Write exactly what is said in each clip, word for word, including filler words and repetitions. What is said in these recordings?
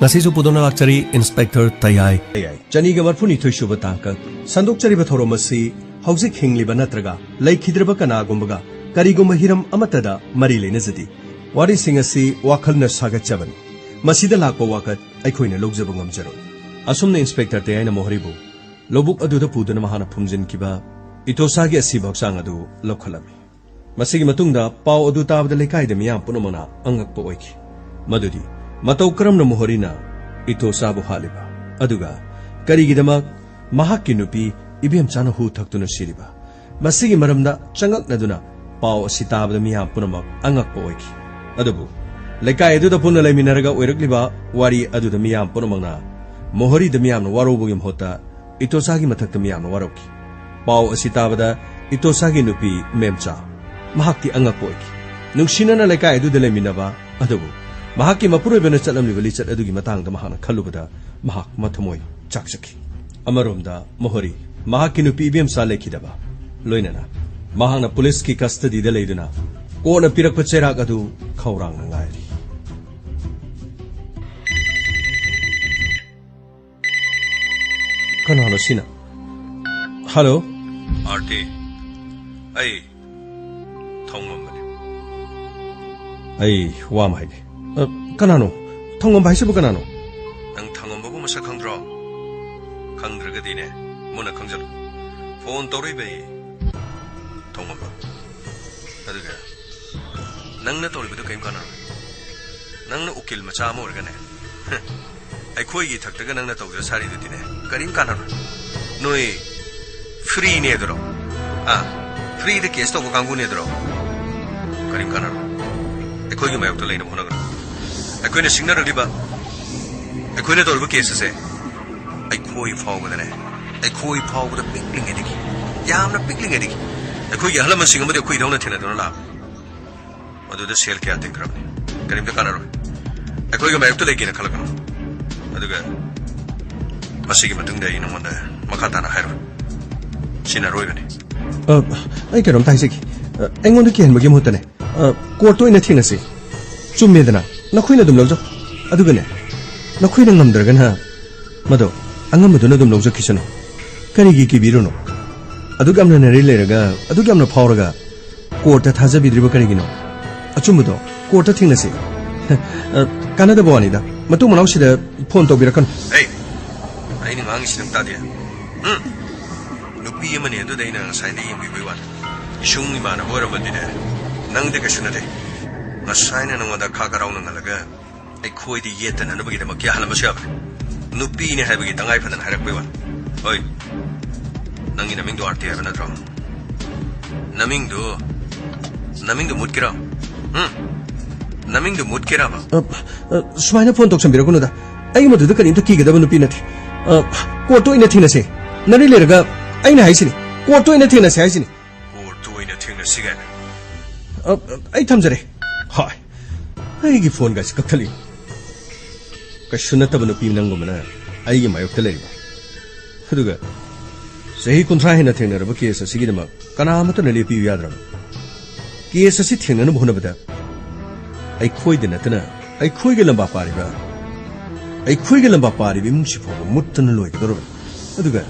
ꯉꯁꯤꯁꯨ ꯄꯨꯗꯨꯅ ꯂꯥꯛꯆꯔꯤ ꯏꯟꯁꯄꯦꯛꯇꯔ ꯇꯌꯥꯏ꯫ ꯇꯌꯥꯏ꯫ ꯆꯅꯤꯒ ꯃꯔꯐꯨꯅꯤꯊꯣꯏ ꯁꯨꯕ ꯇꯥꯡꯀꯛ꯫ ꯁꯟꯗꯣꯛꯆꯔꯤꯕ ꯊꯧꯔꯝ ꯑꯁꯤ ꯍꯧꯖꯤꯛ ꯍꯤꯡꯂꯤꯕ ꯅꯠꯇ꯭ꯔꯒ ꯂꯩꯈꯤꯗ꯭ꯔꯕ ꯀꯅꯥꯒꯨꯝꯕꯒ ꯀꯔꯤꯒꯨꯝꯕ ꯍꯤꯔꯝ ꯑꯃꯠꯇꯗ ꯃꯔꯤ ꯂꯩꯅꯖꯗꯦ꯫ ꯋꯥꯔꯤꯁꯤꯡ ꯑꯁꯤ ꯋꯥꯈꯜꯅ ꯁꯥꯒꯠꯆꯕꯅꯤ꯫ ꯃꯁꯤꯗ ꯂꯥꯛꯄ ꯋꯥꯀꯠ ꯑꯩꯈꯣꯏꯅ ꯂꯧꯖꯕ ꯉꯝꯖꯔꯣꯏ꯫ ꯑꯁꯨꯝꯅ ꯏꯟꯁꯄꯦꯛꯇꯔ ꯇꯌꯥꯏꯅ ꯃꯣꯍꯣꯔꯤꯕꯨ ꯂꯧꯕꯨꯛ ꯑꯗꯨꯗ ꯄꯨꯗꯨꯅ ꯃꯍꯥꯛꯅ ꯐꯨꯝꯖꯤꯟꯈꯤꯕ ꯏꯇꯣꯁꯥꯒꯤ ꯑꯁꯤꯕ ꯍꯛꯆꯥꯡ ꯑꯗꯨ ꯂꯧꯈꯠꯂꯝꯃꯤ꯫ ꯃꯁꯤꯒꯤ ꯃꯇꯨꯡꯗ ꯄꯥꯎ ꯑꯗꯨ ꯇꯥꯕꯗ ꯂꯩꯀꯥꯏꯗ ꯃꯤꯌꯥꯝ ꯄꯨꯝꯅꯃꯛꯅ ꯑꯉꯛꯄ ꯑꯣꯏꯈꯤ꯫ ꯃꯗꯨꯗꯤ ꯃꯇꯧ ꯀꯔꯝꯅ ꯃꯣꯍꯣꯔꯤꯅ ꯏꯇꯣꯁꯥꯕꯨ ꯍꯥꯠꯂꯤꯕ? ꯑꯗꯨꯒ ꯀꯔꯤꯒꯤꯗꯃꯛ ꯃꯍꯥꯛꯀꯤ ꯅꯨꯄꯤ ꯏꯕꯦꯝꯆꯥꯅ ꯍꯨ ꯊꯛꯇꯨꯅ ꯁꯤꯔꯤꯕ? ꯃꯁꯤꯒꯤ ꯃꯔꯝꯗ ꯆꯉꯛꯅꯗꯨꯅ ꯄꯥꯎ ꯑꯁꯤ ꯇꯥꯕꯗ ꯃꯤꯌꯥꯝ ꯄꯨꯝꯅꯃꯛ ꯑꯉꯛꯄ ꯑꯣꯏꯈꯤ꯫ ꯑꯗꯨꯕꯨ ꯂꯩꯀꯥꯏ ꯑꯗꯨꯗ ꯄꯨꯟꯅ ꯂꯩꯃꯤꯟꯅꯔꯒ ꯑꯣꯏꯔꯛꯂꯤꯕ ꯋꯥꯔꯤ ꯑꯗꯨꯗ ꯃꯤꯌꯥꯝ ꯄꯨꯝꯅꯃꯛꯅ ꯃꯣꯍꯣꯔꯤꯗ ꯃꯤꯌꯥꯝꯅ ꯋꯥꯔꯧꯕꯒꯤ ꯃꯍꯨꯠꯇ ꯏꯇꯣꯁꯥꯒꯤ ꯃꯊꯛꯇ ꯃꯤꯌꯥꯝꯅ ꯋꯥꯔꯧꯈꯤ꯫ ꯄꯥꯎ ꯑꯁꯤ ꯇꯥꯕꯗ ꯏꯇꯣꯁꯥꯒꯤ ꯅꯨꯄꯤ ꯃꯦꯝꯆꯥ, ꯃꯍꯥꯛꯇꯤ ꯑꯉꯛꯄ ꯑꯣꯏꯈꯤ꯫ ꯅꯨꯡꯁꯤꯅꯅ ꯂꯩꯀꯥꯏ ꯑꯗꯨꯗ ꯂꯩꯃꯤꯟꯅꯕ ꯑꯗꯨꯕꯨ ꯃꯍꯥꯛꯀꯤ ꯃꯄꯨꯔꯣꯏꯕꯅ ꯆꯠꯂꯝꯂꯤꯕ ꯂꯤꯆꯠ ꯑꯗꯨꯒꯤ ꯃꯇꯥꯡꯗ ꯃꯍꯥꯛꯅ ꯈꯜꯂꯨꯕꯗ ꯃꯍꯥꯛ ꯃꯊꯃꯣꯏ ꯆꯥꯛꯆꯈꯤ꯫ ꯑꯃꯔꯣꯝꯗ ꯃꯣꯍꯣꯔꯤ ꯃꯍꯥꯛꯀꯤ ꯅꯨꯄꯤ ꯏꯕꯦꯝꯆꯥ ꯂꯩꯈꯤꯗꯕ ꯂꯣꯏꯅꯅ ꯃꯍꯥꯛꯅ ꯄꯨꯂꯤꯁꯀꯤ ꯀꯁꯇꯗꯤꯗ ꯂꯩꯗꯨꯅ ꯀꯣꯟꯅ ꯄꯤꯔꯛꯄ ꯆꯩꯔꯥꯛ ꯑꯗꯨ ꯈꯧꯔꯥꯡꯅ ꯉꯥꯏꯔꯤ꯫ ꯀꯅꯥꯅꯣ ꯁꯤꯅ? ꯍꯜꯂꯣ? ꯑꯥꯔꯇꯤ, ꯑꯩ ꯊꯧꯉꯝꯕꯅꯤ꯫ ꯑꯩ ꯋꯥ ꯑꯃ ꯍꯥꯏꯒꯦ꯫ ꯑ, ꯀꯅꯥꯅꯣ? ꯊꯧꯉꯝꯕ ꯍꯥꯏꯁꯤꯕꯨ ꯀꯅꯥꯅꯣ? ꯅꯪ ꯊꯧꯉꯝꯕꯕꯨ ꯃꯁꯛ ꯈꯪꯗ꯭ꯔꯣ? ꯈꯪꯗ꯭ꯔꯒꯗꯤꯅꯦ, ꯃꯨꯟꯅ ꯈꯪꯖꯜꯂꯨ꯫ ꯐꯣꯟ ꯇꯧꯔꯛꯏꯕ ꯑꯩ ꯊꯧꯉꯝꯕ꯫ ꯑꯗꯨꯒ ꯅꯪꯅ ꯇꯧꯔꯤꯕꯗꯨ ꯀꯔꯤꯝ ꯀꯥꯟꯅꯔꯣꯏ꯫ ꯅꯪꯅ ꯎꯀꯤꯜ ꯃꯆꯥ ꯑꯃ ꯑꯣꯏꯔꯒꯅꯦ, ꯑꯩꯈꯣꯏꯒꯤ ꯏꯊꯛꯇꯒ ꯅꯪꯅ ꯇꯧꯖ ꯁꯥꯔꯤꯗꯨꯗꯤꯅꯦ, ꯀꯔꯤꯝ ꯀꯥꯟꯅꯔꯣꯏ꯫ ꯅꯣꯏ ꯐ꯭ꯔꯤꯅꯦ ꯑꯗꯨꯔꯣ? ꯑꯥ, ꯐ꯭ꯔꯤꯗ ꯀꯦꯁ ꯇꯧꯕ ꯀꯥꯡꯕꯨꯅꯦ ꯑꯗꯨꯔꯣ? ꯀꯔꯤꯝ ꯀꯥꯟꯅꯔꯣꯏ꯫ ꯑꯩꯈꯣꯏꯒꯤ ꯃꯥꯌꯣꯛꯇ ꯂꯩꯅꯕ ꯍꯣꯠꯅꯒꯅꯨ꯫ ꯑꯩꯈꯣꯏꯅ ꯁꯤꯡꯅꯔꯛꯂꯤꯕ ꯑꯩꯈꯣꯏꯅ ꯇꯧꯔꯤꯕ ꯀꯦꯁ ꯑꯁꯦ ꯑꯩꯈꯣꯏ ꯐꯥꯎꯕꯗꯅꯦ, ꯑꯩꯈꯣꯏ ꯐꯥꯎꯕꯗ ꯄꯤꯛꯂꯤꯉꯩꯗꯒꯤ, ꯌꯥꯝꯅ ꯄꯤꯛꯂꯤꯉꯩꯗꯒꯤ ꯑꯩꯈꯣꯏꯒꯤ ꯑꯍꯜ ꯂꯃꯟꯁꯤꯡ ꯑꯃꯗꯤ ꯑꯩꯈꯣꯏꯗꯧꯅ ꯊꯦꯡꯅꯗꯨꯅ ꯂꯥꯛꯑꯕꯅꯤ꯫ ꯃꯗꯨꯗ ꯁꯦꯜ ꯀꯌꯥ ꯇꯤꯡꯈ꯭ꯔꯕꯅꯤ꯫ ꯀꯔꯤꯝꯇ ꯀꯥꯟꯅꯔꯣꯏ꯫ ꯑꯩꯈꯣꯏꯒ ꯃꯥꯌꯣꯛꯇ ꯂꯩꯒꯦꯅ ꯈꯜꯂꯛꯀꯅꯨ꯫ ꯑꯗꯨꯒ ꯃꯁꯤꯒꯤ ꯃꯇꯨꯡꯗ ꯑꯩ ꯅꯉꯣꯟꯗ ꯃꯈꯥ ꯇꯥꯅ ꯍꯥꯏꯔꯣꯏ꯫ ꯁꯤꯅ ꯑꯔꯣꯏꯕꯅꯤ꯫ ꯑ, ꯑꯩ ꯀꯩꯅꯣꯝꯇ ꯍꯥꯏꯖꯒꯦ꯫ ꯑ, ꯑꯩꯉꯣꯟꯗ ꯀꯤꯍꯟꯕꯒꯤ ꯃꯍꯨꯠꯇꯅꯦ, ꯑ, ꯀꯣꯔꯠꯇ ꯑꯣꯏꯅ ꯊꯦꯡꯅꯁꯤ꯫ ꯆꯨꯝꯃꯦꯗꯅ, ꯅꯈꯣꯏꯅ ꯑꯗꯨꯝ ꯂꯧꯖꯧ꯫ ꯑꯗꯨꯒꯅꯦ, ꯅꯈꯣꯏꯅ ꯉꯝꯗ꯭ꯔꯒꯅ ꯃꯗꯣ ꯑꯉꯝꯕꯗꯨꯅ ꯑꯗꯨꯝ ꯂꯧꯖꯈꯤꯁꯅꯨ꯫ ꯀꯔꯤꯒꯤ ꯀꯤꯕꯤꯔꯨꯅꯣ? ꯑꯗꯨꯛ ꯌꯥꯝꯅ ꯅꯔꯤ ꯂꯩꯔꯒ, ꯑꯗꯨꯛ ꯌꯥꯝꯅ ꯐꯥꯎꯔꯒ ꯀꯣꯔꯠꯇ ꯊꯥꯖꯕꯤꯗ꯭ꯔꯤꯕ ꯀꯔꯤꯒꯤꯅꯣ? ꯑꯆꯨꯝꯕꯗꯣ ꯀꯣꯔꯠꯇ ꯊꯦꯡꯅꯁꯤ꯫ ꯑ, ꯀꯥꯟꯅꯗꯕ ꯋꯥꯅꯤꯗ꯫ ꯃꯇꯨꯡ ꯃꯅꯥꯎꯁꯤꯗ ꯐꯣꯟ ꯇꯧꯕꯤꯔꯛꯀꯅꯨ꯫ ꯑꯩ, ꯑꯩꯅ ꯉꯥꯡꯉꯤꯁꯤ ꯅꯪ ꯇꯥꯗꯦ? ꯎꯝ? ꯅꯨꯄꯤ ꯑꯃꯅꯤ ꯑꯗꯨꯗ ꯑꯩꯅ ꯉꯁꯥꯏꯗ ꯌꯦꯡꯕꯤꯕꯩ ꯋꯥꯅꯤ꯫ ꯏꯁꯨꯡ ꯏꯃꯥꯟꯅꯕ ꯑꯣꯏꯔꯝꯃꯗꯤꯅꯦ, ꯅꯪꯗꯤ ꯀꯩꯁꯨ ꯅꯠꯇꯦ꯫ ꯉꯁꯥꯏꯅ ꯅꯉꯣꯟꯗ ꯈꯥ ꯈꯔꯥꯎꯅ ꯉꯜꯂꯒ ꯑꯩꯈꯣꯏꯗꯤ ꯌꯦꯠꯇꯅꯅꯕꯒꯤꯗꯃꯛ ꯀꯌꯥ ꯍꯜꯂꯝꯕꯁꯨ ꯌꯥꯕꯅꯤ꯫ ꯅꯨꯄꯤꯅꯦ ꯍꯥꯏꯕꯒꯤ ꯇꯉꯥꯏ ꯐꯗꯅ ꯍꯥꯏꯔꯛꯄꯩ ꯋꯥꯅꯤ꯫ ꯍꯣꯏ, ꯅꯪꯒꯤ ꯅꯃꯤꯡꯗꯣ ꯑꯥꯔꯇꯤ ꯍꯥꯏꯕ ꯅꯠꯇ꯭ꯔꯣ? ꯅꯃꯤꯡꯗꯨ, ꯅꯃꯤꯡꯗꯨ ꯃꯨꯠꯀꯦꯔꯥ? ꯎꯝ? ꯅꯃꯤꯡꯗꯨ ꯃꯨꯠꯀꯦꯔꯥꯕ? ꯑ, ꯑ, ꯁꯨꯃꯥꯏꯅ ꯐꯣꯟ ꯇꯧꯁꯟꯕꯤꯔꯛꯀꯅꯨꯗ꯫ ꯑꯩ ꯃꯗꯨꯗ ꯀꯔꯤꯝꯇ ꯀꯤꯒꯗꯕ ꯅꯨꯄꯤ ꯅꯠꯇꯦ꯫ ꯑ, ꯀꯣꯔꯠꯇ ꯑꯣꯏꯅ ꯊꯦꯡꯅꯁꯦ꯫ ꯅꯔꯤ ꯂꯩꯔꯒ ꯑꯩꯅ ꯍꯥꯏꯁꯤꯅꯤ, ꯀꯣꯔꯠꯇ ꯑꯣꯏꯅ ꯊꯦꯡꯅꯁꯦ ꯍꯥꯏꯁꯤꯅꯤ꯫ ꯀꯣꯔꯠꯇ ꯑꯣꯏꯅ ꯊꯦꯡꯅꯁꯤ ꯀꯥꯏꯅ꯫ ꯑ, ꯑ, ꯑꯩ ꯊꯝꯖꯔꯦ꯫ ꯍꯣꯏ꯫ ꯑꯩꯒꯤ ꯐꯣꯟꯒꯁꯤ ꯀꯛꯊꯠꯂꯤ꯫ ꯀꯩꯁꯨ ꯅꯠꯇꯕ ꯅꯨꯄꯤ ꯅꯪꯒꯨꯝꯕꯅ ꯑꯩꯒꯤ ꯃꯥꯌꯣꯛꯇ ꯂꯩꯔꯤꯕ꯫ ꯑꯗꯨꯒ ꯆꯍꯤ ꯀꯨꯟꯊ꯭ꯔꯥ ꯍꯦꯟꯅ ꯊꯦꯡꯅꯔꯕ ꯀꯦꯁ ꯑꯁꯤꯒꯤꯗꯃꯛ ꯀꯅꯥ ꯑꯃꯠꯇꯅ ꯂꯦꯞꯄꯤꯌꯨ ꯌꯥꯗ꯭ꯔꯕ? ꯀꯦꯁ ꯑꯁꯤ ꯊꯦꯡꯅꯅꯕ ꯍꯣꯠꯅꯕꯗ ꯑꯩꯈꯣꯏꯗ ꯅꯠꯇꯅ ꯑꯩꯈꯣꯏꯒꯤ ꯂꯝꯕꯥ ꯄꯥꯔꯤꯕ, ꯑꯩꯈꯣꯏꯒꯤ ꯂꯝꯕꯥ ꯄꯥꯔꯤꯕ ꯏꯃꯨꯡꯁꯤ ꯐꯥꯎꯕ ꯃꯨꯠꯇꯅ ꯂꯣꯏꯒꯗꯧꯔꯕꯅꯤ꯫ ꯑꯗꯨꯒ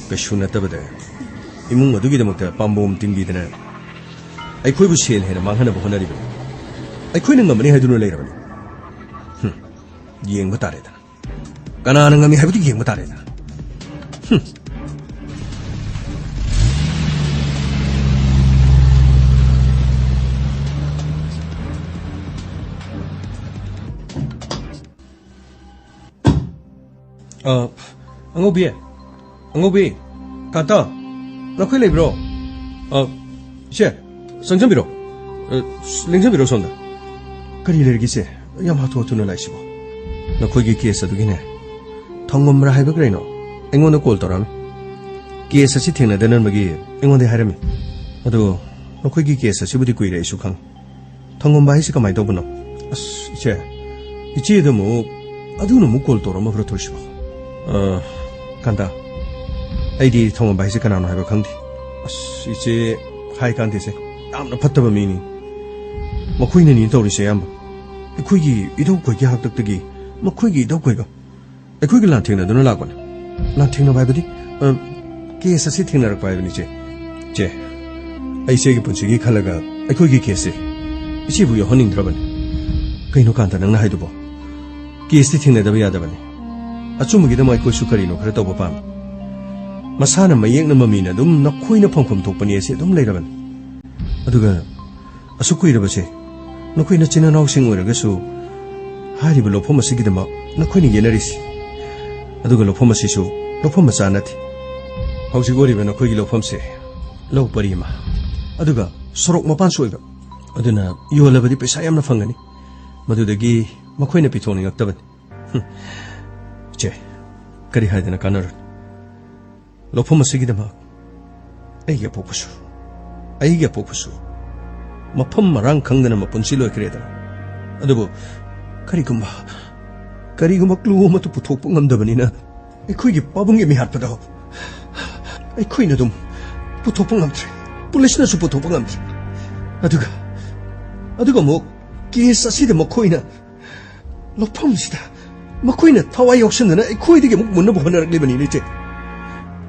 ꯀꯩꯁꯨ ꯅꯠꯇꯕꯗ ꯏꯃꯨꯡ ꯑꯗꯨꯒꯤꯗꯃꯛꯇ ꯄꯥꯝꯕꯣꯝ ꯇꯤꯡꯕꯤꯗꯅ ꯑꯩꯈꯣꯏꯕꯨ ꯁꯦꯜ ꯍꯦꯟꯅ ꯃꯥꯡꯍꯟꯅꯕ ꯍꯣꯠꯅꯔꯤꯕꯅꯤ꯫ ꯑꯩꯈꯣꯏꯅ ꯉꯝꯃꯅꯤ ꯍꯥꯏꯗꯨꯅ ꯂꯩꯔꯕꯅꯤ꯫ ꯍꯨꯝ, ꯌꯦꯡꯕ ꯇꯥꯔꯦꯗꯅ꯫ ꯀꯅꯥꯅ ꯉꯝꯃꯤ ꯍꯥꯏꯕꯗꯨ ꯌꯦꯡꯕ ꯇꯥꯔꯦꯗꯅ꯫ ꯍꯨꯝ꯫ ꯑ, ꯑꯉꯧꯕꯤ, ꯑꯉꯧꯕꯤ, ꯀꯥꯇ, ꯅꯈꯣꯏ ꯂꯩꯕ꯭ꯔꯣ? ꯑ, ꯏꯆꯦ, ꯆꯪꯖꯟꯕꯤꯔꯣ꯫ ꯑ, ꯂꯦꯡꯖꯟꯕꯤꯔꯣ ꯁꯣꯝꯗ꯫ ꯀꯔꯤ ꯂꯩꯔꯒꯦ ꯏꯆꯦ? ꯌꯥꯝ ꯍꯥꯊꯨ ꯍꯥꯊꯨꯅ ꯂꯥꯛꯏꯁꯤꯕꯣ? ꯅꯈꯣꯏꯒꯤ ꯀꯦꯁ ꯑꯗꯨꯒꯤꯅꯦ, ꯊꯧꯉꯝꯕ꯭ꯔꯥ ꯍꯥꯏꯕ ꯀꯔꯤꯅꯣ? ꯑꯩꯉꯣꯟꯗ ꯀꯣꯜ ꯇꯧꯔꯛꯑꯝꯃꯤ꯫ ꯀꯦꯁ ꯑꯁꯤ ꯊꯦꯡꯅꯗꯅꯕꯒꯤ ꯑꯩꯉꯣꯟꯗ ꯍꯥꯏꯔꯝꯃꯤ꯫ ꯑꯗꯣ ꯅꯈꯣꯏꯒꯤ ꯀꯦꯁ ꯑꯁꯤꯕꯨꯗꯤ ꯀꯨꯏꯔꯦ ꯑꯩꯁꯨ ꯈꯪꯉꯤ꯫ ꯊꯧꯉꯝꯕ ꯍꯥꯏꯁꯤ ꯀꯃꯥꯏꯅ ꯇꯧꯕꯅꯣ? ꯑꯁ, ꯏꯆꯦ, ꯏꯆꯦꯗ ꯑꯃꯨꯛ, ꯑꯗꯨꯅ ꯑꯃꯨꯛ ꯀꯣꯜ ꯇꯧꯔꯛꯑꯝꯃꯕ꯭ꯔꯥ ꯇꯧꯔꯤꯁꯤꯕꯣ? ꯑ, ꯀꯥꯟꯇ, ꯑꯩꯗꯤ ꯊꯧꯉꯝꯕ ꯍꯥꯏꯁꯤ ꯀꯅꯥꯅꯣ ꯍꯥꯏꯕ ꯈꯪꯗꯦ꯫ ꯑꯁ, ꯏꯆꯦ ꯍꯥꯏ ꯀꯥꯟꯗꯦꯁꯦ, ꯌꯥꯝꯅ ꯐꯠꯇꯕ ꯃꯤꯅꯤ꯫ ꯃꯈꯣꯏꯅꯅꯤ ꯇꯧꯔꯤꯁꯦ ꯑꯌꯥꯝꯕ꯫ ꯑꯩꯈꯣꯏꯒꯤ ꯏꯙꯧꯈꯣꯏꯒꯤ ꯍꯥꯛꯇꯛꯇꯒꯤ ꯃꯈꯣꯏꯒꯤ ꯏꯙꯧ ꯀꯣꯏꯕ ꯑꯩꯈꯣꯏꯒ ꯂꯥꯟꯊꯦꯡꯅꯗꯨꯅ ꯂꯥꯛꯄꯅꯤ꯫ ꯂꯥꯟꯊꯦꯡꯅꯕ ꯍꯥꯏꯕꯗꯤ, ꯑ, ꯀꯦꯁ ꯑꯁꯤ ꯊꯦꯡꯅꯔꯛꯄ ꯍꯥꯏꯕꯅꯤ, ꯏꯆꯦ꯫ ꯏꯆꯦ, ꯑꯩ ꯏꯆꯦꯒꯤ ꯄꯨꯟꯁꯤꯒꯤ ꯈꯜꯂꯒ ꯑꯩꯈꯣꯏꯒꯤ ꯀꯦꯁꯁꯦ ꯏꯆꯦꯕꯨ ꯌꯥꯎꯍꯟꯅꯤꯡꯗ꯭ꯔꯕꯅꯤ꯫ ꯀꯩꯅꯣ ꯀꯥꯟꯇ ꯅꯪꯅ ꯍꯥꯏꯗꯨꯕꯣ? ꯀꯦꯁꯇꯤ ꯊꯦꯡꯅꯗꯕ ꯌꯥꯗꯕꯅꯤ꯫ ꯑꯆꯨꯝꯕꯒꯤꯗꯃꯛ ꯑꯩꯈꯣꯏꯁꯨ ꯀꯔꯤꯅꯣ ꯈꯔ ꯇꯧꯕ ꯄꯥꯝꯃꯤ꯫ ꯃꯁꯥꯅ ꯃꯌꯦꯛꯅ ꯃꯃꯤꯅ ꯑꯗꯨꯝ ꯅꯈꯣꯏꯅ ꯐꯪꯐꯝ ꯊꯣꯛꯄꯅꯤ ꯑꯁꯤ ꯑꯗꯨꯝ ꯂꯩꯔꯕꯅꯤ꯫ ꯑꯗꯨꯒ ꯑꯁꯨꯛ ꯀꯨꯏꯔꯕꯁꯦ ꯅꯈꯣꯏ ꯅꯆꯤꯟ ꯅꯅꯥꯎꯁꯤꯡ ꯑꯣꯏꯔꯒꯁꯨ ꯍꯥꯏꯔꯤꯕ ꯂꯧꯐꯝ ꯑꯁꯤꯒꯤꯗꯃꯛ ꯅꯈꯣꯏꯅ ꯌꯦꯟꯅꯔꯤꯁꯤ꯫ ꯑꯗꯨꯒ ꯂꯧꯐꯝ ꯑꯁꯤꯁꯨ ꯂꯧꯐꯝ ꯃꯆꯥ ꯅꯠꯇꯦ꯫ ꯍꯧꯖꯤꯛ ꯑꯣꯏꯔꯤꯕ ꯅꯈꯣꯏꯒꯤ ꯂꯧꯐꯝꯁꯦ ꯂꯧ ꯄꯔꯤ ꯑꯃ, ꯑꯗꯨꯒ ꯁꯣꯔꯣꯛ ꯃꯄꯥꯟꯁꯨ ꯑꯣꯏꯕ꯫ ꯑꯗꯨꯅ ꯌꯣꯜꯂꯕꯗꯤ ꯄꯩꯁꯥ ꯌꯥꯝꯅ ꯐꯪꯒꯅꯤ꯫ ꯃꯗꯨꯗꯒꯤ ꯃꯈꯣꯏꯅ ꯄꯤꯊꯣꯛꯅꯤꯡꯉꯛꯇꯕꯅꯤ꯫ ꯍꯨꯝ꯫ ꯏꯆꯦ, ꯀꯔꯤ ꯍꯥꯏꯗꯅ ꯀꯥꯟꯅꯔꯣꯏ? ꯂꯧꯐꯝ ꯑꯁꯤꯒꯤꯗꯃꯛ ꯑꯩꯒꯤ ꯑꯄꯣꯛꯄꯁꯨ, ꯑꯩꯒꯤ ꯑꯄꯣꯛꯄꯁꯨ ꯃꯐꯝ ꯃꯔꯥꯡ ꯈꯪꯗꯅ ꯃꯄꯨꯟꯁꯤ ꯂꯣꯏꯈ꯭ꯔꯦꯗꯅ꯫ ꯑꯗꯨꯕꯨ ꯀꯔꯤꯒꯨꯝꯕ, ꯀꯔꯤꯒꯨꯝꯕ ꯀ꯭ꯂꯨ ꯑꯃꯠꯇ ꯄꯨꯊꯣꯛꯄ ꯉꯝꯗꯕꯅꯤꯅ ꯑꯩꯈꯣꯏꯒꯤ ꯄꯥꯕꯨꯡꯒꯤ ꯃꯤꯍꯥꯠꯄꯗꯣ ꯑꯩꯈꯣꯏꯅ ꯑꯗꯨꯝ ꯄꯨꯊꯣꯛꯄ ꯉꯝꯗ꯭ꯔꯦ, ꯄꯨꯂꯤꯁꯅꯁꯨ ꯄꯨꯊꯣꯛꯄ ꯉꯝꯗ꯭ꯔꯦ꯫ ꯑꯗꯨꯒ, ꯑꯗꯨꯒ ꯑꯃꯨꯛ ꯀꯦꯁ ꯑꯁꯤꯗ ꯃꯈꯣꯏꯅ ꯂꯧꯐꯝꯁꯤꯗ ꯃꯈꯣꯏꯅ ꯊꯋꯥꯏ ꯌꯥꯎꯁꯟꯗꯅ ꯑꯩꯈꯣꯏꯗꯒꯤ ꯑꯃꯨꯛ ꯃꯨꯟꯅꯕ ꯍꯣꯠꯅꯔꯛꯂꯤꯕꯅꯤꯅꯦ, ꯏꯆꯦ꯫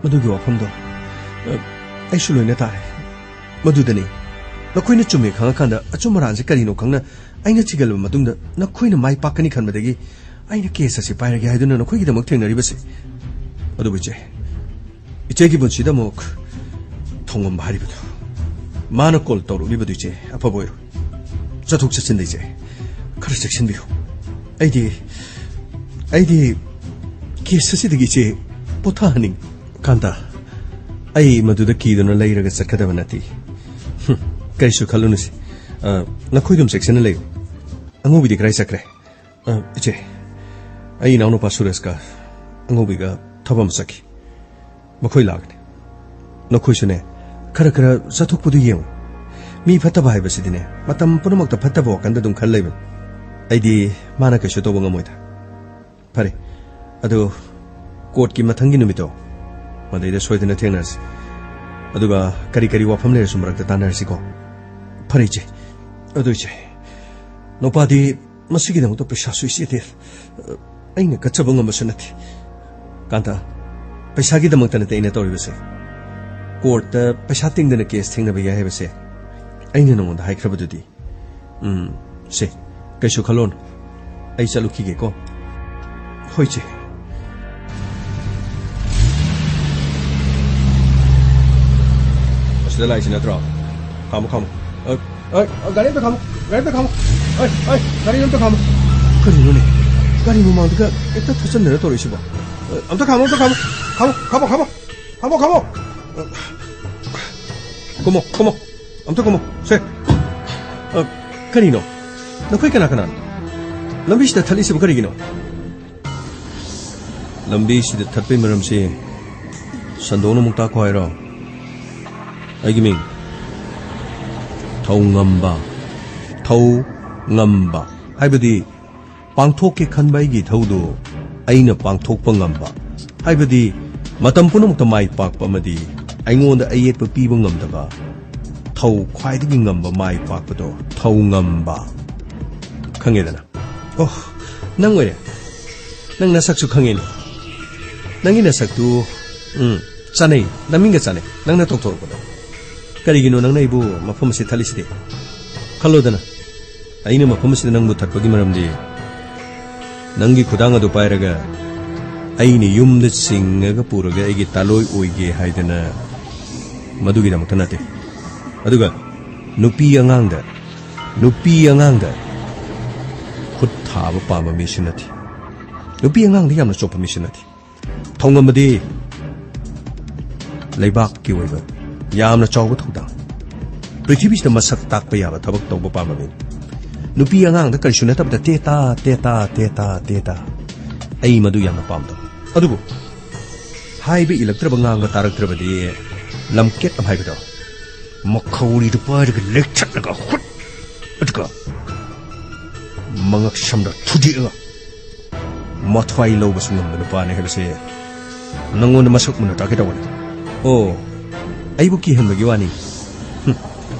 ꯃꯗꯨꯒꯤ ꯋꯥꯐꯝꯗꯣ, ꯑ, ꯑꯩꯁꯨ ꯂꯣꯏꯅ ꯇꯥꯔꯦ꯫ ꯃꯗꯨꯗꯅꯤ ꯅꯈꯣꯏꯅ ꯆꯨꯝꯃꯦ ꯈꯪꯉꯀꯥꯟꯗ ꯑꯆꯨꯝ ꯑꯔꯥꯟꯁꯦ ꯀꯔꯤꯅꯣ ꯈꯪꯅ ꯑꯩꯅ ꯊꯤꯒꯠꯂꯕ ꯃꯇꯨꯡꯗ ꯅꯈꯣꯏꯅ ꯃꯥꯏ ꯄꯥꯛꯀꯅꯤ ꯈꯟꯕꯗꯒꯤ ꯑꯩꯅ ꯀꯦꯁ ꯑꯁꯤ ꯄꯥꯏꯔꯒꯦ ꯍꯥꯏꯗꯨꯅ ꯅꯈꯣꯏꯒꯤꯗꯃꯛ ꯊꯦꯡꯅꯔꯤꯕꯁꯦ꯫ ꯑꯗꯨꯕꯨ ꯏꯆꯦ, ꯏꯆꯦꯒꯤ ꯄꯨꯟꯁꯤꯗ ꯑꯃꯨꯛ ꯊꯣꯡꯉꯝꯕ ꯍꯥꯏꯔꯤꯕꯗꯣ, ꯃꯥꯅ ꯀꯣꯜ ꯇꯧꯔꯛꯂꯤꯕꯗꯨ ꯏꯆꯦ ꯑꯐꯕ ꯑꯣꯏꯔꯣ꯫ ꯆꯠꯊꯣꯛ ꯆꯠꯁꯤꯟꯗ ꯏꯆꯦ ꯈꯔ ꯆꯦꯛꯁꯤꯟꯕꯤꯔꯣ꯫ ꯑꯩꯗꯤ, ꯑꯩꯗꯤ ꯀꯦꯁ ꯑꯁꯤꯗꯒꯤ ꯏꯆꯦ ꯄꯣꯊꯥꯍꯟꯅꯤꯡ꯫ ꯀꯥꯟꯇ, ꯑꯩ ꯃꯗꯨꯗ ꯀꯤꯗꯨꯅ ꯂꯩꯔꯒ ꯆꯠꯀꯗꯕ ꯅꯠꯇꯦ꯫ ꯍꯨꯝ, ꯀꯔꯤꯁꯨ ꯈꯜꯂꯨꯅꯨꯁꯦ꯫ ꯑ, ꯅꯈꯣꯏ ꯑꯗꯨꯝ ꯆꯦꯛꯁꯤꯟꯅ ꯂꯩꯌꯨ꯫ ꯑꯉꯧꯕꯤꯗꯤ ꯀꯗꯥꯏ ꯆꯠꯈ꯭ꯔꯦ? ꯑ, ꯏꯆꯦ, ꯑꯩ ꯏꯅꯥꯎꯅꯨꯄꯥ ꯁꯨꯔꯦꯁꯀ ꯑꯉꯧꯕꯤꯒ ꯊꯕꯛ ꯑꯃ ꯆꯠꯈꯤ꯫ ꯃꯈꯣꯏ ꯂꯥꯛꯀꯅꯤ꯫ ꯅꯈꯣꯏꯁꯨꯅꯦ, ꯈꯔ ꯈꯔ ꯆꯠꯊꯣꯛꯄꯗꯨ ꯌꯦꯡꯉꯨ꯫ ꯃꯤ ꯐꯠꯇꯕ ꯍꯥꯏꯕꯁꯤꯗꯤꯅꯦ, ꯃꯇꯝ ꯄꯨꯝꯅꯃꯛꯇ ꯐꯠꯇꯕ ꯋꯥꯈꯜꯗ ꯑꯗꯨꯝ ꯈꯜ ꯂꯩꯕꯅꯤ꯫ ꯑꯩꯗꯤ ꯃꯥꯅ ꯀꯩꯁꯨ ꯇꯧꯕ ꯉꯝꯃꯣꯏꯗ꯫ ꯐꯔꯦ, ꯑꯗꯨ ꯀꯣꯔꯠꯀꯤ ꯃꯊꯪꯒꯤ ꯅꯨꯃꯤꯠꯇꯣ, ꯃꯗꯩꯗ ꯁꯣꯏꯗꯅ ꯊꯦꯡꯅꯔꯁꯤ꯫ ꯑꯗꯨꯒ ꯀꯔꯤ ꯀꯔꯤ ꯋꯥꯐꯝ ꯂꯩꯔꯁꯨ ꯃꯔꯛꯇ ꯇꯥꯟꯅꯔꯁꯤꯀꯣ꯫ ꯐꯔꯦ ꯏꯆꯦ꯫ ꯑꯗꯨ ꯏꯆꯦ, ꯅꯨꯄꯥꯗꯤ ꯃꯁꯤꯒꯤꯗꯃꯛꯇ ꯄꯩꯁꯥꯁꯨ ꯏꯆꯦꯗꯤ ꯑꯩꯅ ꯀꯠꯆꯕ ꯉꯝꯕꯁꯨ ꯅꯠꯇꯦ꯫ ꯀꯥꯟꯇ, ꯄꯩꯁꯥꯒꯤꯗꯃꯛꯇ ꯅꯠꯇꯦ ꯑꯩꯅ ꯇꯧꯔꯤꯕꯁꯦ꯫ ꯀꯣꯔꯠꯇ ꯄꯩꯁꯥ ꯇꯤꯡꯗꯅ ꯀꯦꯁ ꯊꯦꯡꯅꯕ ꯌꯥꯏ ꯍꯥꯏꯕꯁꯦ ꯑꯩꯅ ꯅꯉꯣꯟꯗ ꯍꯥꯏꯈ꯭ꯔꯕꯗꯨꯗꯤ꯫ ꯎꯝ, ꯁꯦ, ꯀꯩꯁꯨ ꯈꯜꯂꯣꯅꯨ꯫ ꯑꯩ ꯆꯠꯂꯨꯈꯤꯒꯦꯀꯣ꯫ ꯍꯣꯏ, ꯆꯦ꯫ ꯑꯁꯤꯗ ꯂꯥꯛꯏꯁꯤ ꯅꯠꯇ꯭ꯔꯣ? ꯈꯥꯝꯃꯣ, ꯈꯥꯝꯃꯣ꯫ ꯑ, ꯑ, ꯑ, ꯒꯥꯔꯤ ꯑꯝꯇ ꯈꯥꯝꯃꯣ, ꯒꯥꯔꯤ ꯑꯝꯇ ꯈꯥꯝꯃꯣ꯫ ꯑꯩ, ꯑꯩ, ꯒꯥꯔꯤ ꯑꯝꯇ ꯈꯥꯝꯃꯣ꯫ ꯀꯔꯤꯅꯣꯅꯦ? ꯒꯥꯔꯤ ꯃꯃꯥꯡꯗꯒ ꯍꯦꯛꯇ ꯊꯠꯆꯟꯗꯅ ꯇꯧꯔꯛꯏꯁꯤꯕꯣ? ꯑ, ꯑꯝꯇ ꯈꯥꯝꯃꯣ, ꯑꯝꯇ ꯈꯥꯝꯃꯣ꯫ ꯈꯥꯝꯃꯣ, ꯈꯥꯝꯃꯣ, ꯈꯥꯝꯃꯣ, ꯈꯥꯝꯃꯣ, ꯈꯥꯝꯃꯣ꯫ ꯑ, ꯀꯨꯝꯃꯣ, ꯀꯨꯝꯃꯣ꯫ ꯑꯝꯇ ꯀꯨꯝꯃꯣ꯫ ꯁꯦ꯫ ꯑ, ꯀꯔꯤꯅꯣ? ꯅꯈꯣꯏ ꯀꯅꯥ ꯀꯅꯥꯅꯣ? ꯂꯝꯕꯤꯁꯤꯗ ꯊꯠꯂꯤꯁꯤꯕꯨ ꯀꯔꯤꯒꯤꯅꯣ? ꯂꯝꯕꯤꯁꯤꯗ ꯊꯠꯄꯩ ꯃꯔꯝꯁꯤ ꯁꯟꯗꯣꯛꯅ ꯑꯃꯨꯛ ꯇꯥꯛꯈꯣ ꯍꯥꯏꯔꯣ? ꯑꯩꯒꯤ ꯃꯤꯡ ꯊꯧꯉꯝꯕ꯫ ꯊꯧꯉꯝꯕ ꯍꯥꯏꯕꯗꯤ ꯄꯥꯡꯊꯣꯛꯀꯦ ꯈꯟꯕ ꯑꯩꯒꯤ ꯏꯊꯧꯗꯨ ꯑꯩꯅ ꯄꯥꯡꯊꯣꯛꯄ ꯉꯝꯕ, ꯍꯥꯏꯕꯗꯤ ꯃꯇꯝ ꯄꯨꯝꯅꯃꯛꯇ ꯃꯥꯏ ꯄꯥꯛꯄ ꯑꯃꯗꯤ ꯑꯩꯉꯣꯟꯗ ꯑꯌꯦꯠꯄ ꯄꯤꯕ ꯉꯝꯗꯕ ꯊꯧ ꯈ꯭ꯋꯥꯏꯗꯒꯤ ꯉꯝꯕ ꯃꯥꯏ ꯄꯥꯛꯄꯗꯣ ꯊꯧꯉꯝꯕ꯫ ꯈꯪꯉꯦꯗꯅ? ꯑꯣ, ꯅꯪ ꯑꯣꯏꯔꯦ꯫ ꯅꯪ ꯅꯁꯛꯁꯨ ꯈꯪꯉꯦꯅꯦ꯫ ꯅꯪꯒꯤ ꯅꯁꯛꯇꯨ, ꯎꯝ, ꯆꯥꯅꯩ꯫ ꯅꯃꯤꯡꯒ ꯆꯥꯅꯩ꯫ ꯅꯪꯅ ꯇꯧꯊꯣꯔꯛꯄꯗꯣ꯫ ꯀꯔꯤꯒꯤꯅꯣ ꯅꯪꯅ ꯑꯩꯕꯨ ꯃꯐꯝ ꯑꯁꯤꯗ ꯊꯠꯂꯤꯁꯤꯗꯤ? ꯈꯜꯂꯣꯗꯅ꯫ ꯑꯩꯅ ꯃꯐꯝ ꯑꯁꯤꯗ ꯅꯪꯕꯨ ꯊꯠꯄꯒꯤ ꯃꯔꯝꯗꯤ ꯅꯪꯒꯤ ꯈꯨꯗꯥꯡ ꯑꯗꯨ ꯄꯥꯏꯔꯒ ꯑꯩꯅ ꯌꯨꯝꯗ ꯆꯤꯡꯉꯒ ꯄꯨꯔꯒ ꯑꯩꯒꯤ ꯇꯥꯂꯣꯏ ꯑꯣꯏꯒꯦ ꯍꯥꯏꯗꯅ ꯃꯗꯨꯒꯤꯗꯃꯛꯇ ꯅꯠꯇꯦ꯫ ꯑꯗꯨꯒ ꯅꯨꯄꯤ ꯑꯉꯥꯡꯗ, ꯅꯨꯄꯤ ꯑꯉꯥꯡꯗ ꯈꯨꯠ ꯊꯥꯕ ꯄꯥꯝꯕ ꯃꯤꯁꯨ ꯅꯠꯇꯦ꯫ ꯅꯨꯄꯤ ꯑꯉꯥꯡꯗ ꯌꯥꯝꯅ ꯆꯣꯞꯄ ꯃꯤꯁꯨ ꯅꯠꯇꯦ꯫ ꯊꯧꯉꯝꯕꯗꯤ ꯂꯩꯕꯥꯛꯀꯤ ꯑꯣꯏꯕ ꯌꯥꯝꯅ ꯆꯥꯎꯕ ꯊꯧꯗꯥꯡ, ꯄ꯭ꯔꯤꯊꯤꯕꯤꯁꯤꯗ ꯃꯁꯛ ꯇꯥꯛꯄ ꯌꯥꯕ ꯊꯕꯛ ꯇꯧꯕ ꯄꯥꯝꯕ ꯃꯤꯅꯤ꯫ ꯅꯨꯄꯤ ꯑꯉꯥꯡꯗ ꯀꯔꯤꯁꯨ ꯅꯠꯇꯕꯗ ꯇꯦꯇꯥ, ꯇꯦꯇꯥ, ꯇꯦꯇꯥ, ꯇꯦꯇꯥ꯫ ꯑꯩ ꯃꯗꯨ ꯌꯥꯝꯅ ꯄꯥꯝꯗꯕ꯫ ꯑꯗꯨꯕꯨ ꯍꯥꯏꯕ ꯏꯜꯂꯛꯇ꯭ꯔꯕ, ꯉꯥꯡꯕ ꯇꯥꯔꯛꯇ꯭ꯔꯕꯗꯤ ꯂꯝꯀꯦꯠ ꯑꯃ ꯍꯥꯏꯕꯗꯣ, ꯃꯈꯧꯔꯤꯗꯨ ꯄꯥꯏꯔꯒ ꯂꯦꯛꯊꯠꯂꯒ ꯍꯨꯠ, ꯑꯗꯨꯒ ꯃꯉꯛ ꯁꯝꯗ ꯊꯨꯗꯦꯛꯑꯒ ꯃꯊ꯭ꯋꯥꯏ ꯂꯧꯕꯁꯨ ꯉꯝꯕ ꯅꯨꯄꯥꯅꯤ ꯍꯥꯏꯕꯁꯦ ꯅꯪꯉꯣꯟꯗ ꯃꯁꯛ ꯃꯨꯟꯅ ꯇꯥꯛꯀꯦ ꯇꯧꯕꯅꯤ꯫ ꯑꯣ, ꯑꯩꯕꯨ ꯀꯤꯍꯟꯕꯒꯤ ꯋꯥꯅꯤ꯫ ꯍꯨꯝ꯫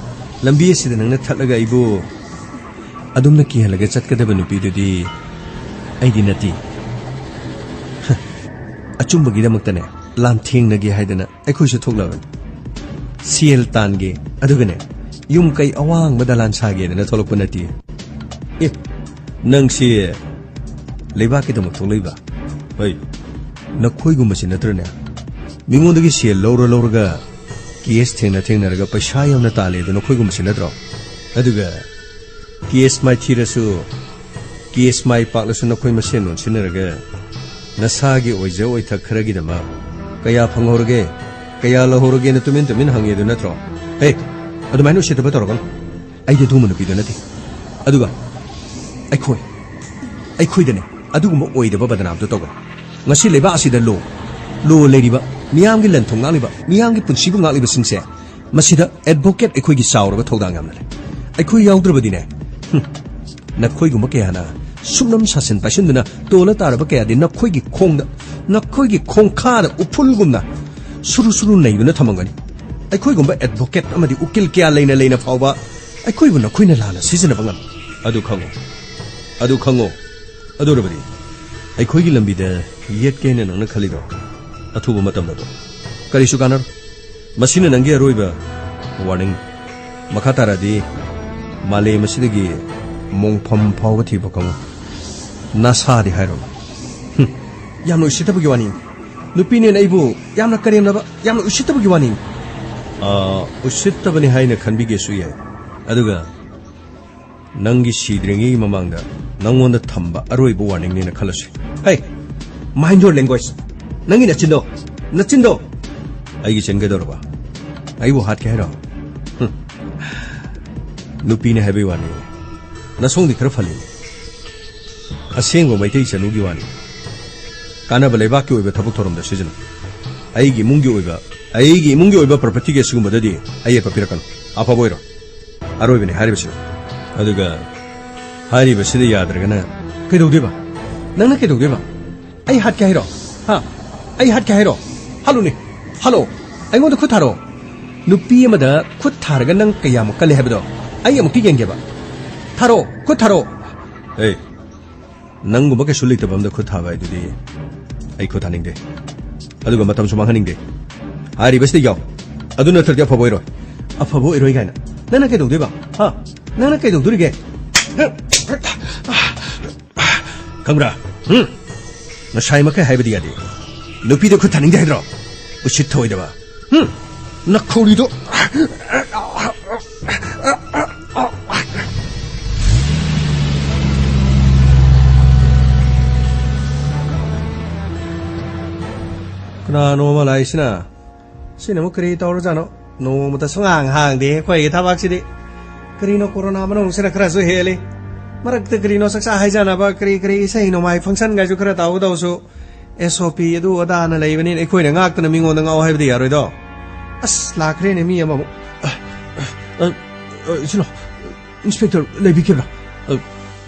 ꯂꯝꯕꯤ ꯑꯁꯤꯗ ꯅꯪꯅ ꯊꯠꯂꯒ ꯑꯩꯕꯨ ꯑꯗꯨꯝꯅ ꯀꯤꯍꯜꯂꯒ ꯆꯠꯀꯗꯕ ꯅꯨꯄꯤꯗꯨꯗꯤ ꯑꯩꯗꯤ ꯅꯠꯇꯦ꯫ ꯍ, ꯑꯆꯨꯝꯕꯒꯤꯗꯃꯛꯇꯅꯦ, ꯂꯥꯟꯊꯦꯡꯅꯒꯦ ꯍꯥꯏꯗꯅ ꯑꯩꯈꯣꯏꯁꯨ ꯊꯣꯛꯂꯕꯅꯤ꯫ ꯁꯦꯜ ꯇꯥꯟꯒꯦ, ꯑꯗꯨꯒꯅꯦ, ꯌꯨꯝ ꯀꯩ ꯑꯋꯥꯡꯕ ꯗꯂꯥꯟ ꯁꯥꯒꯦꯗꯅ ꯊꯣꯛꯂꯛꯄ ꯅꯠꯇꯦ꯫ ꯑꯦ, ꯅꯪꯁꯤ ꯂꯩꯕꯥꯛꯀꯤꯗꯃꯛ ꯊꯣꯛꯂꯛꯏꯕ? ꯍꯣꯏ, ꯅꯈꯣꯏꯒꯨꯝꯕꯁꯤ ꯅꯠꯇ꯭ꯔꯅꯦ? ꯃꯤꯉꯣꯟꯗꯒꯤ ꯁꯦꯜ ꯂꯧꯔ ꯂꯧꯔꯒ ꯀꯦꯁ ꯊꯦꯡꯅ ꯊꯦꯡꯅꯔꯒ ꯄꯩꯁꯥ ꯌꯥꯝꯅ ꯇꯥꯜꯂꯦ ꯑꯗꯣ, ꯅꯈꯣꯏꯒꯨꯝꯕꯁꯤ ꯅꯠꯇ꯭ꯔꯣ? ꯑꯗꯨꯒ ꯀꯦꯁ ꯃꯥꯏꯊꯤꯔꯁꯨ, ꯀꯦꯁ ꯃꯥꯏ ꯄꯥꯛꯂꯁꯨ ꯅꯈꯣꯏ ꯃꯁꯦꯟ ꯂꯣꯟꯁꯤꯟꯅꯔꯒ ꯅꯁꯥꯒꯤ ꯑꯣꯏꯖ ꯑꯣꯏꯊꯛ ꯈꯔꯒꯤꯗꯃꯛ ꯀꯌꯥ ꯐꯪꯍꯧꯔꯒꯦ, ꯀꯌꯥ ꯂꯧꯍꯧꯔꯒꯦꯅ ꯇꯨꯃꯤꯟ ꯇꯨꯃꯤꯟ ꯍꯪꯉꯦ ꯑꯗꯨ ꯅꯠꯇ꯭ꯔꯣ? ꯍꯦ, ꯑꯗꯨꯃꯥꯏꯅ ꯎꯁꯤꯠꯇꯕ ꯇꯧꯔꯛꯀꯅꯨ꯫ ꯑꯩꯗꯤ ꯑꯗꯨꯒꯨꯝꯕ ꯅꯨꯄꯤꯗꯣ ꯅꯠꯇꯦ꯫ ꯑꯗꯨꯒ ꯑꯩꯈꯣꯏ, ꯑꯩꯈꯣꯏꯗꯅꯦ ꯑꯗꯨꯒꯨꯝꯕ ꯑꯣꯏꯗꯕ ꯕꯗꯅꯥꯝꯗꯣ ꯇꯧꯒꯅꯨ꯫ ꯉꯁꯤ ꯂꯩꯕꯥꯛ ꯑꯁꯤꯗ ꯂꯣ, ꯂꯣ ꯂꯩꯔꯤꯕ, ꯃꯤꯌꯥꯝꯒꯤ ꯂꯟ ꯊꯨꯝ ꯉꯥꯛꯂꯤꯕ, ꯃꯤꯌꯥꯝꯒꯤ ꯄꯨꯟꯁꯤꯕꯨ ꯉꯥꯛꯂꯤꯕꯁꯤꯡꯁꯦ, ꯃꯁꯤꯗ ꯑꯦꯗꯚꯣꯀꯦꯠ ꯑꯩꯈꯣꯏꯒꯤ ꯆꯥꯎꯔꯕ ꯊꯧꯗꯥꯡ ꯌꯥꯝꯅ ꯂꯩ꯫ ꯑꯩꯈꯣꯏ ꯌꯥꯎꯗ꯭ꯔꯕꯗꯤꯅꯦ, ꯍꯨꯝ, ꯅꯈꯣꯏꯒꯨꯝꯕ ꯀꯌꯥꯅ ꯁꯨꯞꯅꯝ ꯁꯥꯁꯤꯟ ꯄꯥꯏꯁꯤꯟꯗꯨꯅ ꯇꯣꯜꯂ ꯇꯥꯔꯕ ꯀꯌꯥꯗꯤ ꯅꯈꯣꯏꯒꯤ ꯈꯣꯡꯗ, ꯅꯈꯣꯏꯒꯤ ꯈꯣꯡꯈꯥꯗ ꯎꯐꯨꯜꯒꯨꯝꯅ ꯁꯨꯔꯨ ꯁꯨꯔꯨ ꯅꯩꯗꯨꯅ ꯊꯝꯃꯝꯒꯅꯤ꯫ ꯑꯩꯈꯣꯏꯒꯨꯝꯕ ꯑꯦꯗꯚꯣꯀꯦꯠ ꯑꯃꯗꯤ ꯎꯀꯤꯜ ꯀꯌꯥ ꯂꯩꯅ ꯂꯩꯅ ꯐꯥꯎꯕ ꯑꯩꯈꯣꯏꯕꯨ ꯅꯈꯣꯏꯅ ꯂꯥꯟꯅ ꯁꯤꯖꯤꯟꯅꯕ ꯉꯝꯃꯤ꯫ ꯑꯗꯨ ꯈꯪꯉꯨ, ꯑꯗꯨ ꯈꯪꯉꯨ꯫ ꯑꯗꯨ ꯑꯣꯏꯔꯕꯗꯤ ꯑꯩꯈꯣꯏꯒꯤ ꯂꯝꯕꯤꯗ ꯌꯦꯠꯀꯦ ꯍꯥꯏꯅ ꯅꯪꯅ ꯈꯜꯂꯤꯗꯣ, ꯑꯊꯨꯕ ꯃꯇꯝꯗ ꯑꯗꯨꯝ ꯀꯔꯤꯁꯨ ꯀꯥꯟꯅꯔꯣꯏ꯫ ꯃꯁꯤꯅ ꯅꯪꯒꯤ ꯑꯔꯣꯏꯕ ꯋꯥꯔꯅꯤꯡ꯫ ꯃꯈꯥ ꯇꯥꯔꯗꯤ ꯃꯥꯂꯦꯝ ꯑꯁꯤꯗꯒꯤ ꯃꯣꯡꯐꯝ ꯐꯥꯎꯕ ꯊꯤꯕ ꯈꯪꯉꯨ꯫ ꯅꯁꯥꯗꯤ ꯍꯥꯏꯔꯣ꯫ ꯍꯨꯝ, ꯌꯥꯝꯅ ꯎꯁꯤꯠꯇꯕꯒꯤ ꯋꯥꯅꯤ꯫ ꯅꯨꯄꯤꯅꯦꯅ ꯑꯩꯕꯨ ꯌꯥꯝꯅ ꯀꯔꯦꯝꯅꯕ, ꯌꯥꯝꯅ ꯎꯁꯤꯠꯇꯕꯒꯤ ꯋꯥꯅꯤ꯫ ꯑꯥ, ꯎꯁꯤꯠꯇꯕꯅꯤ ꯍꯥꯏꯅ ꯈꯟꯕꯤꯒꯦꯁꯨ ꯌꯥꯏ꯫ ꯑꯗꯨꯒ ꯅꯪꯒꯤ ꯁꯤꯗ꯭ꯔꯤꯉꯩꯒꯤ ꯃꯃꯥꯡꯗ ꯅꯪꯉꯣꯟꯗ ꯊꯝꯕ ꯑꯔꯣꯏꯕ ꯋꯥꯔꯅꯤꯡꯅꯦꯅ ꯈꯜꯂꯁꯤ꯫ ꯍꯦ, mind your language꯫ ꯅꯪꯒꯤ ꯅꯆꯤꯟꯗꯣ, ꯅꯆꯤꯟꯗꯣ꯫ ꯑꯩꯒꯤ ꯆꯤꯟ ꯀꯩꯗꯧꯔꯕ? ꯑꯩꯕꯨ ꯍꯥꯠꯀꯦ ꯍꯥꯏꯔꯣ? ꯍꯨꯝ꯫ ꯅꯨꯄꯤꯅꯦ ꯍꯥꯏꯕꯩ ꯋꯥꯅꯤ꯫ ꯅꯁꯣꯡꯗꯤ ꯈꯔ ꯐꯜꯂꯤꯅꯦ꯫ ꯑꯁꯦꯡꯕ ꯃꯩꯇꯩ ꯆꯅꯨꯒꯤ ꯋꯥꯅꯤ꯫ ꯀꯥꯟꯅꯕ ꯂꯩꯕꯥꯛꯀꯤ ꯑꯣꯏꯕ ꯊꯕꯛ ꯊꯧꯔꯝꯗ ꯁꯤꯖꯤꯟꯅꯧ꯫ ꯑꯩꯒꯤ ꯏꯃꯨꯡꯒꯤ ꯑꯣꯏꯕ, ꯑꯩꯒꯤ ꯏꯃꯨꯡꯒꯤ ꯑꯣꯏꯕ ꯄ꯭ꯔꯣꯄꯔꯇꯤꯒꯤ ꯑꯁꯤꯒꯨꯝꯕꯗꯗꯤ ꯑꯌꯦꯠꯄ ꯄꯤꯔꯛꯀꯅꯨ꯫ ꯑꯐꯕ ꯑꯣꯏꯔꯣ꯫ ꯑꯔꯣꯏꯕꯅꯤ ꯍꯥꯏꯔꯤꯕꯁꯤꯅ꯫ ꯑꯗꯨꯒ ꯍꯥꯏꯔꯤꯕꯁꯤꯗ ꯌꯥꯗ꯭ꯔꯒꯅ ꯀꯩꯗꯧꯗꯣꯏꯕ? ꯅꯪꯅ ꯀꯩꯗꯧꯗꯣꯏꯕ? ꯑꯩ ꯍꯥꯠꯀꯦ ꯍꯥꯏꯔꯣ? ꯍꯥ? ꯑꯩ ꯍꯥꯠꯀꯦ ꯍꯥꯏꯔꯣ? ꯍꯥꯠꯂꯨꯅꯦ꯫ ꯍꯥꯠꯂꯣ꯫ ꯑꯩꯉꯣꯟꯗ ꯈꯨꯠ ꯊꯥꯔꯣ꯫ ꯅꯨꯄꯤ ꯑꯃꯗ ꯈꯨꯠ ꯊꯥꯔꯒ ꯅꯪ ꯀꯌꯥꯃꯨꯛ ꯀꯜꯂꯦ ꯍꯥꯏꯕꯗꯣ ꯑꯩ ꯑꯃꯨꯛꯇ ꯌꯦꯡꯒꯦꯕ꯫ ꯊꯥꯔꯛꯑꯣ, ꯈꯨꯠ ꯊꯥꯔꯛꯑꯣ꯫ ꯑꯦ, ꯅꯪꯒꯨꯝꯕ ꯀꯩꯁꯨ ꯂꯩꯇꯕ ꯑꯃꯗ ꯈꯨꯠ ꯊꯥꯕ ꯍꯥꯏꯗꯨꯗꯤ ꯑꯩ ꯈꯨꯠ ꯊꯥꯅꯤꯡꯗꯦ꯫ ꯑꯗꯨꯒ ꯃꯇꯝꯁꯨ ꯃꯥꯡꯍꯟꯅꯤꯡꯗꯦ꯫ ꯍꯥꯏꯔꯤꯕꯁꯤꯗ ꯌꯥꯎ꯫ ꯑꯗꯨ ꯅꯠꯇ꯭ꯔꯗꯤ ꯑꯐꯕ ꯑꯣꯏꯔꯣꯏ꯫ ꯑꯐꯕ ꯑꯣꯏꯔꯣꯏ ꯀꯥꯏꯅ? ꯅꯪꯅ ꯀꯩꯗꯧꯗꯣꯏꯕ? ꯍꯥ? ꯅꯪꯅ ꯀꯩꯗꯧꯗꯣꯔꯤꯒꯦ? ꯈꯪꯕ꯭ꯔꯥ? ꯍꯨꯝ? ꯉꯁꯥꯏ ꯃꯈꯩ ꯍꯥꯏꯕꯗꯤ ꯌꯥꯗꯦ꯫ ꯅꯨꯄꯤꯗ ꯈꯨꯠ ꯊꯥꯅꯤꯡꯗꯦ ꯍꯥꯏꯗ꯭ꯔꯣ? ꯎꯁꯤꯠ ꯊꯑꯣꯏꯗꯕ꯫ ꯍꯨꯝ? ꯅꯈꯧꯔꯤꯗꯣ꯫ ꯀꯅꯥꯅꯣ ꯑꯃ ꯂꯥꯛꯏꯁꯤꯅ? ꯁꯤꯅ ꯑꯃꯨꯛ ꯀꯔꯤ ꯇꯧꯔꯖꯥꯠꯅꯣ? ꯅꯣꯡꯃꯇ ꯁꯨꯡꯍꯥꯡ ꯍꯥꯡꯗꯦ ꯑꯩꯈꯣꯏꯒꯤ ꯊꯕꯛꯁꯤꯗꯤ꯫ ꯀꯔꯤꯅꯣ, ꯀꯣꯔꯣꯅꯥ ꯃꯅꯨꯡꯁꯤꯅ ꯈꯔꯁꯨ ꯍꯦꯜꯂꯤ꯫ ꯃꯔꯛꯇ ꯀꯔꯤꯅꯣ ꯆꯥꯛꯆꯥ ꯍꯥꯏꯖꯅꯕ, ꯀꯔꯤ ꯀꯔꯤ ꯏꯁꯩ ꯅꯣꯡꯃꯥꯏ ꯐꯪꯁꯟꯒꯥꯏꯁꯨ ꯈꯔ ꯇꯧꯒꯗꯧꯁꯨ꯫ ꯑꯦꯁ ꯑꯣ ꯄꯤ ꯑꯗꯨ ꯑꯗꯥꯅ ꯂꯩꯕꯅꯤꯅ ꯑꯩꯈꯣꯏꯅ ꯉꯥꯛꯇꯅ ꯃꯤꯉꯣꯟꯗ ꯉꯥꯎ ꯍꯥꯏꯕꯗꯤ ꯌꯥꯔꯣꯏꯗꯣ꯫ ꯑꯁ, ꯂꯥꯛꯈ꯭ꯔꯦꯅꯦ ꯃꯤ ꯑꯃꯃꯨꯛ꯫ ꯑ, ꯑ, ꯏꯆꯤꯜꯅꯥꯎ, ꯏꯟꯁꯄꯦꯛꯇꯔ ꯂꯩꯕꯤꯈꯤꯕ꯭ꯔꯥ? ꯑ,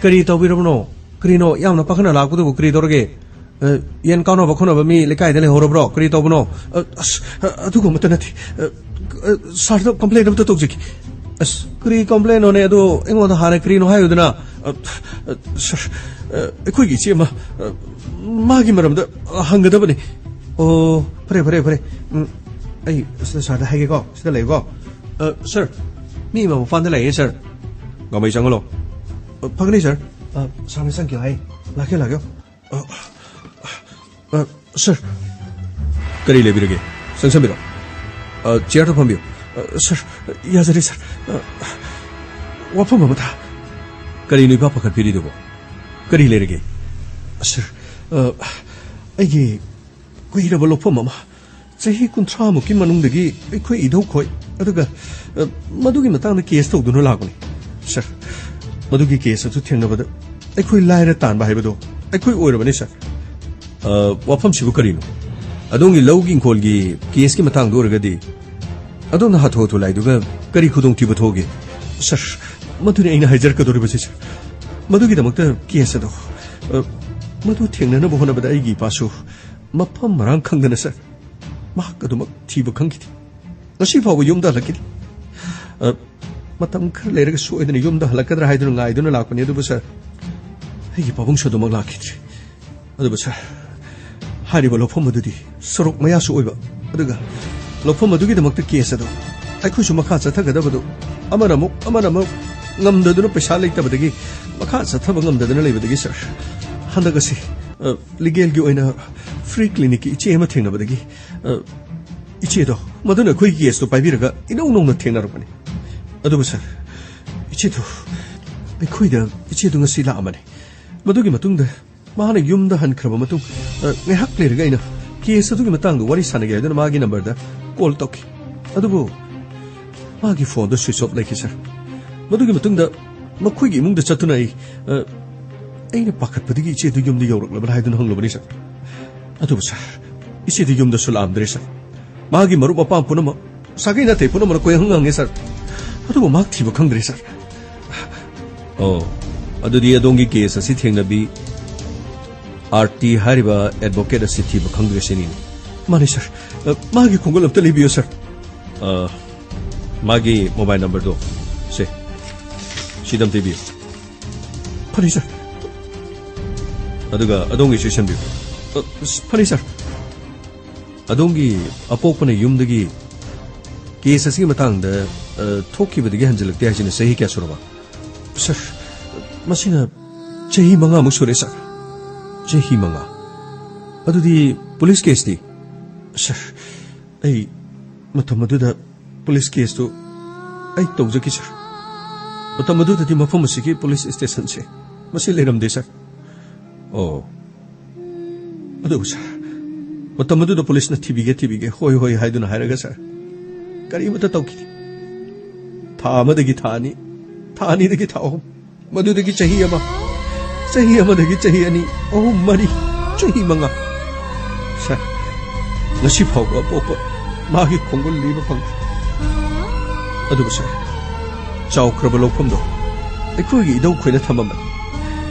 ꯀꯔꯤ ꯇꯧꯕꯤꯔꯕꯅꯣ? ꯀꯔꯤꯅꯣ ꯌꯥꯝꯅ ꯄꯥꯈꯠꯅ ꯂꯥꯛꯄꯗꯨꯕꯨ ꯀꯔꯤ ꯇꯧꯔꯒꯦ? ꯑ, ꯌꯦꯟ ꯀꯥꯎꯅꯕ ꯈꯣꯠꯅꯕ ꯃꯤ ꯂꯩꯀꯥꯏꯗ ꯂꯩꯍꯧꯔꯕ꯭ꯔꯣ? ꯀꯔꯤ ꯇꯧꯕꯅꯣ? ꯑ, ꯑꯁ, ꯑ, ꯑꯗꯨꯒꯨꯝꯕꯇ ꯅꯠꯇꯦ꯫ ꯑ, ꯑ, ꯁꯥꯔꯗ ꯀꯝꯄ꯭ꯂꯦꯟ ꯑꯝꯇ ꯇꯧꯖꯒꯦ꯫ ꯑꯁ, ꯀꯔꯤ ꯀꯝꯄ꯭ꯂꯦꯟꯅꯣꯅꯦ? ꯑꯗꯣ ꯑꯩꯉꯣꯟꯗ ꯍꯥꯟꯅ ꯀꯔꯤꯅꯣ ꯍꯥꯏꯌꯨꯗꯅ꯫ ꯑ, ꯑ, ꯁꯥꯔ, ꯑ, ꯑꯩꯈꯣꯏꯒꯤ ꯏꯆꯦ ꯑꯃ, ꯑ, ꯃꯥꯒꯤ ꯃꯔꯝꯗ ꯍꯪꯒꯗꯕꯅꯤ꯫ ꯑꯣ, ꯐꯔꯦ, ꯐꯔꯦ, ꯐꯔꯦ꯫ ꯎꯝ, ꯑꯩ ꯁꯤꯗ ꯁꯥꯔꯗ ꯍꯥꯏꯒꯦꯀꯣ, ꯁꯤꯗ ꯂꯩꯌꯨꯀꯣ꯫ ꯑ, ꯁꯥꯔ, ꯃꯤ ꯑꯃ ꯃꯄꯥꯟꯗ ꯂꯩꯌꯦ, ꯁꯥꯔ꯫ ꯒꯥꯃꯩ ꯆꯪꯍꯜꯂꯣ꯫ ꯑ, ꯐꯒꯅꯤ, ꯁꯥꯔ꯫ ꯑ, ꯁꯥꯔꯅ ꯆꯪꯈꯤꯌꯣ ꯍꯥꯏ꯫ ꯂꯥꯛꯀꯦ, ꯂꯥꯛꯀꯦ꯫ ꯑ, ꯑ, ꯁꯥꯔ, ꯀꯔꯤ ꯂꯩꯕꯤꯔꯒꯦ? ꯆꯪꯁꯟꯕꯤꯔꯣ꯫ ꯑ, ꯆꯤꯌꯔꯗ ꯐꯝꯕꯤꯌꯨ꯫ ꯑ, ꯁꯥꯔ, ꯌꯥꯖꯔꯦ, ꯁꯥꯔ꯫ ꯑ, ꯋꯥꯐꯝ ꯑꯃꯇ꯫ ꯀꯔꯤꯅꯣ ꯏꯄꯥ ꯄꯥꯈꯠꯄꯤꯔꯤꯗꯨꯕꯣ? ꯀꯔꯤ ꯂꯩꯔꯒꯦ? ꯁꯥꯔ, ꯑ, ꯑꯩꯒꯤ ꯀꯨꯏꯔꯕ ꯂꯧꯐꯝ ꯑꯃ, ꯆꯍꯤ ꯀꯨꯟꯊ꯭ꯔꯥ ꯃꯨꯛꯀꯤ ꯃꯅꯨꯡꯗꯒꯤ ꯑꯩꯈꯣꯏ ꯏꯙꯧꯈꯣꯏ, ꯑꯗꯨꯒ, ꯑ, ꯃꯗꯨꯒꯤ ꯃꯇꯥꯡꯗ ꯀꯦꯁ ꯇꯧꯗꯨꯅ ꯂꯥꯛꯄꯅꯤ꯫ ꯁꯥꯔ, ꯃꯗꯨꯒꯤ ꯀꯦꯁ ꯑꯗꯨ ꯊꯦꯡꯅꯕꯗ ꯑꯩꯈꯣꯏ ꯂꯥꯏꯔ ꯇꯥꯟꯕ ꯍꯥꯏꯕꯗꯣ ꯑꯩꯈꯣꯏ ꯑꯣꯏꯔꯕꯅꯤ, ꯁꯥꯔ꯫ ꯑ, ꯋꯥꯐꯝꯁꯤꯕꯨ ꯀꯔꯤꯅꯣ? ꯑꯗꯣꯝꯒꯤ ꯂꯧꯒꯤ ꯏꯪꯈꯣꯜꯒꯤ ꯀꯦꯁꯀꯤ ꯃꯇꯥꯡꯗ ꯑꯣꯏꯔꯒꯗꯤ ꯑꯗꯣꯝꯅ ꯍꯥꯊꯨ ꯍꯥꯊꯨ ꯂꯥꯛꯏꯗꯨꯒ ꯀꯔꯤ ꯈꯨꯗꯣꯡꯊꯤꯕ ꯊꯣꯛꯑꯒꯦ? ꯁꯥꯔ, ꯃꯗꯨꯅꯤ ꯑꯩꯅ ꯍꯥꯏꯖꯔꯛꯀꯗꯧꯔꯤꯕꯁꯤ, ꯁꯥꯔ꯫ ꯃꯗꯨꯒꯤꯗꯃꯛꯇ ꯀꯦꯁ ꯑꯗꯣ, ꯑ, ꯃꯗꯨ ꯊꯦꯡꯅꯅꯕ ꯍꯣꯠꯅꯕꯗ ꯑꯩꯒꯤ ꯏꯄꯥꯁꯨ ꯃꯐꯝ ꯃꯔꯥꯡ ꯈꯪꯗꯅ, ꯁꯥꯔ, ꯃꯍꯥꯛ ꯑꯗꯨꯃꯛ ꯊꯤꯕ ꯈꯪꯈꯤꯗꯦ꯫ ꯉꯁꯤ ꯐꯥꯎꯕ ꯌꯨꯝꯗ ꯍꯜꯂꯛꯈꯤꯗꯦ꯫ ꯑ, ꯃꯇꯝ ꯈꯔ ꯂꯩꯔꯒ ꯁꯣꯏꯗꯅ ꯌꯨꯝꯗ ꯍꯜꯂꯛꯀꯗ꯭ꯔꯥ ꯍꯥꯏꯗꯨꯅ ꯉꯥꯏꯗꯨꯅ ꯂꯥꯛꯄꯅꯤ꯫ ꯑꯗꯨꯕꯨ ꯁꯥꯔ, ꯑꯩꯒꯤ ꯄꯥꯕꯨꯡꯁꯨ ꯑꯗꯨꯃꯛ ꯂꯥꯛꯈꯤꯗ꯭ꯔꯦ꯫ ꯑꯗꯨꯕꯨ ꯁꯥꯔ, ꯍꯥꯏꯔꯤꯕ ꯂꯧꯐꯝ ꯑꯗꯨꯗꯤ ꯁꯣꯔꯣꯛ ꯃꯌꯥꯁꯨ ꯑꯣꯏꯕ, ꯑꯗꯨꯒ ꯂꯧꯐꯝ ꯑꯗꯨꯒꯤꯗꯃꯛꯇ ꯀꯦꯁ ꯑꯗꯨ ꯑꯩꯈꯣꯏꯁꯨ ꯃꯈꯥ ꯆꯠꯊꯒꯗꯕꯗꯨ ꯑꯃꯅ ꯑꯃꯨꯛ ꯑꯃꯅ ꯑꯃꯨꯛ ꯉꯝꯗꯗꯨꯅ, ꯄꯩꯁꯥ ꯂꯩꯇꯕꯗꯒꯤ ꯃꯈꯥ ꯆꯠꯊꯕ ꯉꯝꯗꯗꯅ ꯂꯩꯕꯗꯒꯤ ꯁꯥꯔ, ꯍꯟꯗꯛ ꯑꯁꯤ, ꯑ, ꯂꯤꯒꯦꯜꯒꯤ ꯑꯣꯏꯅ ꯐ꯭ꯔꯤ ꯀ꯭ꯂꯤꯅꯤꯛꯀꯤ ꯏꯆꯦ ꯑꯃ ꯊꯦꯡꯅꯕꯗꯒꯤ, ꯑ, ꯏꯆꯦꯗꯣ, ꯃꯗꯨꯅ ꯑꯩꯈꯣꯏꯒꯤ ꯀꯦꯁꯇꯣ ꯄꯥꯏꯕꯤꯔꯒ ꯏꯅꯧ ꯅꯧꯅ ꯊꯦꯡꯅꯔꯛꯄꯅꯤ꯫ ꯑꯗꯨꯕꯨ ꯁꯥꯔ, ꯏꯆꯦꯗꯣ, ꯑꯩꯈꯣꯏꯗ ꯏꯆꯦꯗꯣ ꯉꯁꯤ ꯂꯥꯛꯑꯝꯕꯅꯤ꯫ ꯃꯗꯨꯒꯤ ꯃꯇꯨꯡꯗ ꯃꯥꯅ ꯌꯨꯝꯗ ꯍꯟꯈ꯭ꯔꯕ ꯃꯇꯨꯡ, ꯑ, ꯉꯥꯏꯍꯥꯛ ꯂꯩꯔꯒ ꯑꯩꯅ ꯀꯦꯁ ꯑꯗꯨꯒꯤ ꯃꯇꯥꯡꯗ ꯋꯥꯔꯤ ꯁꯥꯟꯅꯒꯦ ꯍꯥꯏꯗꯨꯅ ꯃꯥꯒꯤ ꯅꯝꯕꯔꯗ ꯀꯣꯜ ꯇꯧꯈꯤ꯫ ꯑꯗꯨꯕꯨ ꯃꯥꯒꯤ ꯐꯣꯟꯗꯣ ꯁ꯭ꯋꯤꯆ ꯑꯣꯐ ꯂꯩꯈꯤ, ꯁꯥꯔ꯫ ꯃꯗꯨꯒꯤ ꯃꯇꯨꯡꯗ ꯃꯈꯣꯏꯒꯤ ꯏꯃꯨꯡꯗ ꯆꯠꯇꯨꯅ ꯑꯩ, ꯑ, ꯑꯩꯅ ꯄꯥꯈꯠꯄꯗꯒꯤ ꯏꯆꯦꯗꯨ ꯌꯨꯝꯗ ꯌꯧꯔꯛꯂꯕ꯭ꯔꯥ ꯍꯥꯏꯗꯨꯅ ꯍꯪꯂꯨꯕꯅꯤ, ꯁꯥꯔ꯫ ꯑꯗꯨꯕꯨ, ꯁꯥꯔ, ꯏꯆꯦꯗꯤ ꯌꯨꯝꯗꯁꯨ ꯂꯥꯛꯑꯝꯗ꯭ꯔꯦ, ꯁꯥꯔ꯫ ꯃꯥꯒꯤ ꯃꯔꯨꯞ ꯃꯄꯥꯡ ꯄꯨꯝꯅꯃꯛ, ꯁꯥꯒꯩ ꯅꯥꯇꯩ ꯄꯨꯝꯅꯃꯛꯅ ꯀꯣꯏꯍꯪ ꯍꯪꯉꯦ, ꯁꯥꯔ꯫ ꯑꯗꯨꯕꯨ ꯃꯍꯥꯛ ꯊꯤꯕ ꯈꯪꯗ꯭ꯔꯦ, ꯁꯥꯔ꯫ ꯑꯣ, ꯑꯗꯨꯗꯤ ꯑꯗꯣꯝꯒꯤ ꯀꯦꯁ ꯑꯁꯤ ꯊꯦꯡꯅꯕꯤ ꯑꯥꯔꯇꯤ ꯍꯥꯏꯔꯤꯕ ꯑꯦꯗꯚꯣꯀꯦꯠ ꯑꯁꯤ ꯊꯤꯕ ꯈꯪꯗ꯭ꯔꯦ ꯁꯤꯅꯤꯅꯦ? ꯃꯥꯅꯦ, ꯁꯥꯔ꯫ ꯑ, ꯃꯥꯒꯤ ꯈꯣꯡꯒꯨꯜ ꯑꯝꯇ ꯂꯩꯕꯤꯌꯨ, ꯁꯥꯔ꯫ ꯑ, ꯃꯥꯒꯤ ꯃꯣꯕꯥꯏꯜ ꯅꯝꯕꯔꯗꯣ ꯁꯦ, ꯁꯤꯗ ꯑꯝꯇ ꯏꯕꯤꯌꯨ꯫ ꯐꯅꯤ, ꯁꯥꯔ꯫ ꯑꯗꯨꯒ ꯑꯗꯣꯝꯒꯤꯁꯨ ꯏꯁꯟꯕꯤꯌꯨ꯫ ꯑ, ꯐꯅꯤ, ꯁꯥꯔ꯫ ꯑꯗꯣꯝꯒꯤ ꯑꯄꯣꯛꯄꯅ ꯌꯨꯝꯗꯒꯤ ꯀꯦꯁ ꯑꯁꯤꯒꯤ ꯃꯇꯥꯡꯗ, ꯑ, ꯊꯣꯛꯈꯤꯕꯗꯒꯤ ꯍꯟꯖꯤꯜꯂꯛꯇꯦ ꯍꯥꯏꯁꯤꯅ ꯆꯍꯤ ꯀꯌꯥ ꯁꯨꯔꯕ? ꯁꯥꯔ, ꯃꯁꯤꯅ ꯆꯍꯤ ꯃꯉꯥꯃꯨꯛ ꯁꯨꯔꯦ, ꯁꯥꯔ꯫ ꯆꯍꯤ ꯃꯉꯥ? ꯑꯗꯨꯗꯤ ꯄꯨꯂꯤꯁ ꯀꯦꯁꯇꯤ? ꯁꯥꯔ, ꯑꯩ ꯃꯇꯝ ꯑꯗꯨꯗ ꯄꯨꯂꯤꯁ ꯀꯦꯁꯇꯨ ꯑꯩ ꯇꯧꯖꯈꯤ, ꯁꯥꯔ꯫ ꯃꯇꯝ ꯑꯗꯨꯗꯗꯤ ꯃꯐꯝ ꯑꯁꯤꯒꯤ ꯄꯨꯂꯤꯁ ꯁ꯭ꯇꯦꯁꯟꯁꯦ ꯃꯁꯤ ꯂꯩꯔꯝꯗꯦ, ꯁꯥꯔ꯫ ꯑꯣ꯫ ꯑꯗꯨꯕꯨ, ꯁꯥꯔ, ꯃꯇꯝ ꯑꯗꯨꯗ ꯄꯨꯂꯤꯁꯅ "ꯊꯤꯕꯤꯒꯦ, ꯊꯤꯕꯤꯒꯦ, ꯍꯣꯏ, ꯍꯣꯏ" ꯍꯥꯏꯗꯨꯅ ꯍꯥꯏꯔꯒ, ꯁꯥꯔ, ꯀꯔꯤꯃꯠꯇ ꯇꯧꯈꯤꯗꯦ꯫ ꯊꯥ ꯑꯃꯗꯒꯤ ꯊꯥ ꯑꯅꯤ, ꯊꯥ ꯑꯅꯤꯗꯒꯤ ꯊꯥ ꯑꯍꯨꯝ, ꯃꯗꯨꯗꯒꯤ ꯆꯍꯤ ꯑꯃ, ꯆꯍꯤ ꯑꯃꯗꯒꯤ ꯆꯍꯤ ꯑꯅꯤ, ꯑꯍꯨꯝ, ꯃꯔꯤ, ꯆꯍꯤ ꯃꯉꯥ꯫ ꯁꯥꯔ, ꯉꯁꯤ ꯐꯥꯎꯕ ꯑꯄꯣꯛꯄ ꯃꯥꯒꯤ ꯈꯣꯡꯒꯨꯜ ꯂꯤꯕ ꯐꯪꯗ꯭ꯔꯤ꯫ ꯑꯗꯨꯕꯨ ꯁꯥꯔ, ꯆꯥꯎꯈ꯭ꯔꯕ ꯂꯧꯐꯝꯗꯣ ꯑꯩꯈꯣꯏꯒꯤ ꯏꯙꯧ ꯈꯣꯏꯅ ꯊꯝꯃꯝꯕꯅꯤ꯫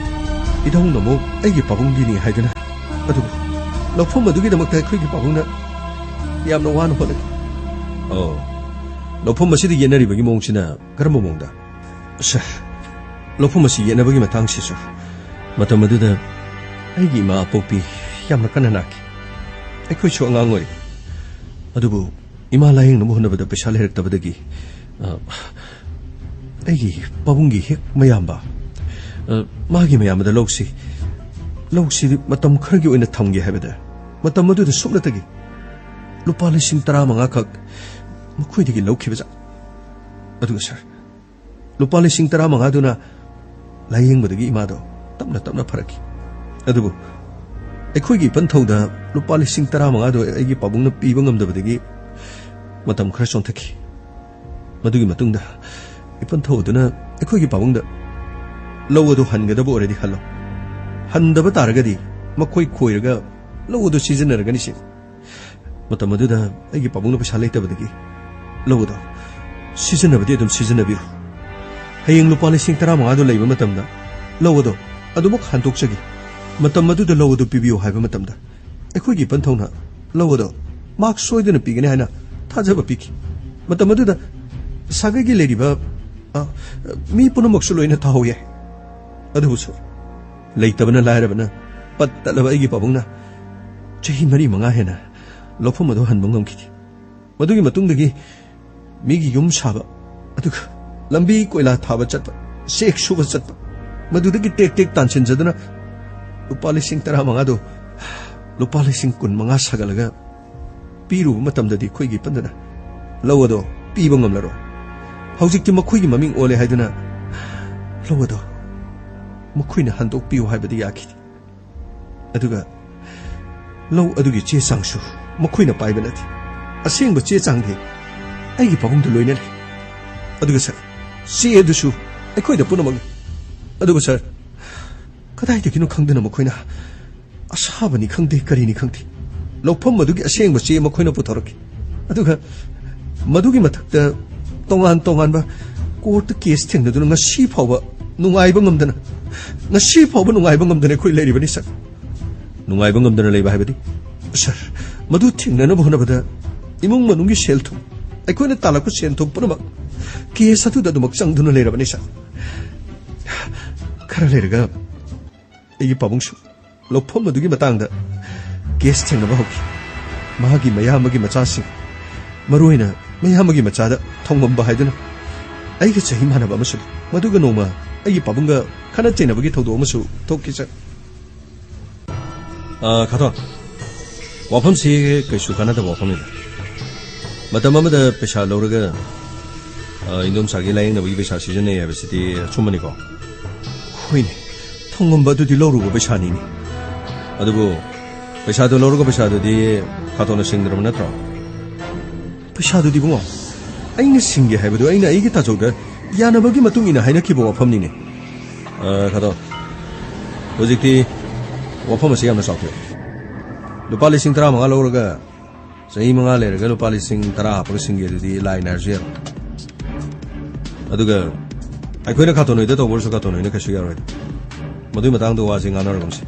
ꯏꯙꯧꯅ ꯑꯃꯨꯛ ꯑꯩꯒꯤ ꯄꯥꯕꯨꯡꯒꯤꯅꯤ ꯍꯥꯏꯗꯨꯅ꯫ ꯑꯗꯨꯕꯨ ꯂꯧꯐꯝ ꯑꯗꯨꯒꯤꯗꯃꯛꯇ ꯑꯩꯈꯣꯏꯒꯤ ꯄꯥꯕꯨꯡꯅ ꯌꯥꯝꯅ ꯋꯥꯅ ꯍꯣꯠꯅꯈꯤ꯫ ꯑꯣ, ꯂꯧꯐꯝ ꯑꯁꯤꯗ ꯌꯦꯠꯅꯔꯤꯕꯒꯤ ꯃꯑꯣꯡꯁꯤꯅ ꯀꯔꯝꯕ ꯃꯑꯣꯡꯗ? ꯁꯥꯔ, ꯂꯧꯐꯝ ꯑꯁꯤ ꯌꯦꯠꯅꯕꯒꯤ ꯃꯇꯥꯡꯁꯤꯁꯨ ꯃꯇꯝ ꯑꯗꯨꯗ ꯑꯩꯒꯤ ꯏꯃꯥ ꯑꯄꯣꯛꯄꯤ ꯌꯥꯝꯅ ꯀꯟꯅ ꯅꯥꯈꯤ꯫ ꯑꯩꯈꯣꯏꯁꯨ ꯑꯉꯥꯡ ꯑꯣꯏꯔꯤ꯫ ꯑꯗꯨꯕꯨ ꯏꯃꯥ ꯂꯥꯌꯦꯡꯅꯕ ꯍꯣꯠꯅꯕꯗ ꯄꯩꯁꯥ ꯂꯩꯔꯛꯇꯕꯗꯒꯤ, ꯑ, ꯑꯩꯒꯤ ꯄꯥꯕꯨꯡꯒꯤ ꯍꯦꯛ ꯃꯌꯥꯝꯕ, ꯑ, ꯃꯥꯒꯤ ꯃꯌꯥꯝꯕꯗ ꯂꯧꯁꯤ, ꯂꯧꯁꯤ ꯃꯇꯝ ꯈꯔꯒꯤ ꯑꯣꯏꯅ ꯊꯝꯒꯦ ꯍꯥꯏꯕꯗ, ꯃꯇꯝ ꯑꯗꯨꯗ ꯁꯨꯞꯅꯇꯒꯤ ꯂꯨꯄꯥ ꯂꯤꯁꯤꯡ ꯇꯔꯥꯃꯉꯥ ꯈꯛ ꯃꯈꯣꯏꯗꯒꯤ ꯂꯧꯈꯤꯕꯖꯥꯠ꯫ ꯑꯗꯨꯒ ꯁꯥꯔ, ꯂꯨꯄꯥ ꯂꯤꯁꯤꯡ ꯇꯔꯥꯃꯉꯥꯗꯨꯅ ꯂꯥꯌꯦꯡꯕꯗꯒꯤ ꯏꯃꯥꯗꯣ ꯇꯞꯅ ꯇꯞꯅ ꯐꯔꯛꯈꯤ꯫ ꯑꯗꯨꯕꯨ ꯑꯩꯈꯣꯏꯒꯤ ꯏꯄꯟꯊꯧꯗ ꯂꯨꯄꯥ ꯂꯤꯁꯤꯡ ꯇꯔꯥꯃꯉꯥꯗꯣ ꯑꯩꯒꯤ ꯄꯥꯕꯨꯡꯅ ꯄꯤꯕ ꯉꯝꯗꯕꯗꯒꯤ ꯃꯇꯝ ꯈꯔ ꯆꯣꯟꯊꯈꯤ꯫ ꯃꯗꯨꯒꯤ ꯃꯇꯨꯡꯗ ꯏꯄꯟꯊꯧ ꯑꯗꯨꯅ ꯑꯩꯈꯣꯏꯒꯤ ꯄꯥꯕꯨꯡꯗ "ꯂꯧ ꯑꯗꯨ ꯍꯟꯒꯗꯕ ꯑꯣꯏꯔꯗꯤ ꯍꯜꯂꯣ, ꯍꯟꯗꯕ ꯇꯥꯔꯒꯗꯤ ꯃꯈꯣꯏ ꯈꯣꯏꯔꯒ ꯂꯧ ꯑꯗꯨ ꯁꯤꯖꯤꯟꯅꯔꯒꯅꯤ" ꯁꯤꯅꯤ꯫ ꯃꯇꯝ ꯑꯗꯨꯗ ꯑꯩꯒꯤ ꯄꯥꯕꯨꯡꯅ ꯄꯩꯁꯥ ꯂꯩꯇꯕꯗꯒꯤ "ꯂꯧ ꯑꯗꯣ ꯁꯤꯖꯤꯟꯅꯕꯗꯤ ꯑꯗꯨꯝ ꯁꯤꯖꯤꯟꯅꯕꯤꯔꯣ, ꯍꯌꯦꯡ ꯂꯨꯄꯥ ꯂꯤꯁꯤꯡ ꯇꯔꯥꯃꯉꯥꯗꯣ ꯂꯩꯕ ꯃꯇꯝꯗ ꯂꯧ ꯑꯗꯣ ꯑꯗꯨꯃꯛ ꯍꯟꯗꯣꯛꯆꯒꯦ, ꯃꯇꯝ ꯑꯗꯨꯗ ꯂꯧ ꯑꯗꯨ ꯄꯤꯕꯤꯌꯨ" ꯍꯥꯏꯕ ꯃꯇꯝꯗ ꯑꯩꯈꯣꯏꯒꯤ ꯏꯄꯟꯊꯧꯅ ꯂꯧ ꯑꯗꯣ ꯃꯍꯥꯛ ꯁꯣꯏꯗꯅ ꯄꯤꯒꯅꯤ ꯍꯥꯏꯅ ꯊꯥꯖꯕ ꯄꯤꯈꯤ꯫ ꯃꯇꯝ ꯑꯗꯨꯗ ꯁꯥꯒꯩꯒꯤ ꯂꯩꯔꯤꯕ, ꯑ, ꯃꯤ ꯄꯨꯝꯅꯃꯛꯁꯨ ꯂꯣꯏꯅ ꯇꯥꯍꯧ ꯌꯥꯏ꯫ ꯑꯗꯨꯕꯨ ꯁꯥꯔ, ꯂꯩꯇꯕꯅ ꯂꯥꯏꯔꯕꯅ ꯄꯠ ꯇꯠꯂꯕ ꯑꯩꯒꯤ ꯄꯥꯕꯨꯡꯅ ꯆꯍꯤ ꯃꯔꯤ ꯃꯉꯥ ꯍꯦꯟꯅ ꯂꯧꯐꯝ ꯑꯗꯨ ꯍꯟꯕ ꯉꯝꯈꯤꯗꯦ꯫ ꯃꯗꯨꯒꯤ ꯃꯇꯨꯡꯗꯒꯤ ꯃꯤꯒꯤ ꯌꯨꯝ ꯁꯥꯕ, ꯑꯗꯨꯒ ꯂꯝꯕꯤ ꯀꯣꯏꯂꯥ ꯊꯥꯕ ꯆꯠꯄ, ꯆꯦꯛ ꯁꯨꯕ ꯆꯠꯄ, ꯃꯗꯨꯗꯒꯤ ꯇꯦꯛ ꯇꯦꯛ ꯇꯥꯟꯁꯤꯟꯖꯗꯨꯅ ꯂꯨꯄꯥ ꯂꯤꯁꯤꯡ ꯇꯔꯥꯃꯉꯥꯗꯨ ꯂꯨꯄꯥ ꯂꯤꯁꯤꯡ ꯀꯨꯟ ꯃꯉꯥ ꯁꯥꯒꯠꯂꯒ ꯄꯤꯔꯨꯕ ꯃꯇꯝꯗꯗꯤ ꯑꯩꯈꯣꯏꯒꯤ ꯏꯄꯟꯗꯨꯅ ꯂꯧ ꯑꯗꯣ ꯄꯤꯕ ꯉꯝꯂꯔꯣꯏ꯫ ꯍꯧꯖꯤꯛꯇꯤ ꯃꯈꯣꯏꯒꯤ ꯃꯃꯤꯡ ꯑꯣꯜꯂꯦ ꯍꯥꯏꯗꯨꯅ ꯂꯧ ꯑꯗꯣ ꯃꯈꯣꯏꯅ ꯍꯟꯗꯣꯛꯄꯤꯌꯨ ꯍꯥꯏꯕꯗꯤ ꯌꯥꯈꯤꯗꯦ꯫ ꯑꯗꯨꯒ ꯂꯧ ꯑꯗꯨꯒꯤ ꯆꯦ ꯆꯥꯡꯁꯨ ꯃꯈꯣꯏꯅ ꯄꯥꯏꯕ ꯅꯠꯇꯦ꯫ ꯑꯁꯦꯡꯕ ꯆꯦ ꯆꯥꯡꯗꯤ ꯑꯩꯒꯤ ꯄꯥꯕꯨꯡꯗ ꯂꯣꯏꯅ ꯂꯩ꯫ ꯑꯗꯨꯒ ꯁꯥꯔ, ꯆꯦ ꯑꯗꯨꯁꯨ ꯑꯩꯈꯣꯏꯗ ꯄꯨꯝꯅꯃꯛ ꯂꯩ꯫ ꯑꯗꯨꯒ ꯁꯥꯔ, ꯀꯗꯥꯏꯗꯒꯤꯅꯣ ꯈꯪꯗꯅ ꯃꯈꯣꯏꯅ ꯑꯁꯥꯕꯅꯤ ꯈꯪꯗꯦ, ꯀꯔꯤꯅꯤ ꯈꯪꯗꯦ, ꯂꯧꯐꯝ ꯑꯗꯨꯒꯤ ꯑꯁꯦꯡꯕ ꯆꯦ ꯃꯈꯣꯏꯅ ꯄꯨꯊꯣꯔꯛꯈꯤ꯫ ꯑꯗꯨꯒ ꯃꯗꯨꯒꯤ ꯃꯊꯛꯇ ꯇꯣꯉꯥꯟ ꯇꯣꯉꯥꯟꯕ ꯀꯣꯔꯠꯇ ꯀꯦꯁ ꯊꯦꯡꯅꯗꯨꯅ ꯉꯁꯤ ꯐꯥꯎꯕ ꯅꯨꯡꯉꯥꯏꯕ ꯉꯝꯗꯅ, ꯉꯁꯤ ꯐꯥꯎꯕ ꯅꯨꯡꯉꯥꯏꯕ ꯉꯝꯗꯅ ꯑꯩꯈꯣꯏ ꯂꯩꯔꯤꯕꯅꯤ ꯁꯥꯔ꯫ ꯅꯨꯡꯉꯥꯏꯕ ꯉꯝꯗꯅ ꯂꯩꯕ ꯍꯥꯏꯕꯗꯤ? ꯁꯥꯔ, ꯃꯗꯨ ꯊꯦꯡꯅꯅꯕ ꯍꯣꯠꯅꯕꯗ ꯏꯃꯨꯡ ꯃꯅꯨꯡꯒꯤ ꯁꯦꯜ ꯊꯨꯝ, ꯑꯩꯈꯣꯏꯅ ꯇꯥꯜꯂꯛꯄ ꯁꯦꯟ ꯊꯨꯝ ꯄꯨꯝꯅꯃꯛ ꯀꯦꯁ ꯑꯗꯨꯗ ꯑꯗꯨꯃꯛ ꯆꯪꯗꯨꯅ ꯂꯩꯔꯕꯅꯤ, ꯁꯥꯔ꯫ ꯈꯔ ꯂꯩꯔꯒ ꯑꯩꯒꯤ ꯄꯥꯕꯨꯡꯁꯨ ꯂꯧꯐꯝ ꯑꯗꯨꯒꯤ ꯃꯇꯥꯡꯗ ꯀꯦꯁ ꯊꯦꯡꯅꯕ ꯍꯧꯈꯤ꯫ ꯃꯍꯥꯛꯀꯤ ꯃꯌꯥꯝꯕꯒꯤ ꯃꯆꯥꯁꯤꯡ, ꯃꯔꯨꯑꯣꯏꯅ ꯃꯌꯥꯝꯕꯒꯤ ꯃꯆꯥꯗ ꯊꯣꯡꯉꯝꯕ ꯍꯥꯏꯗꯨꯅ ꯑꯩꯒ ꯆꯍꯤ ꯃꯥꯟꯅꯕ ꯑꯃꯁꯨ ꯂꯩ꯫ ꯃꯗꯨꯒ ꯅꯣꯡꯃ ꯑꯩꯒꯤ ꯄꯥꯕꯨꯡꯒ ꯈꯠꯅ ꯆꯩꯅꯕꯒꯤ ꯊꯧꯗꯣꯛ ꯑꯃꯁꯨ ꯊꯣꯛꯈꯤ, ꯁꯥꯔ꯫ ꯑ, ꯈꯥꯇꯣꯟ, ꯋꯥꯐꯝꯁꯤ ꯀꯩꯁꯨ ꯀꯥꯟꯅꯗꯕ ꯋꯥꯐꯝꯅꯤꯗ꯫ ꯃꯇꯝ ꯑꯃꯗ ꯄꯩꯁꯥ ꯂꯧꯔꯒ, ꯑ, ꯏꯟꯗꯣꯝꯆꯥꯒꯤ ꯂꯥꯌꯦꯡꯅꯕꯒꯤ ꯄꯩꯁꯥ ꯁꯤꯖꯤꯟꯅꯩ ꯍꯥꯏꯕꯁꯤꯗꯤ ꯑꯆꯨꯝꯕꯅꯤꯀꯣ? ꯍꯣꯏꯅꯦ, ꯊꯣꯡꯉꯝꯕ ꯑꯗꯨꯗꯤ ꯂꯧꯔꯨꯕ ꯄꯩꯁꯥꯅꯤꯅꯦ꯫ ꯑꯗꯨꯕꯨ ꯄꯩꯁꯥꯗꯨ ꯂꯧꯔꯒ ꯄꯩꯁꯥꯗꯨꯗꯤ ꯈꯥꯇꯣꯟꯅ ꯁꯤꯡꯗ꯭ꯔꯕ ꯅꯠꯇ꯭ꯔꯣ? ꯄꯩꯁꯥꯗꯨꯗꯤ ꯏꯕꯨꯡꯉꯣ, ꯑꯩꯅ ꯁꯤꯡꯒꯦ ꯍꯥꯏꯕꯗꯨ ꯑꯩꯅ ꯑꯩꯒꯤ ꯇꯥꯖꯧꯗ ꯌꯥꯅꯕꯒꯤ ꯃꯇꯨꯡ ꯏꯟꯅ ꯍꯥꯏꯅꯈꯤꯕ ꯋꯥꯐꯝꯅꯤꯅꯦ꯫ ꯑ, ꯈꯥꯇꯣꯟ, ꯍꯧꯖꯤꯛꯇꯤ ꯋꯥꯐꯝ ꯑꯁꯤ ꯌꯥꯝꯅ ꯆꯥꯎꯊꯣꯛꯑꯦ꯫ ꯂꯨꯄꯥ ꯂꯤꯁꯤꯡ ꯇꯔꯥꯃꯉꯥ ꯂꯧꯔꯒ ꯆꯍꯤ ꯃꯉꯥ ꯂꯩꯔꯒ ꯂꯨꯄꯥ ꯂꯤꯁꯤꯡ ꯇꯔꯥ ꯍꯥꯞꯄꯒ ꯁꯤꯡꯒꯦ ꯑꯗꯨꯗꯤ ꯂꯥꯏ ꯅꯥꯏꯔꯁꯨ ꯌꯥꯔꯣꯏ꯫ ꯑꯗꯨꯒ ꯑꯩꯈꯣꯏꯅ ꯈꯥꯇꯣꯟ ꯍꯣꯏꯗ ꯇꯧꯕ ꯑꯣꯏꯔꯁꯨ ꯈꯥꯇꯣꯟ ꯍꯣꯏꯅ ꯀꯩꯁꯨ ꯌꯥꯔꯣꯏ꯫ ꯃꯗꯨꯒꯤ ꯃꯇꯥꯡꯗ ꯋꯥꯁꯤ ꯉꯥꯡꯅꯔꯒꯨꯝꯁꯤ꯫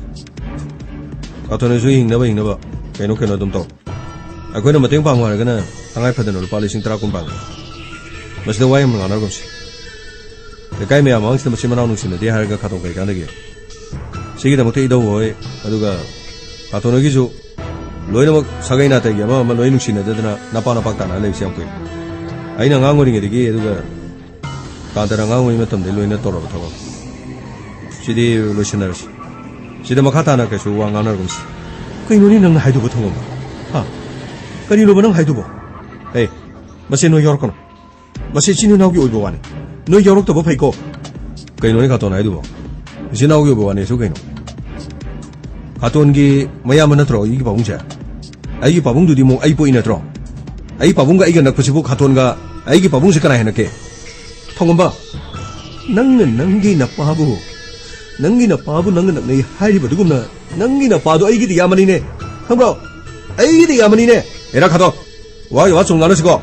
ꯈꯥꯇꯣꯟ ꯍꯣꯏꯁꯨ ꯍꯤꯡꯅꯕ, ꯍꯤꯡꯅꯕ ꯀꯩꯅꯣ ꯀꯩꯅꯣ ꯑꯗꯨꯝ ꯇꯧ꯫ ꯑꯩꯈꯣꯏꯅ ꯃꯇꯦꯡ ꯄꯥꯡꯉꯨ ꯍꯥꯏꯔꯒꯅ ꯇꯉꯥꯏ ꯐꯗꯅ ꯂꯨꯄꯥ ꯂꯤꯁꯤꯡ ꯇꯔꯥ ꯀꯨꯟ ꯄꯥꯡꯉꯦ꯫ ꯃꯁꯤꯗ ꯋꯥ ꯌꯥꯝꯅ ꯉꯥꯡꯅꯔꯒꯨꯝꯁꯤ꯫ ꯂꯩꯀꯥꯏ ꯃꯌꯥꯝ ꯃꯃꯥꯡꯁꯤꯗ ꯃꯆꯤꯟ ꯃꯅꯥꯎ ꯅꯨꯡꯁꯤꯅꯗꯦ ꯍꯥꯏꯔꯒ ꯈꯥꯇꯣꯟ ꯀꯩ ꯀꯥꯟꯅꯒꯦ? ꯁꯤꯒꯤꯗꯃꯛꯇ ꯏꯙꯧ ꯍꯣꯏ, ꯑꯗꯨꯒ ꯈꯥꯇꯣꯟ ꯍꯣꯏꯒꯤꯁꯨ ꯂꯣꯏꯅꯃꯛ ꯁꯥꯒꯩ ꯅꯥꯇꯩꯒꯤ ꯑꯃ ꯑꯃ ꯂꯣꯏ ꯅꯨꯡꯁꯤꯅꯗꯗꯅ ꯅꯄꯥ ꯅꯄꯥꯛ ꯇꯥꯅ ꯂꯩꯕꯁꯦ ꯌꯥꯝ ꯀꯨꯏꯔꯦ꯫ ꯑꯩꯅ ꯑꯉꯥꯡ ꯑꯣꯏꯔꯤꯉꯩꯗꯒꯤ, ꯑꯗꯨꯒ ꯀꯥꯟꯇꯅ ꯑꯉꯥꯡ ꯑꯣꯏꯔꯤ ꯃꯇꯝꯗꯒꯤ ꯂꯣꯏꯅ ꯇꯧꯔꯕ ꯊꯕꯛꯅꯤ꯫ ꯁꯤꯗꯤ ꯂꯣꯏꯁꯤꯟꯅꯔꯁꯤ꯫ ꯁꯤꯗ ꯃꯈꯥ ꯇꯥꯅ ꯀꯩꯁꯨ ꯋꯥ ꯉꯥꯡꯅꯔꯒꯨꯝꯁꯤ꯫ ꯀꯩꯅꯣꯅꯦ ꯅꯪꯅ ꯍꯥꯏꯗꯨꯕꯣ, ꯊꯣꯡꯉꯝꯕ? ꯍꯥ? ꯀꯔꯤꯅꯣꯕ ꯅꯪ ꯍꯥꯏꯗꯨꯕꯣ? ꯑꯦ, ꯃꯁꯤ ꯅꯣꯏ ꯌꯥꯎꯔꯛꯀꯅꯨ꯫ ꯃꯁꯤ ꯏꯆꯤꯟ ꯏꯅꯥꯎꯒꯤ ꯑꯣꯏꯕ ꯋꯥꯅꯤ꯫ ꯅꯣꯏ ꯌꯥꯎꯔꯛꯇꯕ ꯐꯩꯀꯣ꯫ ꯀꯩꯅꯣꯅꯦ ꯈꯥꯇꯣꯟ ꯍꯥꯏꯗꯨꯕꯣ? ꯏꯆꯤꯟ ꯏꯅꯥꯎꯒꯤ ꯑꯣꯏꯕ ꯋꯥꯅꯤ ꯑꯁꯨ ꯀꯩꯅꯣ? ꯈꯥꯇꯣꯟꯒꯤ ꯃꯌꯥꯝꯕ ꯅꯠꯇ꯭ꯔꯣ ꯑꯩꯒꯤ ꯄꯥꯕꯨꯡꯁꯦ? ꯑꯩꯒꯤ ꯄꯥꯕꯨꯡꯗꯨꯗꯤ ꯑꯃꯨꯛ ꯑꯩ ꯄꯣꯛꯏ ꯅꯠꯇ꯭ꯔꯣ? ꯑꯩ ꯄꯥꯕꯨꯡꯒ ꯑꯩꯒ ꯅꯛꯄꯁꯤꯕꯨ ꯈꯥꯇꯣꯟꯒ ꯑꯩꯒꯤ ꯄꯥꯕꯨꯡꯁꯦ ꯀꯅꯥ ꯍꯦꯟꯅꯛꯀꯦ? ꯊꯣꯡꯉꯝꯕ, ꯅꯪꯅ ꯅꯪꯒꯤ ꯅꯄꯥꯕꯨ, ꯅꯪꯒꯤ ꯅꯄꯥꯕꯨ ꯅꯪꯒ ꯅꯛꯅꯩ ꯍꯥꯏꯔꯤꯕꯗꯨꯒꯨꯝꯅ ꯅꯪꯒꯤ ꯅꯄꯥꯗꯣ ꯑꯩꯒꯤꯗꯤ ꯌꯥꯝꯕꯅꯤꯅꯦ꯫ ꯈꯪꯕ꯭ꯔꯣ? ꯑꯩꯒꯤꯗꯤ ꯌꯥꯝꯕꯅꯤꯅꯦ꯫ ꯑꯦꯔꯥ ꯈꯥꯇꯣꯟ, ꯋꯥꯒꯤ ꯋꯥ ꯆꯨꯝ ꯉꯥꯡꯅꯁꯤꯀꯣ꯫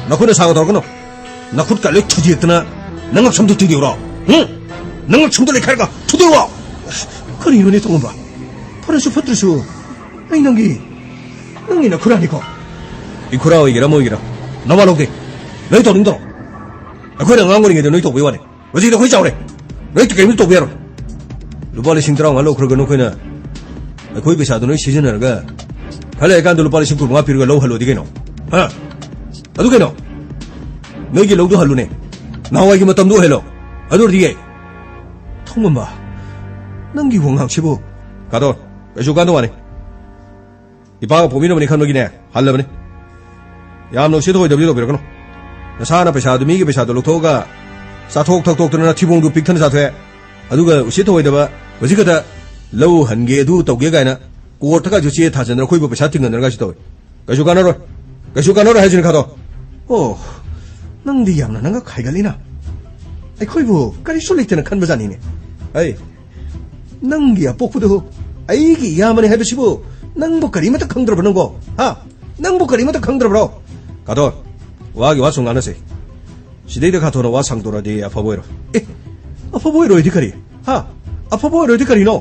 ꯅꯈꯨꯠꯅ ꯁꯥꯡꯅ ꯇꯧꯔꯛꯀꯅꯨ꯫ ꯅꯈꯨꯠꯀ ꯂꯣꯏ ꯊꯨꯗꯦꯛꯇꯅ ꯅꯉꯛ ꯁꯝꯗꯨ ꯊꯨꯗꯦꯛꯎꯔꯣ? ꯍꯨꯝ? ꯅꯉꯛ ꯁꯝꯗꯨ ꯂꯩꯈꯥꯏꯔꯒ ꯊꯨꯗꯦꯛꯎꯔꯣ? ꯀꯔꯤꯅꯣꯅꯦ ꯊꯣꯡꯉꯝꯕ? ꯐꯔꯁꯨ ꯐꯠꯇ꯭ꯔꯁꯨ ꯑꯩ ꯅꯪꯒꯤ, ꯅꯪꯒꯤ ꯅꯈꯨꯔꯥꯅꯤꯀꯣ꯫ ꯏꯈꯨꯔꯥ ꯑꯣꯏꯒꯦꯔꯥ ꯑꯃ ꯑꯣꯏꯒꯦꯔꯥ, ꯅꯋꯥ ꯂꯧꯗꯦ꯫ ꯅꯣꯏ ꯇꯧꯅꯤꯡꯗ꯭ꯔꯣ? ꯑꯩꯈꯣꯏꯅ ꯑꯉꯥꯡ ꯑꯣꯏꯔꯤꯉꯩꯗ ꯅꯣꯏ ꯇꯧꯕꯩ ꯋꯥꯅꯤ꯫ ꯍꯧꯖꯤꯛꯇꯤ ꯑꯩꯈꯣꯏ ꯆꯥꯎꯔꯦ꯫ ꯅꯣꯏ ꯀꯔꯤꯝꯇ ꯇꯧꯕ ꯌꯥꯔꯣꯏ꯫ ꯂꯨꯄꯥ ꯂꯤꯁꯤꯡ ꯇꯔꯥꯃꯉꯥ ꯂꯧꯈ꯭ꯔꯒ ꯅꯈꯣꯏꯅ ꯑꯩꯈꯣꯏ ꯄꯩꯁꯥꯗꯣ ꯅꯣꯏ ꯁꯤꯖꯤꯟꯅꯔꯒ ꯈꯔ ꯂꯩꯔꯀꯥꯟꯗ ꯂꯨꯄꯥ ꯂꯤꯁꯤꯡ ꯀꯨꯟꯃꯉꯥ ꯄꯤꯔꯒ ꯂꯧ ꯍꯜꯂꯣꯗꯤ ꯀꯩꯅꯣ? ꯍꯥ? ꯑꯗꯨ ꯀꯩꯅꯣ? ꯅꯣꯏꯒꯤ ꯂꯧꯗꯣ ꯍꯜꯂꯨꯅꯦ꯫ ꯅꯍꯥꯟꯋꯥꯏꯒꯤ ꯃꯇꯝꯗꯣ ꯑꯣꯏꯍꯜꯂꯣ꯫ ꯑꯗꯨ ꯑꯣꯏꯔꯗꯤ ꯌꯥꯏ꯫ ꯊꯣꯡꯉꯝꯕ, ꯅꯪꯒꯤ ꯋꯥꯉꯥꯡꯁꯤꯕꯨ꯫ ꯀꯥꯗꯣ, ꯀꯩꯁꯨ ꯀꯥꯟꯗ ꯋꯥꯅꯤ꯫ ꯏꯄꯥꯒ ꯄꯣꯛꯃꯤꯟꯅꯕꯅꯤ ꯈꯟꯕꯒꯤꯅꯦ, ꯍꯜꯂꯕꯅꯤ꯫ ꯌꯥꯝꯅ ꯎꯁꯤꯠ ꯊꯑꯣꯏꯗꯕꯗꯤ ꯇꯧꯕꯤꯔꯛꯀꯅꯨ꯫ ꯅꯁꯥꯅ ꯄꯩꯁꯥꯗꯨ, ꯃꯤꯒꯤ ꯄꯩꯁꯥꯗꯣ ꯂꯧꯊꯣꯛꯑꯒ ꯆꯥꯊꯣꯛ ꯊꯛꯇꯣꯛꯇꯅ ꯊꯤꯕꯣꯡꯗꯨ ꯄꯤꯛ ꯊꯟꯅ ꯆꯥꯊꯣꯛꯑꯦ꯫ ꯑꯗꯨꯒ ꯎꯁꯤꯠ ꯊꯑꯣꯏꯗꯕ, ꯍꯧꯖꯤꯛ ꯈꯛꯇ ꯂꯧ ꯍꯟꯒꯦ, ꯑꯗꯨ ꯇꯧꯒꯦ ꯀꯥꯏꯅ ꯀꯣꯔꯠꯇꯒꯁꯨ ꯆꯦ ꯊꯥꯖꯟꯗꯅ ꯑꯩꯈꯣꯏꯕꯨ ꯄꯩꯁꯥ ꯇꯤꯡꯍꯟꯗꯅꯒꯁꯨ ꯇꯧꯋꯦ꯫ ꯀꯩꯁꯨ ꯀꯥꯟꯅꯔꯣꯏ꯫ ꯀꯩꯁꯨ ꯀꯥꯟꯅꯔꯣꯏ ꯍꯥꯏꯁꯤꯅꯤ ꯈꯥꯗꯣ꯫ ꯑꯣ, ꯅꯪꯗꯤ ꯌꯥꯝꯅ ꯅꯪꯒ ꯈꯥꯏꯒꯠꯂꯤꯅ꯫ ꯑꯩꯈꯣꯏꯕꯨ ꯀꯔꯤꯁꯨ ꯂꯩꯇꯅ ꯈꯟꯕꯖꯥꯠꯅꯤꯅꯦ꯫ ꯑꯩ, ꯅꯪꯒꯤ ꯑꯄꯣꯛꯄꯗꯨ ꯑꯩꯒꯤ ꯏꯌꯥꯝꯕꯅꯤ ꯍꯥꯏꯕꯁꯤꯕꯨ ꯅꯪꯕꯨ ꯀꯔꯤꯃꯠꯇ ꯈꯪꯗ꯭ꯔꯕ ꯅꯪꯕꯣ? ꯍꯥ? ꯅꯪꯕꯨ ꯀꯔꯤꯃꯠꯇ ꯈꯪꯗ꯭ꯔꯕ꯭ꯔꯣ? ꯀꯥꯗꯣ, ꯋꯥꯒꯤ ꯋꯥ ꯁꯨꯝ ꯉꯥꯡꯅꯁꯦ꯫ ꯁꯤꯗꯩꯗ ꯈꯥꯊꯣꯅ ꯋꯥ ꯁꯥꯡꯗꯣꯔꯛꯑꯗꯤ ꯑꯐꯕ ꯑꯣꯏꯔꯣꯏ꯫ ꯑꯦ, ꯑꯐꯕ ꯑꯣꯏꯔꯣꯏꯗꯤ ꯀꯔꯤ? ꯍꯥ? ꯑꯐꯕ ꯑꯣꯏꯔꯣꯏꯗꯤ ꯀꯔꯤꯅꯣ?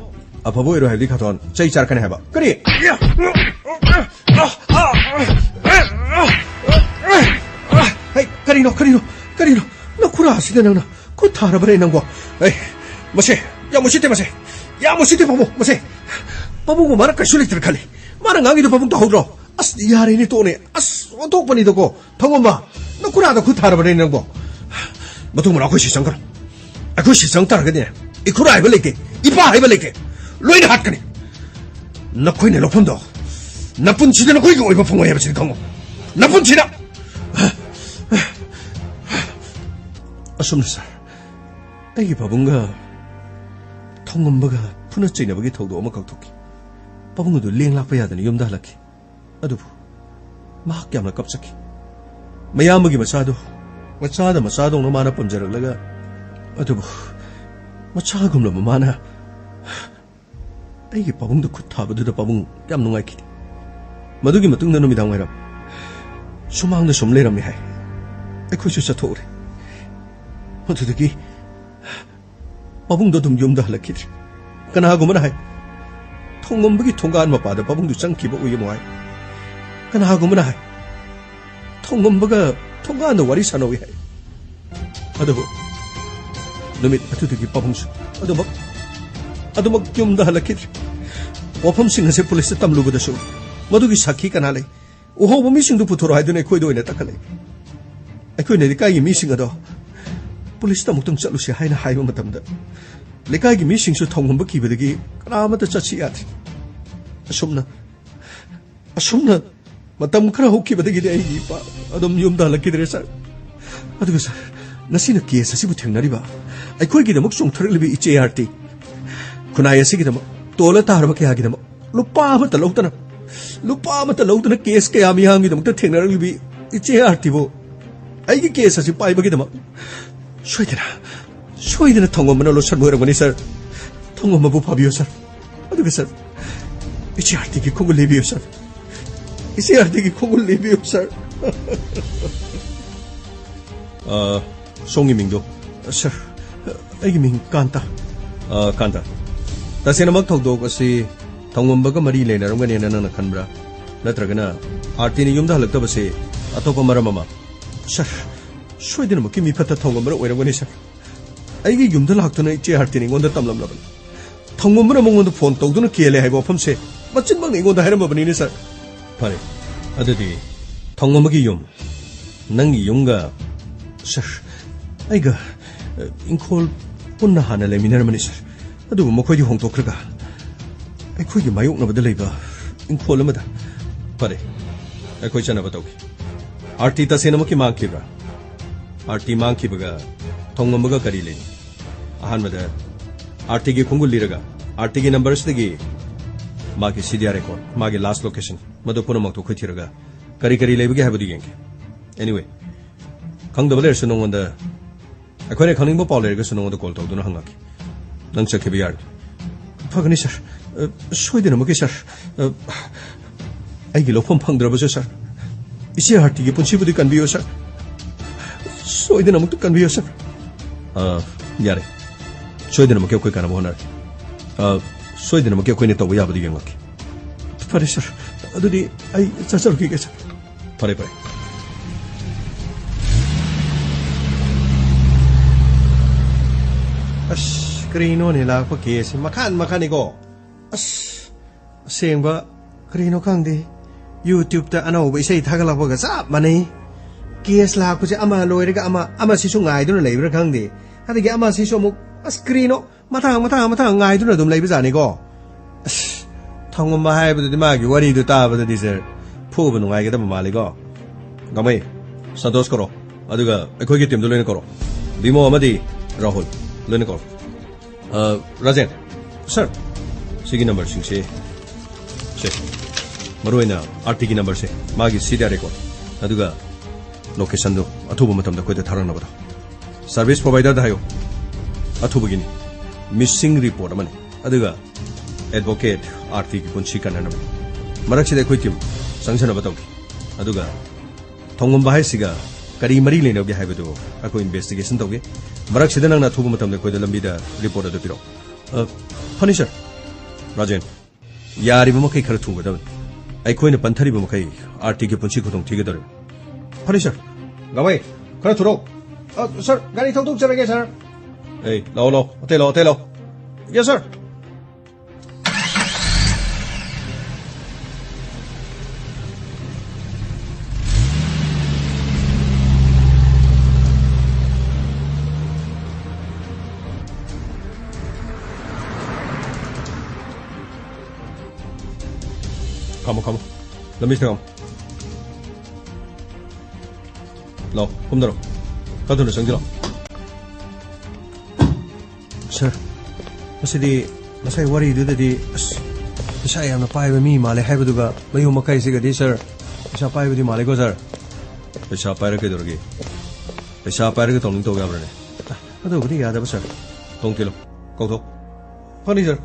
ꯑꯐꯕ ꯑꯣꯏꯔꯣꯏ ꯍꯥꯏꯕꯗꯤ ꯈꯥꯊꯣꯟ ꯆꯩ ꯆꯥꯔꯛꯀꯅꯤ ꯍꯥꯏꯕ꯫ ꯀꯔꯤ? ꯍꯩ, ꯀꯔꯤꯅꯣ, ꯀꯔꯤꯅꯣ, ꯀꯔꯤꯅꯣ? ꯅꯈꯨꯔꯥꯁꯤꯗ ꯅꯪꯅ ꯈꯨꯠ ꯊꯥꯔꯕꯅꯦ ꯅꯪꯕꯣ? ꯑꯩ, ꯃꯁꯦ, ꯌꯥꯝ ꯎꯁꯤꯠꯇꯦ ꯃꯁꯦ꯫ ꯌꯥꯝ ꯎꯁꯤꯠꯇꯦ ꯄꯥꯕꯨꯡ, ꯃꯁꯦ꯫ ꯄꯥꯕꯨꯡꯕꯨ ꯃꯥꯅ ꯀꯩꯁꯨ ꯂꯩꯇ꯭ꯔꯦ ꯈꯜꯂꯤ꯫ ꯃꯥꯅ ꯉꯥꯡꯉꯤꯗꯣ ꯄꯥꯕꯨꯡ ꯇꯧꯍꯧꯗ꯭ꯔꯣ? ꯑꯁ, ꯌꯥꯔꯦꯅꯦ, ꯇꯣꯛꯑꯣꯅꯦ꯫ ꯑꯁ, ꯑꯣꯟꯊꯣꯛꯄꯅꯤꯗꯀꯣ꯫ ꯊꯧꯉꯝꯕ, ꯅꯈꯨꯔꯥꯗ ꯈꯨꯠ ꯊꯥꯔꯕꯅꯦ ꯅꯪꯕꯣ? ꯃꯇꯨꯡ ꯃꯅꯥꯎ ꯑꯩꯈꯣꯏ ꯁꯤ ꯆꯪꯈ꯭ꯔꯣ꯫ ꯑꯩꯈꯣꯏ ꯁꯤ ꯆꯪ ꯇꯥꯔꯒꯗꯤꯅꯦ, ꯏꯈꯨꯔꯥ ꯍꯥꯏꯕ ꯂꯩꯇꯦ, ꯏꯄꯥ ꯍꯥꯏꯕ ꯂꯩꯇꯦ, ꯂꯣꯏꯅ ꯍꯥꯠꯀꯅꯤ꯫ ꯅꯈꯣꯏꯅ ꯂꯧꯐꯝꯗꯣ ꯅꯄꯨꯟꯁꯤꯗ ꯅꯈꯣꯏꯒꯤ ꯑꯣꯏꯕ ꯐꯪꯉꯣꯏ ꯍꯥꯏꯕꯁꯤꯗꯤ ꯈꯪꯉꯨ꯫ ꯅꯄꯨꯟꯁꯤꯗ꯫ ꯑꯁꯨꯝꯅ ꯁꯥꯔ, ꯑꯩꯒꯤ ꯄꯥꯕꯨꯡꯒ ꯊꯧꯉꯝꯕꯒ ꯐꯨꯅ ꯆꯩꯅꯕꯒꯤ ꯊꯧꯗꯣꯛ ꯑꯃꯈꯛ ꯊꯣꯛꯈꯤ꯫ ꯄꯥꯕꯨꯡ ꯑꯗꯨ ꯂꯦꯡ ꯂꯥꯛꯄ ꯌꯥꯗꯅ ꯌꯨꯝꯗ ꯍꯜꯂꯛꯈꯤ꯫ ꯑꯗꯨꯕꯨ ꯃꯍꯥꯛ ꯌꯥꯝꯅ ꯀꯞꯆꯈꯤ꯫ ꯃꯌꯥꯝꯕꯒꯤ ꯃꯆꯥꯗꯨ ꯃꯆꯥꯗ ꯃꯆꯥꯗꯧꯅ ꯃꯥꯅ ꯄꯝꯖꯔꯛꯂꯒ, ꯑꯗꯨꯕꯨ ꯃꯆꯥꯒꯨꯝꯂꯕ ꯃꯥꯅ ꯑꯩꯒꯤ ꯄꯥꯕꯨꯡꯗ ꯈꯨꯠ ꯊꯥꯕꯗꯨꯗ ꯄꯥꯕꯨꯡ ꯌꯥꯝ ꯅꯨꯡꯉꯥꯏꯈꯤꯗꯦ꯫ ꯃꯗꯨꯒꯤ ꯃꯇꯨꯡꯗ ꯅꯨꯃꯤꯗꯥꯡ ꯋꯥꯏꯔꯝ ꯁꯨꯃꯥꯡꯗ ꯁꯨꯝ ꯂꯩꯔꯝꯃꯤ ꯍꯥꯏ꯫ ꯑꯩꯈꯣꯏꯁꯨ ꯆꯠꯊꯣꯛꯎꯔꯦ꯫ ꯃꯗꯨꯗꯒꯤ ꯄꯥꯕꯨꯡꯗꯣ ꯑꯗꯨꯝ ꯌꯨꯝꯗ ꯍꯜꯂꯛꯈꯤꯗ꯭ꯔꯦ꯫ ꯀꯅꯥꯒꯨꯝꯕꯅ ꯍꯥꯏ, ꯊꯣꯡꯉꯝꯕꯒꯤ ꯊꯣꯡꯒꯥꯟ ꯃꯄꯥꯗ ꯄꯥꯕꯨꯡꯗꯨ ꯆꯪꯈꯤꯕ ꯎꯏ ꯑꯃꯨꯛ ꯍꯥꯏ꯫ ꯀꯅꯥꯒꯨꯝꯕꯅ ꯍꯥꯏ, ꯊꯣꯡꯉꯝꯕꯒ ꯊꯣꯡꯒꯥꯟꯗ ꯋꯥꯔꯤ ꯁꯥꯟꯅꯧꯏ ꯍꯥꯏ꯫ ꯑꯗꯨꯕꯨ ꯅꯨꯃꯤꯠ ꯑꯗꯨꯗꯒꯤ ꯄꯥꯕꯨꯡꯁꯨ ꯑꯗꯨꯃꯛ ꯑꯗꯨꯃꯛ ꯌꯨꯝꯗ ꯍꯜꯂꯛꯈꯤꯗ꯭ꯔꯦ꯫ ꯋꯥꯐꯝꯁꯤꯡ ꯑꯁꯦ ꯄꯨꯂꯤꯁꯇ ꯇꯝꯂꯨꯕꯗꯁꯨ ꯃꯗꯨꯒꯤ ꯁꯥꯈꯤ ꯀꯅꯥ ꯂꯩ? ꯎꯍꯧꯕ ꯃꯤꯁꯤꯡꯗꯨ ꯄꯨꯊꯣꯔꯛꯑꯣ ꯍꯥꯏꯗꯨꯅ ꯑꯩꯈꯣꯏꯗ ꯑꯣꯏꯅ ꯇꯛꯈꯠꯂꯛꯏ꯫ ꯑꯩꯈꯣꯏꯅ ꯂꯩꯀꯥꯏꯒꯤ ꯃꯤꯁꯤꯡ ꯑꯗꯣ ꯄꯨꯂꯤꯁꯇ ꯑꯃꯨꯛꯇꯪ ꯆꯠꯂꯨꯁꯤ ꯍꯥꯏꯅ ꯍꯥꯏꯕ ꯃꯇꯝꯗ, ꯂꯩꯀꯥꯏꯒꯤ ꯃꯤꯁꯤꯡꯁꯨ ꯊꯣꯡꯉꯝꯕ ꯀꯤꯕꯗꯒꯤ ꯀꯅꯥꯃꯠꯇ ꯆꯠꯁꯤ ꯌꯥꯗ꯭ꯔꯦ꯫ ꯑꯁꯨꯝꯅ ꯑꯁꯨꯝꯅ ꯃꯇꯝ ꯈꯔ ꯍꯧꯈꯤꯕꯗꯒꯤꯗꯤ ꯑꯩꯒꯤ ꯏꯄꯥ ꯑꯗꯨꯝ ꯌꯨꯝꯗ ꯍꯜꯂꯛꯈꯤꯗ꯭ꯔꯦ, ꯁꯥꯔ꯫ ꯑꯗꯨꯒ, ꯁꯥꯔ, ꯉꯁꯤꯅ ꯀꯦꯁ ꯑꯁꯤꯕꯨ ꯊꯦꯡꯅꯔꯤꯕ, ꯑꯩꯈꯣꯏꯒꯤꯗꯃꯛ ꯆꯣꯡꯊꯔꯛꯂꯤꯕ ꯏꯆꯦ ꯑꯥꯔꯇꯤ, ꯈꯨꯟꯅꯥꯏ ꯑꯁꯤꯒꯤꯗꯃꯛ ꯇꯣꯜꯂ ꯇꯥꯔꯕ ꯀꯌꯥꯒꯤꯗꯃꯛ ꯂꯨꯄꯥ ꯑꯃꯠꯇ ꯂꯧꯗꯅ, ꯂꯨꯄꯥ ꯑꯃꯠꯇ ꯂꯧꯗꯅ ꯀꯦꯁ ꯀꯌꯥ ꯃꯤꯌꯥꯝꯒꯤꯗꯃꯛꯇ ꯊꯦꯡꯅꯔꯛꯂꯤꯕꯤ ꯏꯆꯦ ꯑꯥꯔꯇꯤꯕꯨ ꯑꯩꯒꯤ ꯀꯦꯁ ꯑꯁꯤ ꯄꯥꯏꯕꯒꯤꯗꯃꯛ ꯁꯣꯏꯗꯅ, ꯁꯣꯏꯗꯅ ꯊꯣꯡꯉꯝꯕꯅ ꯂꯣꯠꯁꯟꯕ ꯑꯣꯏꯔꯝꯒꯅꯤ, ꯁꯥꯔ꯫ ꯊꯣꯡꯉꯝꯕꯕꯨ ꯐꯥꯕꯤꯌꯨ, ꯁꯥꯔ꯫ ꯑꯗꯨꯒ, ꯁꯥꯔ, ꯏꯆꯦ ꯑꯥꯔꯇꯤꯒꯤ ꯈꯣꯡꯒꯨꯜ ꯂꯩꯕꯤꯌꯨ, ꯁꯥꯔ꯫ ꯏꯆꯦ ꯑꯥꯔꯇꯤꯒꯤ ꯈꯣꯡꯒꯨꯜ ꯂꯩꯕꯤꯌꯨ, ꯁꯥꯔ꯫ ꯑ, ꯁꯣꯝꯒꯤ ꯃꯤꯡꯗꯣ? ꯁꯥꯔ, ꯑꯩꯒꯤ ꯃꯤꯡ ꯀꯥꯟꯇ꯫ ꯑ, ꯀꯥꯟꯇ, ꯇꯁꯦꯡꯅꯃꯛ ꯊꯧꯗꯣꯛ ꯑꯁꯤ ꯊꯧꯉꯝꯕꯒ ꯃꯔꯤ ꯂꯩꯅꯔꯝꯒꯅꯦꯅ ꯅꯪꯅ ꯈꯟꯕ꯭ꯔꯥ? ꯅꯠꯇ꯭ꯔꯒꯅ ꯑꯥꯔꯇꯤꯅ ꯌꯨꯝꯗ ꯍꯜꯂꯛꯇꯕꯁꯤ ꯑꯇꯣꯞꯄ ꯃꯔꯝ ꯑꯃ? ꯁꯥꯔ, ꯁꯣꯏꯗꯅꯃꯛꯀꯤ ꯃꯤꯐꯠꯇ ꯊꯧꯉꯝꯕꯅ ꯑꯣꯏꯔꯝꯒꯅꯤ, ꯁꯥꯔ꯫ ꯑꯩꯒꯤ ꯌꯨꯝꯗ ꯂꯥꯛꯇꯨꯅ ꯏꯆꯦ ꯑꯥꯔꯇꯤꯅ ꯑꯩꯉꯣꯟꯗ ꯇꯝꯂꯝꯂꯕꯅꯤ꯫ ꯊꯧꯉꯝꯕꯅ ꯃꯉꯣꯟꯗ ꯐꯣꯟ ꯇꯧꯗꯨꯅ ꯀꯦꯜꯂꯦ ꯍꯥꯏꯕ ꯋꯥꯐꯝꯁꯦ ꯃꯆꯤꯟꯃꯛꯅ ꯑꯩꯉꯣꯟꯗ ꯍꯥꯏꯔꯝꯃꯕꯅꯤꯅꯦ, ꯁꯥꯔ꯫ ꯐꯔꯦ, ꯑꯗꯨꯗꯤ ꯊꯧꯉꯝꯕꯒꯤ ꯌꯨꯝ, ꯅꯪꯒꯤ ꯌꯨꯝꯒ, ꯁꯥꯔ, ꯑꯩꯒ, ꯑ, ꯏꯪꯈꯣꯜ ꯄꯨꯟꯅ ꯍꯥꯟꯅ ꯂꯩꯃꯤꯟꯅꯔꯝꯕꯅꯤ, ꯁꯥꯔ꯫ ꯑꯗꯨꯕꯨ ꯃꯈꯣꯏꯗꯤ ꯍꯣꯡꯗꯣꯛꯈ꯭ꯔꯒ ꯑꯩꯈꯣꯏꯒꯤ ꯃꯥꯌꯣꯛꯅꯕꯗ ꯂꯩꯕ ꯏꯪꯈꯣꯜ ꯑꯃꯗ꯫ ꯐꯔꯦ, ꯑꯩꯈꯣꯏ ꯆꯠꯅꯕ ꯇꯧꯒꯦ꯫ ꯑꯥꯔꯇꯤ ꯇꯁꯦꯡꯅꯃꯛꯀꯤ ꯃꯥꯡꯈꯤꯕ꯭ꯔꯥ? ꯑꯥꯔꯇꯤ ꯃꯥꯡꯈꯤꯕꯒ ꯊꯧꯉꯝꯕꯒ ꯀꯔꯤ ꯂꯩꯅꯩ? ꯑꯍꯥꯟꯕꯗ ꯑꯥꯔꯇꯤꯒꯤ ꯈꯣꯡꯒꯨꯜ ꯂꯤꯔꯒ, ꯑꯥꯔꯇꯤꯒꯤ ꯅꯝꯕꯔꯁꯤꯗꯒꯤ ꯃꯥꯒꯤ ꯁꯤ ꯗꯤ ꯑꯥꯔ ꯔꯦꯀꯣꯔꯗ, ꯃꯥꯒꯤ ꯂꯥꯁ ꯂꯣꯀꯦꯁꯟ, ꯃꯗꯨ ꯄꯨꯝꯅꯃꯛꯇꯨ ꯑꯩꯈꯣꯏ ꯊꯤꯔꯒ ꯀꯔꯤ ꯀꯔꯤ ꯂꯩꯕꯒꯦ ꯍꯥꯏꯕꯗꯨ ꯌꯦꯡꯒꯦ꯫ ꯑꯦꯅꯤꯋꯦ, ꯈꯪꯗꯕ ꯂꯩꯔꯁꯨ ꯅꯉꯣꯟꯗ, ꯑꯩꯈꯣꯏꯅ ꯈꯪꯅꯤꯡꯕ ꯄꯥꯎ ꯂꯩꯔꯒꯁꯨ ꯅꯉꯣꯟꯗ ꯀꯣꯜ ꯇꯧꯗꯨꯅ ꯍꯪꯉꯛꯀꯦ꯫ ꯅꯪ ꯆꯠꯈꯤꯕ ꯌꯥꯔꯗꯤ꯫ ꯐꯒꯅꯤ, ꯁꯥꯔ꯫ ꯑ, ꯁꯣꯏꯗꯅꯃꯛꯀꯤ, ꯁꯥꯔ꯫ ꯑ, ꯑꯩꯒꯤ ꯂꯧꯐꯝ ꯐꯪꯗ꯭ꯔꯕꯁꯨ, ꯁꯥꯔ, ꯏꯆꯦ ꯑꯥꯔꯇꯤꯒꯤ ꯄꯨꯟꯁꯤꯕꯨꯗꯤ ꯀꯟꯕꯤꯌꯨ, ꯁꯥꯔ꯫ ꯁꯣꯏꯗꯅꯃꯛꯇ ꯀꯟꯕꯤꯌꯨ, ꯁꯥꯔ꯫ ꯑ, ꯌꯥꯔꯦ꯫ ꯁꯣꯏꯗꯅꯃꯛꯀꯤ ꯑꯩꯈꯣꯏ ꯀꯥꯟꯅꯕ ꯍꯣꯠꯅꯔꯒꯦ꯫ ꯑ, ꯁꯣꯏꯗꯅꯃꯛꯀꯤ ꯑꯩꯈꯣꯏꯅ ꯇꯧꯕ ꯌꯥꯕꯗꯨ ꯌꯦꯡꯂꯛꯀꯦ꯫ ꯐꯔꯦ, ꯁꯥꯔ꯫ ꯑꯗꯨꯗꯤ ꯑꯩ ꯆꯠꯆꯔꯨꯈꯤꯒꯦ, ꯁꯥꯔ꯫ ꯐꯔꯦ, ꯐꯔꯦ꯫ ꯀꯔꯤꯅꯣꯅꯦ ꯂꯥꯛꯄ ꯀꯦꯁꯁꯤ ꯃꯈꯟ ꯃꯈꯟꯅꯤꯀꯣ꯫ ꯑꯁ, ꯑꯁꯦꯡꯕ ꯀꯔꯤꯅꯣ ꯈꯪꯗꯦ꯫ YouTube-ꯇ ꯑꯅꯧꯕ ꯏꯁꯩ ꯊꯥꯒꯠꯂꯛꯄꯒ ꯆꯞ ꯃꯥꯟꯅꯩ꯫ ꯀꯦꯁ ꯂꯥꯛꯄꯁꯦ ꯑꯃ ꯂꯣꯏꯔꯒ ꯑꯃ, ꯑꯃꯁꯤꯁꯨ ꯉꯥꯏꯗꯨꯅ ꯂꯩꯕ꯭ꯔꯥ ꯈꯪꯗꯦ꯫ ꯑꯗꯒꯤ ꯑꯃꯁꯤꯁꯨ ꯑꯃꯨꯛ, ꯑꯁ, ꯀꯔꯤꯅꯣ? ꯃꯊꯪ, ꯃꯊꯪ, ꯃꯊꯪ ꯉꯥꯏꯗꯨꯅ ꯑꯗꯨꯝ ꯂꯩꯕꯖꯥꯠꯅꯤꯀꯣ꯫ ꯑꯁ, ꯊꯣꯡꯉꯝꯕ ꯍꯥꯏꯕꯗꯨꯗꯤ ꯃꯥꯒꯤ ꯋꯥꯔꯤꯗꯨ ꯇꯥꯕꯗꯗꯤ, ꯁꯥꯔ, ꯐꯨꯕ ꯅꯨꯡꯉꯥꯏꯒꯗꯕ ꯃꯥꯜꯂꯤꯀꯣ꯫ ꯒꯥꯃꯩ, ꯁꯟꯇꯣꯁ ꯀꯧꯔꯣ, ꯑꯗꯨꯒ ꯑꯩꯈꯣꯏꯒꯤ ꯇꯤꯝꯗꯨ ꯂꯣꯏꯅ ꯀꯧꯔꯣ꯫ ꯕꯤꯃꯣ ꯑꯃꯗꯤ ꯔꯥꯍꯨꯜ ꯂꯣꯏꯅ ꯀꯧꯔꯣ꯫ ꯑ, ꯔꯥꯖꯦꯟ, ꯁꯥꯔ, ꯁꯤꯒꯤ ꯅꯝꯕꯔꯁꯤꯡꯁꯦ, ꯁꯦ, ꯃꯔꯨꯑꯣꯏꯅ ꯑꯥꯔꯇꯤꯒꯤ ꯅꯝꯕꯔꯁꯦ, ꯃꯥꯒꯤ ꯁꯤꯗ ꯔꯦꯀꯣꯔꯗ, ꯑꯗꯨꯒ ꯂꯣꯀꯦꯁꯟꯗꯨ ꯑꯊꯨꯕ ꯃꯇꯝꯗ ꯑꯩꯈꯣꯏꯗ ꯊꯥꯔꯛꯅꯕꯗꯣ꯫ ꯁꯔꯚꯤꯁ ꯄ꯭ꯔꯣꯚꯥꯏꯗꯔꯗ ꯍꯥꯏꯌꯨ, ꯑꯊꯨꯕꯒꯤꯅꯤ꯫ ꯃꯤꯁꯤꯡ ꯔꯤꯄꯣꯔꯠ ꯑꯃꯅꯤ, ꯑꯗꯨꯒ ꯑꯦꯗꯚꯣꯀꯦꯠ ꯑꯥꯔꯇꯤꯒꯤ ꯄꯨꯟꯁꯤ ꯀꯟꯅꯅꯕꯅꯤ꯫ ꯃꯔꯛꯁꯤꯗ ꯑꯩꯈꯣꯏ ꯇꯤꯝ ꯆꯪꯁꯤꯟꯅꯕ ꯇꯧꯒꯦ, ꯑꯗꯨꯒ ꯊꯣꯡꯉꯝꯕ ꯍꯥꯏꯁꯤꯒ ꯀꯔꯤ ꯃꯔꯤ ꯂꯩꯅꯕꯒꯦ ꯍꯥꯏꯕꯗꯨ ꯑꯩꯈꯣꯏ ꯏꯟꯚꯦꯁꯇꯤꯒꯦꯁꯟ ꯇꯧꯒꯦ꯫ ꯃꯔꯛꯁꯤꯗ ꯅꯪꯅ ꯑꯊꯨꯕ ꯃꯇꯝꯗ ꯑꯩꯈꯣꯏꯗ ꯂꯝꯕꯤꯗ ꯔꯤꯄꯣꯔꯠ ꯑꯗꯨ ꯄꯤꯔꯛꯎ꯫ ꯑ, ꯐꯅꯤ, ꯁꯥꯔ꯫ ꯔꯥꯖꯦꯟ, ꯌꯥꯔꯤꯕ ꯃꯈꯩ ꯈꯔ ꯊꯨꯒꯗꯕꯅꯤ꯫ ꯑꯩꯈꯣꯏꯅ ꯄꯟꯊꯔꯤꯕ ꯃꯈꯩ ꯑꯥꯔꯇꯤꯒꯤ ꯄꯨꯟꯁꯤ ꯈꯨꯗꯣꯡ ꯊꯤꯒꯗꯧꯔꯤꯕꯅꯤ꯫ ꯐꯅꯤ, ꯁꯥꯔ꯫ ꯒꯥꯃꯩ, ꯈꯔ ꯊꯨꯔꯣ꯫ ꯑ, ꯁꯥꯔ, ꯒꯥꯔꯤ ꯊꯧꯗꯣꯛꯆꯔꯒꯦ, ꯁꯥꯔ꯫ ꯑꯦ, ꯂꯥꯛꯑꯣ, ꯂꯥꯛꯑꯣ꯫ ꯑꯇꯩ ꯂꯥꯛꯑꯣ, ꯑꯇꯩ ꯂꯥꯛꯑꯣ꯫ ꯌꯦꯁ, ꯁꯥꯔ꯫ ꯈꯥꯝꯃꯣ, ꯈꯥꯝꯃꯣ꯫ ꯂꯝꯕꯤꯁꯤꯗ ꯈꯥꯝꯃꯣ꯫ ꯂꯥꯛꯑꯣ, ꯀꯨꯝꯗꯔꯣ꯫ ꯈꯔ ꯊꯨꯅ ꯆꯪꯁꯤꯜꯂꯣ꯫ ꯁꯥꯔ, ꯃꯁꯤꯗꯤ ꯉꯁꯥꯏ ꯋꯥꯔꯤꯗꯨꯗꯗꯤ, ꯑꯁ, ꯄꯩꯁꯥ ꯌꯥꯝꯅ ꯄꯥꯏꯕ ꯃꯤ ꯃꯥꯜꯂꯦ ꯍꯥꯏꯕꯗꯨꯒ ꯃꯌꯨꯝ ꯃꯀꯩꯁꯤꯒꯗꯤ, ꯁꯥꯔ, ꯄꯩꯁꯥ ꯄꯥꯏꯕꯗꯤ ꯃꯥꯜꯂꯦꯀꯣ, ꯁꯥꯔ? ꯄꯩꯁꯥ ꯄꯥꯏꯔ ꯀꯩꯗꯧꯔꯒꯦ? ꯄꯩꯁꯥ ꯄꯥꯏꯔꯒ ꯇꯧꯅꯤꯡ ꯇꯧ ꯌꯥꯕ꯭ꯔꯅꯦ? ꯑ, ꯑꯗꯨꯕꯨꯗꯤ ꯌꯥꯗꯕ, ꯁꯥꯔ꯫ ꯊꯣꯡ ꯊꯤꯜꯂꯣ꯫ ꯀꯧꯊꯣꯛ꯫ ꯐꯅꯤ, ꯁꯥꯔ꯫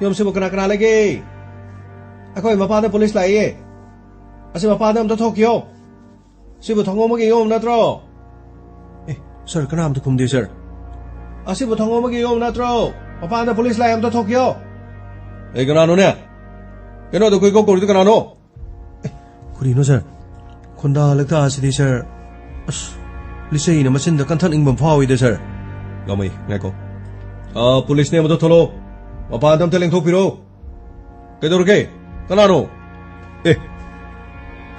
ꯌꯨꯝꯁꯤꯕꯨ ꯀꯅꯥ ꯀꯅꯥ ꯂꯩꯒꯦ? ꯑꯩꯈꯣꯏ ꯃꯄꯥꯟꯗ ꯄꯨꯂꯤꯁ ꯂꯥꯛꯏꯌꯦ꯫ ꯑꯁꯤ ꯃꯄꯥꯟꯗ ꯑꯝꯇ ꯊꯣꯛꯈꯤꯌꯣ꯫ ꯁꯤꯕꯨ ꯊꯣꯡꯉꯣꯝꯕꯒꯤ ꯌꯨꯝ ꯅꯠꯇ꯭ꯔꯣ? ꯑꯦ, ꯁꯥꯔ, ꯀꯅꯥꯝꯇ ꯈꯨꯝꯗꯦ, ꯁꯥꯔ꯫ ꯑꯁꯤꯕꯨ ꯊꯣꯡꯉꯣꯝꯕꯒꯤ ꯌꯨꯝ ꯅꯠꯇ꯭ꯔꯣ? ꯃꯄꯥꯟꯗ ꯄꯨꯂꯤꯁ ꯂꯥꯛꯑꯦ, ꯑꯝꯇ ꯊꯣꯛꯈꯤꯌꯣ꯫ ꯑꯦ, ꯀꯅꯥꯅꯣꯅꯦ? ꯀꯩꯅꯣꯗꯣ ꯀꯣꯏꯀꯧ ꯀꯧꯔꯤꯗꯣ ꯀꯅꯥꯅꯣ? ꯑꯦ, ꯀꯔꯤꯅꯣ, ꯁꯥꯔ? ꯈꯣꯟꯗꯥ ꯂꯛꯇꯥ ꯑꯁꯤꯗꯤ, ꯁꯥꯔ꯫ ꯑꯁ, ꯂꯤꯆꯩꯅ ꯃꯆꯤꯟꯗ ꯀꯟꯊꯠꯅꯤꯡꯕ ꯑꯃ ꯐꯥꯎꯏꯗ, ꯁꯥꯔ꯫ ꯒꯥꯃꯩ, ꯉꯥꯏꯈꯣ꯫ ꯑ, ꯄꯨꯂꯤꯁꯅꯦ, ꯃꯗꯨ ꯊꯣꯛꯂꯛꯑꯣ꯫ ꯃꯄꯥꯟꯗ ꯑꯝꯇ ꯂꯦꯡꯊꯣꯛꯄꯤꯔꯣ꯫ ꯀꯩꯗꯧꯔꯒꯦ? ꯀꯅꯥꯅꯣ? ꯑꯦ,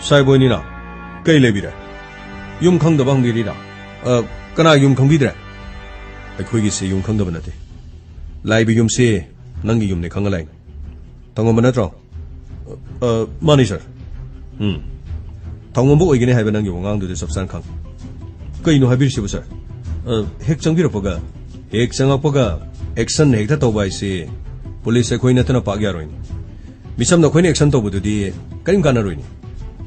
ꯁꯥꯏꯕꯣꯏꯅꯤꯅ꯫ ꯀꯩ ꯂꯩꯕꯤꯔꯦ? ꯌꯨꯝ ꯈꯪꯗꯕ ꯍꯪꯕꯤꯔꯤꯔꯥ? ꯑ, ꯀꯅꯥ ꯌꯨꯝ ꯈꯪꯕꯤꯗ꯭ꯔꯦ? ꯑꯩꯈꯣꯏꯒꯤꯁꯦ ꯌꯨꯝ ꯈꯪꯗꯕ ꯅꯠꯇꯦ꯫ ꯂꯥꯛꯏꯕ ꯌꯨꯝꯁꯦ ꯅꯪꯒꯤ ꯌꯨꯝꯅꯦ ꯈꯪꯉ ꯂꯥꯛꯏꯅꯦ꯫ ꯊꯪꯉꯝꯕ ꯅꯠꯇ꯭ꯔꯣ? ꯑ, ꯃꯥꯅꯤ, ꯁꯥꯔ꯫ ꯎꯝ꯫ ꯊꯧꯉꯝꯕ ꯑꯣꯏꯒꯅꯤ ꯍꯥꯏꯕ ꯅꯪꯒꯤ ꯋꯥꯉꯥꯡꯗꯨꯗꯤ ꯆꯞ ꯆꯥꯅ ꯈꯪꯉꯤ꯫ ꯀꯩꯅꯣ ꯍꯥꯏꯕꯤꯔꯤꯁꯤꯕꯨ, ꯁꯥꯔ? ꯑ, ꯍꯦꯛ ꯆꯪꯕꯤꯔꯛꯄꯒ, ꯍꯦꯛ ꯆꯪꯉꯛꯄꯒ ꯑꯦꯛꯁꯟ ꯍꯦꯛꯇ ꯇꯧꯕ ꯍꯥꯏꯁꯤ ꯄꯨꯂꯤꯁ ꯑꯩꯈꯣꯏ ꯅꯠꯇꯅ ꯄꯥꯛ ꯌꯥꯔꯣꯏꯅꯦ꯫ ꯃꯤꯆꯝꯅ ꯑꯩꯈꯣꯏꯅ ꯑꯦꯛꯁꯟ ꯇꯧꯕꯗꯨꯗꯤ ꯀꯔꯤꯝ ꯀꯥꯟꯅꯔꯣꯏꯅꯦ꯫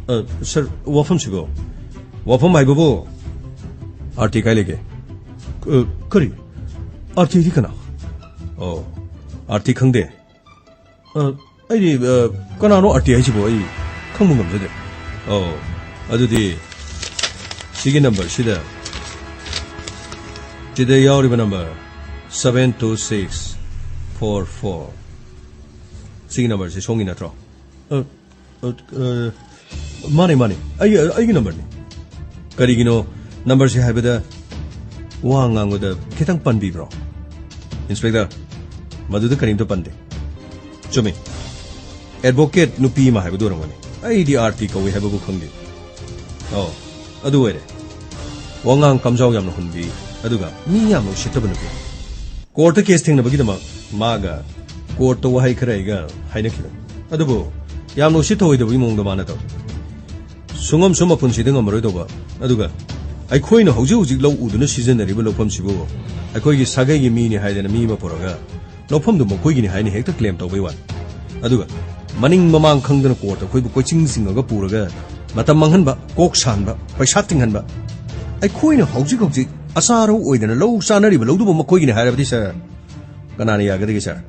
ꯑ, ꯁꯥꯔ, ꯋꯥꯐꯝꯁꯤꯕꯨ? ꯋꯥꯐꯝ ꯍꯥꯏꯕꯕꯨ? ꯑꯥꯔꯇꯤ ꯀꯥꯏ ꯂꯩꯒꯦ? ꯑ, ꯀꯔꯤ? ꯑꯥꯔꯇꯤꯗꯤ ꯀꯅꯥ? ꯑꯣ, ꯑꯥꯔꯇꯤ ꯈꯪꯗꯦ? ꯑ, ꯑꯩꯗꯤ, ꯑ, ꯀꯅꯥꯅꯣ ꯑꯥꯔꯇꯤ ꯍꯥꯏꯁꯤꯕꯣ? ꯑꯩ ꯈꯪꯕ ꯉꯝꯖꯗ꯭ꯔꯦ꯫ ꯑꯣ, ꯑꯗꯨꯗꯤ ꯁꯤꯒꯤ ꯅꯝꯕꯔꯁꯤꯗ, ꯁꯤꯗ ꯌꯥꯎꯔꯤꯕ number seven two six four four, ꯁꯤꯒꯤ ꯅꯝꯕꯔꯁꯤ ꯁꯣꯝꯒꯤ ꯅꯠꯇ꯭ꯔꯣ? ꯑ, ꯑ, ꯑ, ꯃꯥꯅꯦ, ꯃꯥꯅꯦ꯫ ꯑꯩ, ꯑꯩꯒꯤ ꯅꯝꯕꯔꯅꯤ꯫ ꯀꯔꯤꯒꯤꯅꯣ ꯅꯝꯕꯔꯁꯦ ꯍꯥꯏꯕꯗ ꯋꯥ ꯉꯥꯡꯕꯗ ꯈꯤꯇꯪ ꯄꯟꯕꯤꯕ꯭ꯔꯣ? ꯏꯟꯁꯄꯦꯛꯇꯔ, ꯃꯗꯨꯗ ꯀꯔꯤꯝꯇ ꯄꯟꯗꯦ꯫ ꯆꯨꯝꯃꯤ꯫ ꯑꯦꯗꯚꯣꯀꯦꯠ ꯅꯨꯄꯤ ꯑꯃ ꯍꯥꯏꯕꯗꯨ ꯑꯣꯏꯔꯝꯒꯅꯤ꯫ ꯑꯩꯗꯤ ꯑꯥꯔꯇꯤ ꯀꯧꯏ ꯍꯥꯏꯕꯕꯨ ꯈꯪꯗꯦ꯫ ꯑꯣ, ꯑꯗꯨ ꯑꯣꯏꯔꯦ꯫ ꯋꯥꯉꯥꯡ ꯀꯝꯖꯥꯎ ꯌꯥꯝꯅ ꯍꯨꯟꯕꯤ, ꯑꯗꯨꯒ ꯃꯤ ꯌꯥꯝꯅ ꯎꯁꯤꯠꯇꯕ ꯅꯨꯄꯤ꯫ ꯀꯣꯔꯠꯇ ꯀꯦꯁ ꯊꯦꯡꯅꯕꯒꯤꯗꯃꯛ ꯃꯥꯒ ꯀꯣꯔꯠꯇ ꯋꯥꯍꯩ ꯈꯔ ꯑꯩꯒ ꯍꯥꯏꯅꯈꯤꯕꯅꯤ꯫ ꯑꯗꯨꯕꯨ ꯌꯥꯝꯅ ꯎꯁꯤꯠ ꯊꯑꯣꯏꯗꯕꯒꯤ ꯃꯑꯣꯡꯗ ꯃꯥꯅ ꯇꯧꯏ꯫ ꯁꯨꯡꯉꯝꯁꯨ ꯃꯄꯨꯟꯁꯤꯗ ꯉꯝꯃꯔꯣꯏꯗꯧꯕ꯫ ꯑꯗꯨꯒ ꯑꯩꯈꯣꯏꯅ ꯍꯧꯖꯤꯛ ꯍꯧꯖꯤꯛ ꯂꯧ ꯎꯗꯨꯅ ꯁꯤꯖꯤꯟꯅꯔꯤꯕ ꯂꯧꯐꯝꯁꯤꯕꯨ ꯑꯩꯈꯣꯏꯒꯤ ꯁꯥꯒꯩꯒꯤ ꯃꯤꯅꯤ ꯍꯥꯏꯗꯅ ꯃꯤ ꯑꯃ ꯄꯨꯔꯒ ꯂꯧꯐꯝꯗꯨ ꯃꯈꯣꯏꯒꯤꯅꯤ ꯍꯥꯏꯅ ꯍꯦꯛꯇ ꯀ꯭ꯂꯦꯝ ꯇꯧꯕꯩ ꯋꯥꯅꯤ꯫ ꯑꯗꯨꯒ ꯃꯅꯤꯡ ꯃꯃꯥꯡ ꯈꯪꯗꯅ ꯀꯣꯔꯠꯇ ꯑꯩꯈꯣꯏꯕꯨ ꯀꯣꯏꯆꯤꯡ ꯆꯤꯡꯉꯒ ꯄꯨꯔꯒ ꯃꯇꯝ ꯃꯥꯡꯍꯟꯕ, ꯀꯣꯛ ꯁꯥꯟꯕ, ꯄꯩꯁꯥ ꯇꯤꯡꯍꯟꯕ꯫ ꯑꯩꯈꯣꯏꯅ ꯍꯧꯖꯤꯛ ꯍꯧꯖꯤꯛ ꯑꯆꯥꯔꯧ ꯑꯣꯏꯗꯅ ꯂꯧ ꯆꯥꯅꯔꯤꯕ ꯂꯧꯗꯨꯕꯨ ꯃꯈꯣꯏꯒꯤꯅꯤ ꯍꯥꯏꯔꯕꯗꯤ, ꯁꯥꯔ, ꯀꯅꯥꯅ ꯌꯥꯒꯗꯒꯦ, ꯁꯥꯔ?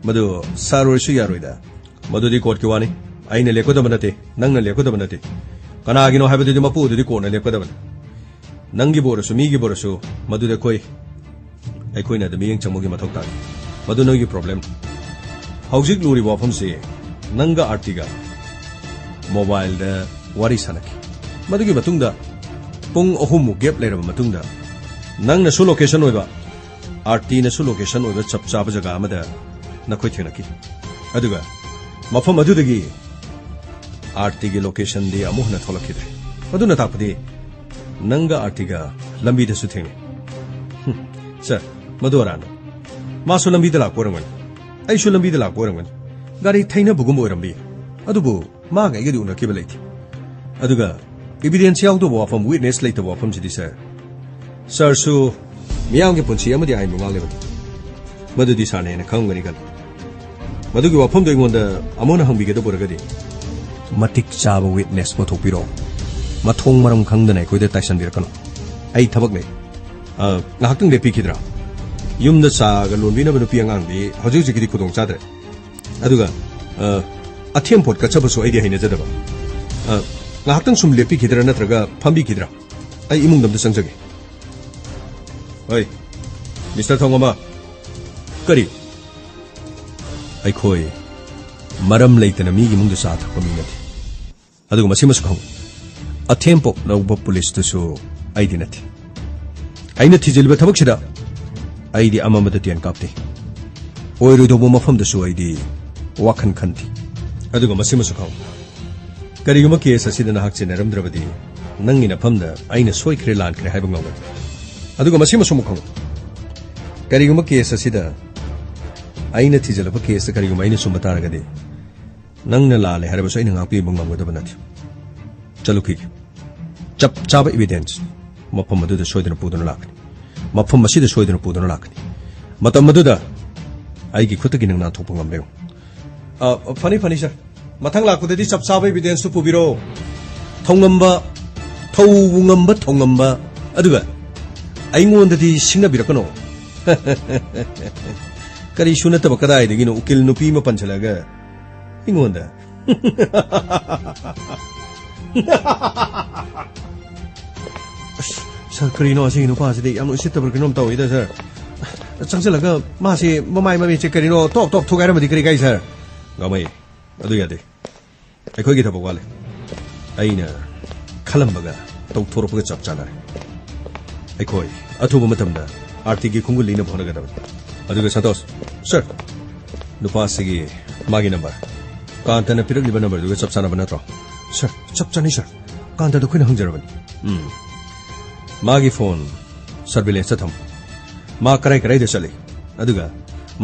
ꯃꯗꯨ ꯁꯥꯔ ꯑꯣꯏꯔꯁꯨ ꯌꯥꯔꯣꯏꯗ꯫ ꯃꯗꯨꯗꯤ ꯀꯣꯔꯠꯀꯤ ꯋꯥꯅꯤ꯫ ꯑꯩꯅ ꯂꯦꯞꯀꯗꯕ ꯅꯠꯇꯦ, ꯅꯪꯅ ꯂꯦꯞꯀꯗꯕ ꯅꯠꯇꯦ꯫ ꯀꯅꯥꯒꯤꯅꯣ ꯍꯥꯏꯕꯗꯨꯗꯤ ꯃꯄꯨ ꯑꯗꯨꯗꯤ ꯀꯣꯔꯠꯅ ꯂꯦꯞꯀꯗꯕꯅꯤ꯫ ꯅꯪꯒꯤꯕꯨ ꯑꯣꯏꯔꯁꯨ, ꯃꯤꯒꯤꯕꯨ ꯑꯣꯏꯔꯁꯨ, ꯃꯗꯨꯗꯤ ꯑꯩꯈꯣꯏ, ꯑꯩꯈꯣꯏꯅ ꯑꯗꯨ ꯃꯤꯠꯌꯦꯡ ꯆꯪꯕꯒꯤ ꯃꯊꯧ ꯇꯥꯗꯦ꯫ ꯃꯗꯨ ꯅꯪꯒꯤ ꯄ꯭ꯔꯣꯕ꯭ꯂꯦꯝ꯫ ꯍꯧꯖꯤꯛ ꯂꯨꯔꯤꯕ ꯋꯥꯐꯝꯁꯤ ꯅꯪꯒ ꯑꯥꯔꯇꯤꯒ ꯃꯣꯕꯥꯏꯜꯗ ꯋꯥꯔꯤ ꯁꯥꯟꯅꯈꯤ꯫ ꯃꯗꯨꯒꯤ ꯃꯇꯨꯡꯗ ꯄꯨꯡ ꯑꯍꯨꯝꯃꯨꯛ ꯒꯦꯞ ꯂꯩꯔꯕ ꯃꯇꯨꯡꯗ ꯅꯪꯅꯁꯨ ꯂꯣꯀꯦꯁꯟ ꯑꯣꯏꯕ, ꯑꯥꯔꯇꯤꯅꯁꯨ ꯂꯣꯀꯦꯁꯟ ꯑꯣꯏꯕ ꯆꯞ ꯆꯥꯕ ꯖꯒꯥ ꯑꯃꯗ ꯅꯈꯣꯏ ꯊꯦꯡꯅꯈꯤ꯫ ꯑꯗꯨꯒ ꯃꯐꯝ ꯑꯗꯨꯗꯒꯤ ꯑꯥꯔꯇꯤꯒꯤ ꯂꯣꯀꯦꯁꯟꯗꯤ ꯑꯃꯨꯛ ꯍꯟꯅ ꯊꯣꯛꯂꯛꯈꯤꯗ꯭ꯔꯦ꯫ ꯑꯗꯨꯅ ꯇꯥꯛꯄꯗꯤ ꯅꯪꯒ ꯑꯥꯔꯇꯤꯒ ꯂꯝꯕꯤꯗꯁꯨ ꯊꯦꯡꯅꯩ꯫ ꯍꯨꯝ, ꯁꯥꯔ, ꯃꯗꯨ ꯑꯔꯥꯟꯕ꯫ ꯃꯥꯁꯨ ꯂꯝꯕꯤꯗ ꯂꯥꯛꯄ ꯑꯣꯏꯔꯝꯒꯅꯤ, ꯑꯩꯁꯨ ꯂꯝꯕꯤꯗ ꯂꯥꯛꯄ ꯑꯣꯏꯔꯝꯒꯅꯤ꯫ ꯒꯥꯔꯤ ꯊꯩꯅꯕꯒꯨꯝꯕ ꯑꯣꯏꯔꯝꯕ ꯌꯥꯏ꯫ ꯑꯗꯨꯕꯨ ꯃꯥꯒ ꯑꯩꯒꯗꯤ ꯎꯅꯈꯤꯕ ꯂꯩꯇꯦ꯫ ꯑꯗꯨꯒ ꯏꯕꯤꯗꯦꯟꯁ ꯌꯥꯎꯗꯕ ꯋꯥꯐꯝ, ꯋꯤꯠꯅꯦꯁ ꯂꯩꯇꯕ ꯋꯥꯐꯝꯁꯤꯗꯤ, ꯁꯥꯔ, ꯁꯥꯔꯁꯨ ꯃꯤꯌꯥꯝꯒꯤ ꯄꯨꯟꯁꯤ ꯑꯃꯗꯤ ꯑꯥꯏꯟꯕꯨ ꯉꯥꯛꯂꯤꯕꯅꯤ꯫ ꯃꯗꯨꯗꯤ ꯁꯥꯔꯅ ꯍꯦꯟꯅ ꯈꯪꯉꯝꯒꯅꯤ ꯈꯜꯂꯤ꯫ ꯃꯗꯨꯒꯤ ꯋꯥꯐꯝꯗꯨ ꯑꯩꯉꯣꯟꯗ ꯑꯃꯨꯛ ꯍꯟꯅ ꯍꯪꯕꯤꯒꯗꯕ ꯑꯣꯏꯔꯒꯗꯤ, ꯃꯇꯤꯛ ꯆꯥꯕ ꯋꯤꯠꯅꯦꯁ ꯄꯨꯊꯣꯛꯄꯤꯔꯛꯑꯣ꯫ ꯃꯊꯣꯡ ꯃꯔꯝ ꯈꯪꯗꯅ ꯑꯩꯈꯣꯏꯗ ꯇꯥꯏꯁꯟꯕꯤꯔꯛꯀꯅꯨ꯫ ꯑꯩ ꯊꯕꯛ ꯂꯩ꯫ ꯑ, ꯉꯥꯏꯍꯥꯛꯇꯪ ꯂꯦꯞꯄꯤꯈꯤꯗ꯭ꯔꯥ? ꯌꯨꯝꯗ ꯆꯥꯒ ꯂꯣꯟꯕꯤꯅꯕ ꯅꯨꯄꯤ ꯑꯉꯥꯡꯗꯤ ꯍꯧꯖꯤꯛ ꯍꯧꯖꯤꯛꯀꯤꯗꯤ ꯈꯨꯗꯣꯡ ꯆꯥꯗ꯭ꯔꯦ꯫ ꯑꯗꯨꯒ, ꯑ, ꯑꯊꯦꯝ ꯄꯣꯠ ꯀꯠꯆꯕꯁꯨ ꯑꯩꯗꯤ ꯍꯩꯅꯖꯗꯕ꯫ ꯑ, ꯉꯥꯏꯍꯥꯛꯇꯪ ꯁꯨꯝ ꯂꯦꯞꯄꯤꯈꯤꯗ꯭ꯔꯥ ꯅꯠꯇ꯭ꯔꯒ ꯐꯝꯕꯤꯈꯤꯗ꯭ꯔꯥ? ꯑꯩ ꯏꯃꯨꯡꯗ ꯑꯝꯇ ꯆꯪꯖꯒꯦ꯫ ꯍꯣꯏ, ꯃꯤꯁꯇꯔ ꯊꯧꯉꯝꯕ꯫ ꯀꯔꯤ? ꯑꯩꯈꯣꯏ ꯃꯔꯝ ꯂꯩꯇꯅ ꯃꯤꯒꯤ ꯏꯃꯨꯡꯗ ꯆꯥ ꯊꯛꯄ ꯃꯤ ꯅꯠꯇꯦ꯫ ꯑꯗꯨꯒ ꯃꯁꯤꯃꯁꯨ ꯈꯪꯉꯨ, ꯑꯊꯦꯝ ꯄꯣꯠ ꯂꯧꯕ ꯄꯨꯂꯤꯁꯇꯨꯁꯨ ꯑꯩꯗꯤ ꯅꯠꯇꯦ꯫ ꯑꯩꯅ ꯊꯤꯖꯤꯜꯂꯤꯕ ꯊꯕꯛꯁꯤꯗ ꯑꯩꯗꯤ ꯑꯃꯝꯕꯗ ꯇꯦꯟ ꯀꯥꯞꯇꯦ꯫ ꯑꯣꯏꯔꯣꯏꯗꯧꯕ ꯃꯐꯝꯗꯁꯨ ꯑꯩꯗꯤ ꯋꯥꯈꯜ ꯈꯟꯗꯦ꯫ ꯑꯗꯨꯒ ꯃꯁꯤꯃꯁꯨ ꯈꯪꯉꯨ, ꯀꯔꯤꯒꯨꯝꯕ ꯀꯦꯁ ꯑꯁꯤꯗ ꯅꯍꯥꯛ ꯆꯦꯟꯅꯔꯝꯗ꯭ꯔꯕꯗꯤ ꯅꯪꯒꯤ ꯅꯐꯝꯗ ꯑꯩꯅ ꯁꯣꯏꯈ꯭ꯔꯦ ꯂꯥꯟꯈ꯭ꯔꯦ ꯍꯥꯏꯕ ꯉꯝꯒꯅꯤ꯫ ꯑꯗꯨꯒ ꯃꯁꯤꯃꯁꯨ ꯑꯃꯨꯛ ꯈꯪꯉꯨ, ꯀꯔꯤꯒꯨꯝꯕ ꯀꯦꯁ ꯑꯁꯤꯗ ꯑꯩꯅ ꯊꯤꯖꯤꯜꯂꯛꯄ ꯀꯦꯁꯇ ꯀꯔꯤꯒꯨꯝꯕ ꯑꯩꯅ ꯆꯨꯝꯕ ꯇꯥꯔꯒꯗꯤ ꯅꯪꯅ ꯂꯥꯜꯂꯦ ꯍꯥꯏꯔꯕꯁꯨ ꯑꯩꯅ ꯉꯥꯛꯄꯤꯕ ꯉꯝꯒꯗꯕ ꯅꯠꯇꯦ꯫ ꯆꯠꯂꯨꯈꯤꯒꯦ꯫ ꯆꯞ ꯆꯥꯕ ꯏꯕꯤꯗꯦꯟꯁ ꯃꯐꯝ ꯑꯗꯨꯗ ꯁꯣꯏꯗꯅ ꯄꯨꯗꯨꯅ ꯂꯥꯛꯀꯅꯤ꯫ ꯃꯐꯝ ꯑꯁꯤꯗ ꯁꯣꯏꯗꯅ ꯄꯨꯗꯨꯅ ꯂꯥꯛꯀꯅꯤ꯫ ꯃꯇꯝ ꯑꯗꯨꯗ ꯑꯩꯒꯤ ꯈꯨꯠꯇꯒꯤ ꯅꯪ ꯅꯥꯟꯊꯣꯛꯄ ꯉꯝꯕ꯭ꯔꯥ ꯌꯦꯡꯉꯨ꯫ ꯑ, ꯐꯅꯤ, ꯐꯅꯤ, ꯁꯥꯔ꯫ ꯃꯊꯪ ꯂꯥꯛꯄꯗꯗꯤ ꯆꯞ ꯆꯥꯕ ꯏꯕꯤꯗꯦꯟꯁꯇꯨ ꯄꯨꯕꯤꯔꯛꯑꯣ꯫ ꯊꯧꯉꯝꯕ, ꯊꯧꯕꯨ ꯉꯝꯕ ꯊꯧꯉꯝꯕ꯫ ꯑꯗꯨꯒ ꯑꯩꯉꯣꯟꯗꯗꯤ ꯁꯤꯡꯅꯕꯤꯔꯛꯀꯅꯣ꯫ ꯀꯔꯤꯁꯨ ꯅꯠꯇꯕ ꯀꯗꯥꯏꯗꯒꯤꯅꯣ ꯎꯀꯤꯜ ꯅꯨꯄꯤ ꯑꯃ ꯄꯟꯁꯤꯜꯂꯒ ꯑꯩꯉꯣꯟꯗ꯫ ꯑꯁ, ꯁꯥꯔ, ꯀꯔꯤꯅꯣ ꯑꯁꯤꯒꯤ ꯅꯨꯄꯥꯁꯤꯗꯤ ꯌꯥꯝꯅ ꯎꯁꯤꯠꯇꯕ ꯀꯩꯅꯣꯝ ꯇꯧꯋꯤꯗ, ꯁꯥꯔ꯫ ꯆꯪꯁꯤꯜꯂꯒ ꯃꯥꯁꯤ ꯃꯃꯥꯏ ꯃꯃꯤꯠꯁꯦ ꯀꯔꯤꯅꯣ ꯇꯣꯛ ꯇꯣꯛ ꯊꯨꯒꯥꯏꯔꯝꯃꯗꯤ ꯀꯔꯤ ꯀꯥꯏ, ꯁꯥꯔ? ꯒꯥꯃꯩ, ꯑꯗꯨ ꯌꯥꯗꯦ꯫ ꯑꯩꯈꯣꯏꯒꯤ ꯊꯕꯛ ꯋꯥꯠꯂꯦ꯫ ꯑꯩꯅ ꯈꯜꯂꯝꯕꯒ ꯇꯧꯊꯣꯔꯛꯄꯒ ꯆꯞ ꯆꯥꯟꯅꯔꯦ꯫ ꯑꯩꯈꯣꯏ ꯑꯊꯨꯕ ꯃꯇꯝꯗ ꯑꯥꯔꯇꯤꯒꯤ ꯈꯣꯡꯒꯨꯜ ꯂꯤꯅꯕ ꯍꯣꯠꯅꯒꯗꯕꯅꯤ꯫ ꯑꯗꯨꯒ ꯁꯟꯇꯣꯁ, ꯁꯔ, ꯅꯨꯄꯥꯁꯤꯒꯤ ꯃꯥꯒꯤ ꯅꯝꯕꯔ, ꯀꯥꯟꯇꯅ ꯄꯤꯔꯛꯂꯤꯕ ꯅꯝꯕꯔꯗꯨꯒ ꯆꯞ ꯆꯥꯅꯕ ꯅꯠꯇ꯭ꯔꯣ? ꯁꯔ, ꯆꯞ ꯆꯥꯅꯩ, ꯁꯔ꯫ ꯀꯥꯟꯇꯗ ꯑꯩꯈꯣꯏꯅ ꯍꯪꯖꯔꯕꯅꯤ꯫ ꯎꯝ꯫ ꯃꯥꯒꯤ ꯐꯣꯟ ꯁꯔꯚꯤꯂꯦꯟꯁꯇ ꯊꯝꯃꯨ꯫ ꯃꯥ ꯀꯔꯥꯏ ꯀꯔꯥꯏꯗ ꯆꯠꯂꯤ? ꯑꯗꯨꯒ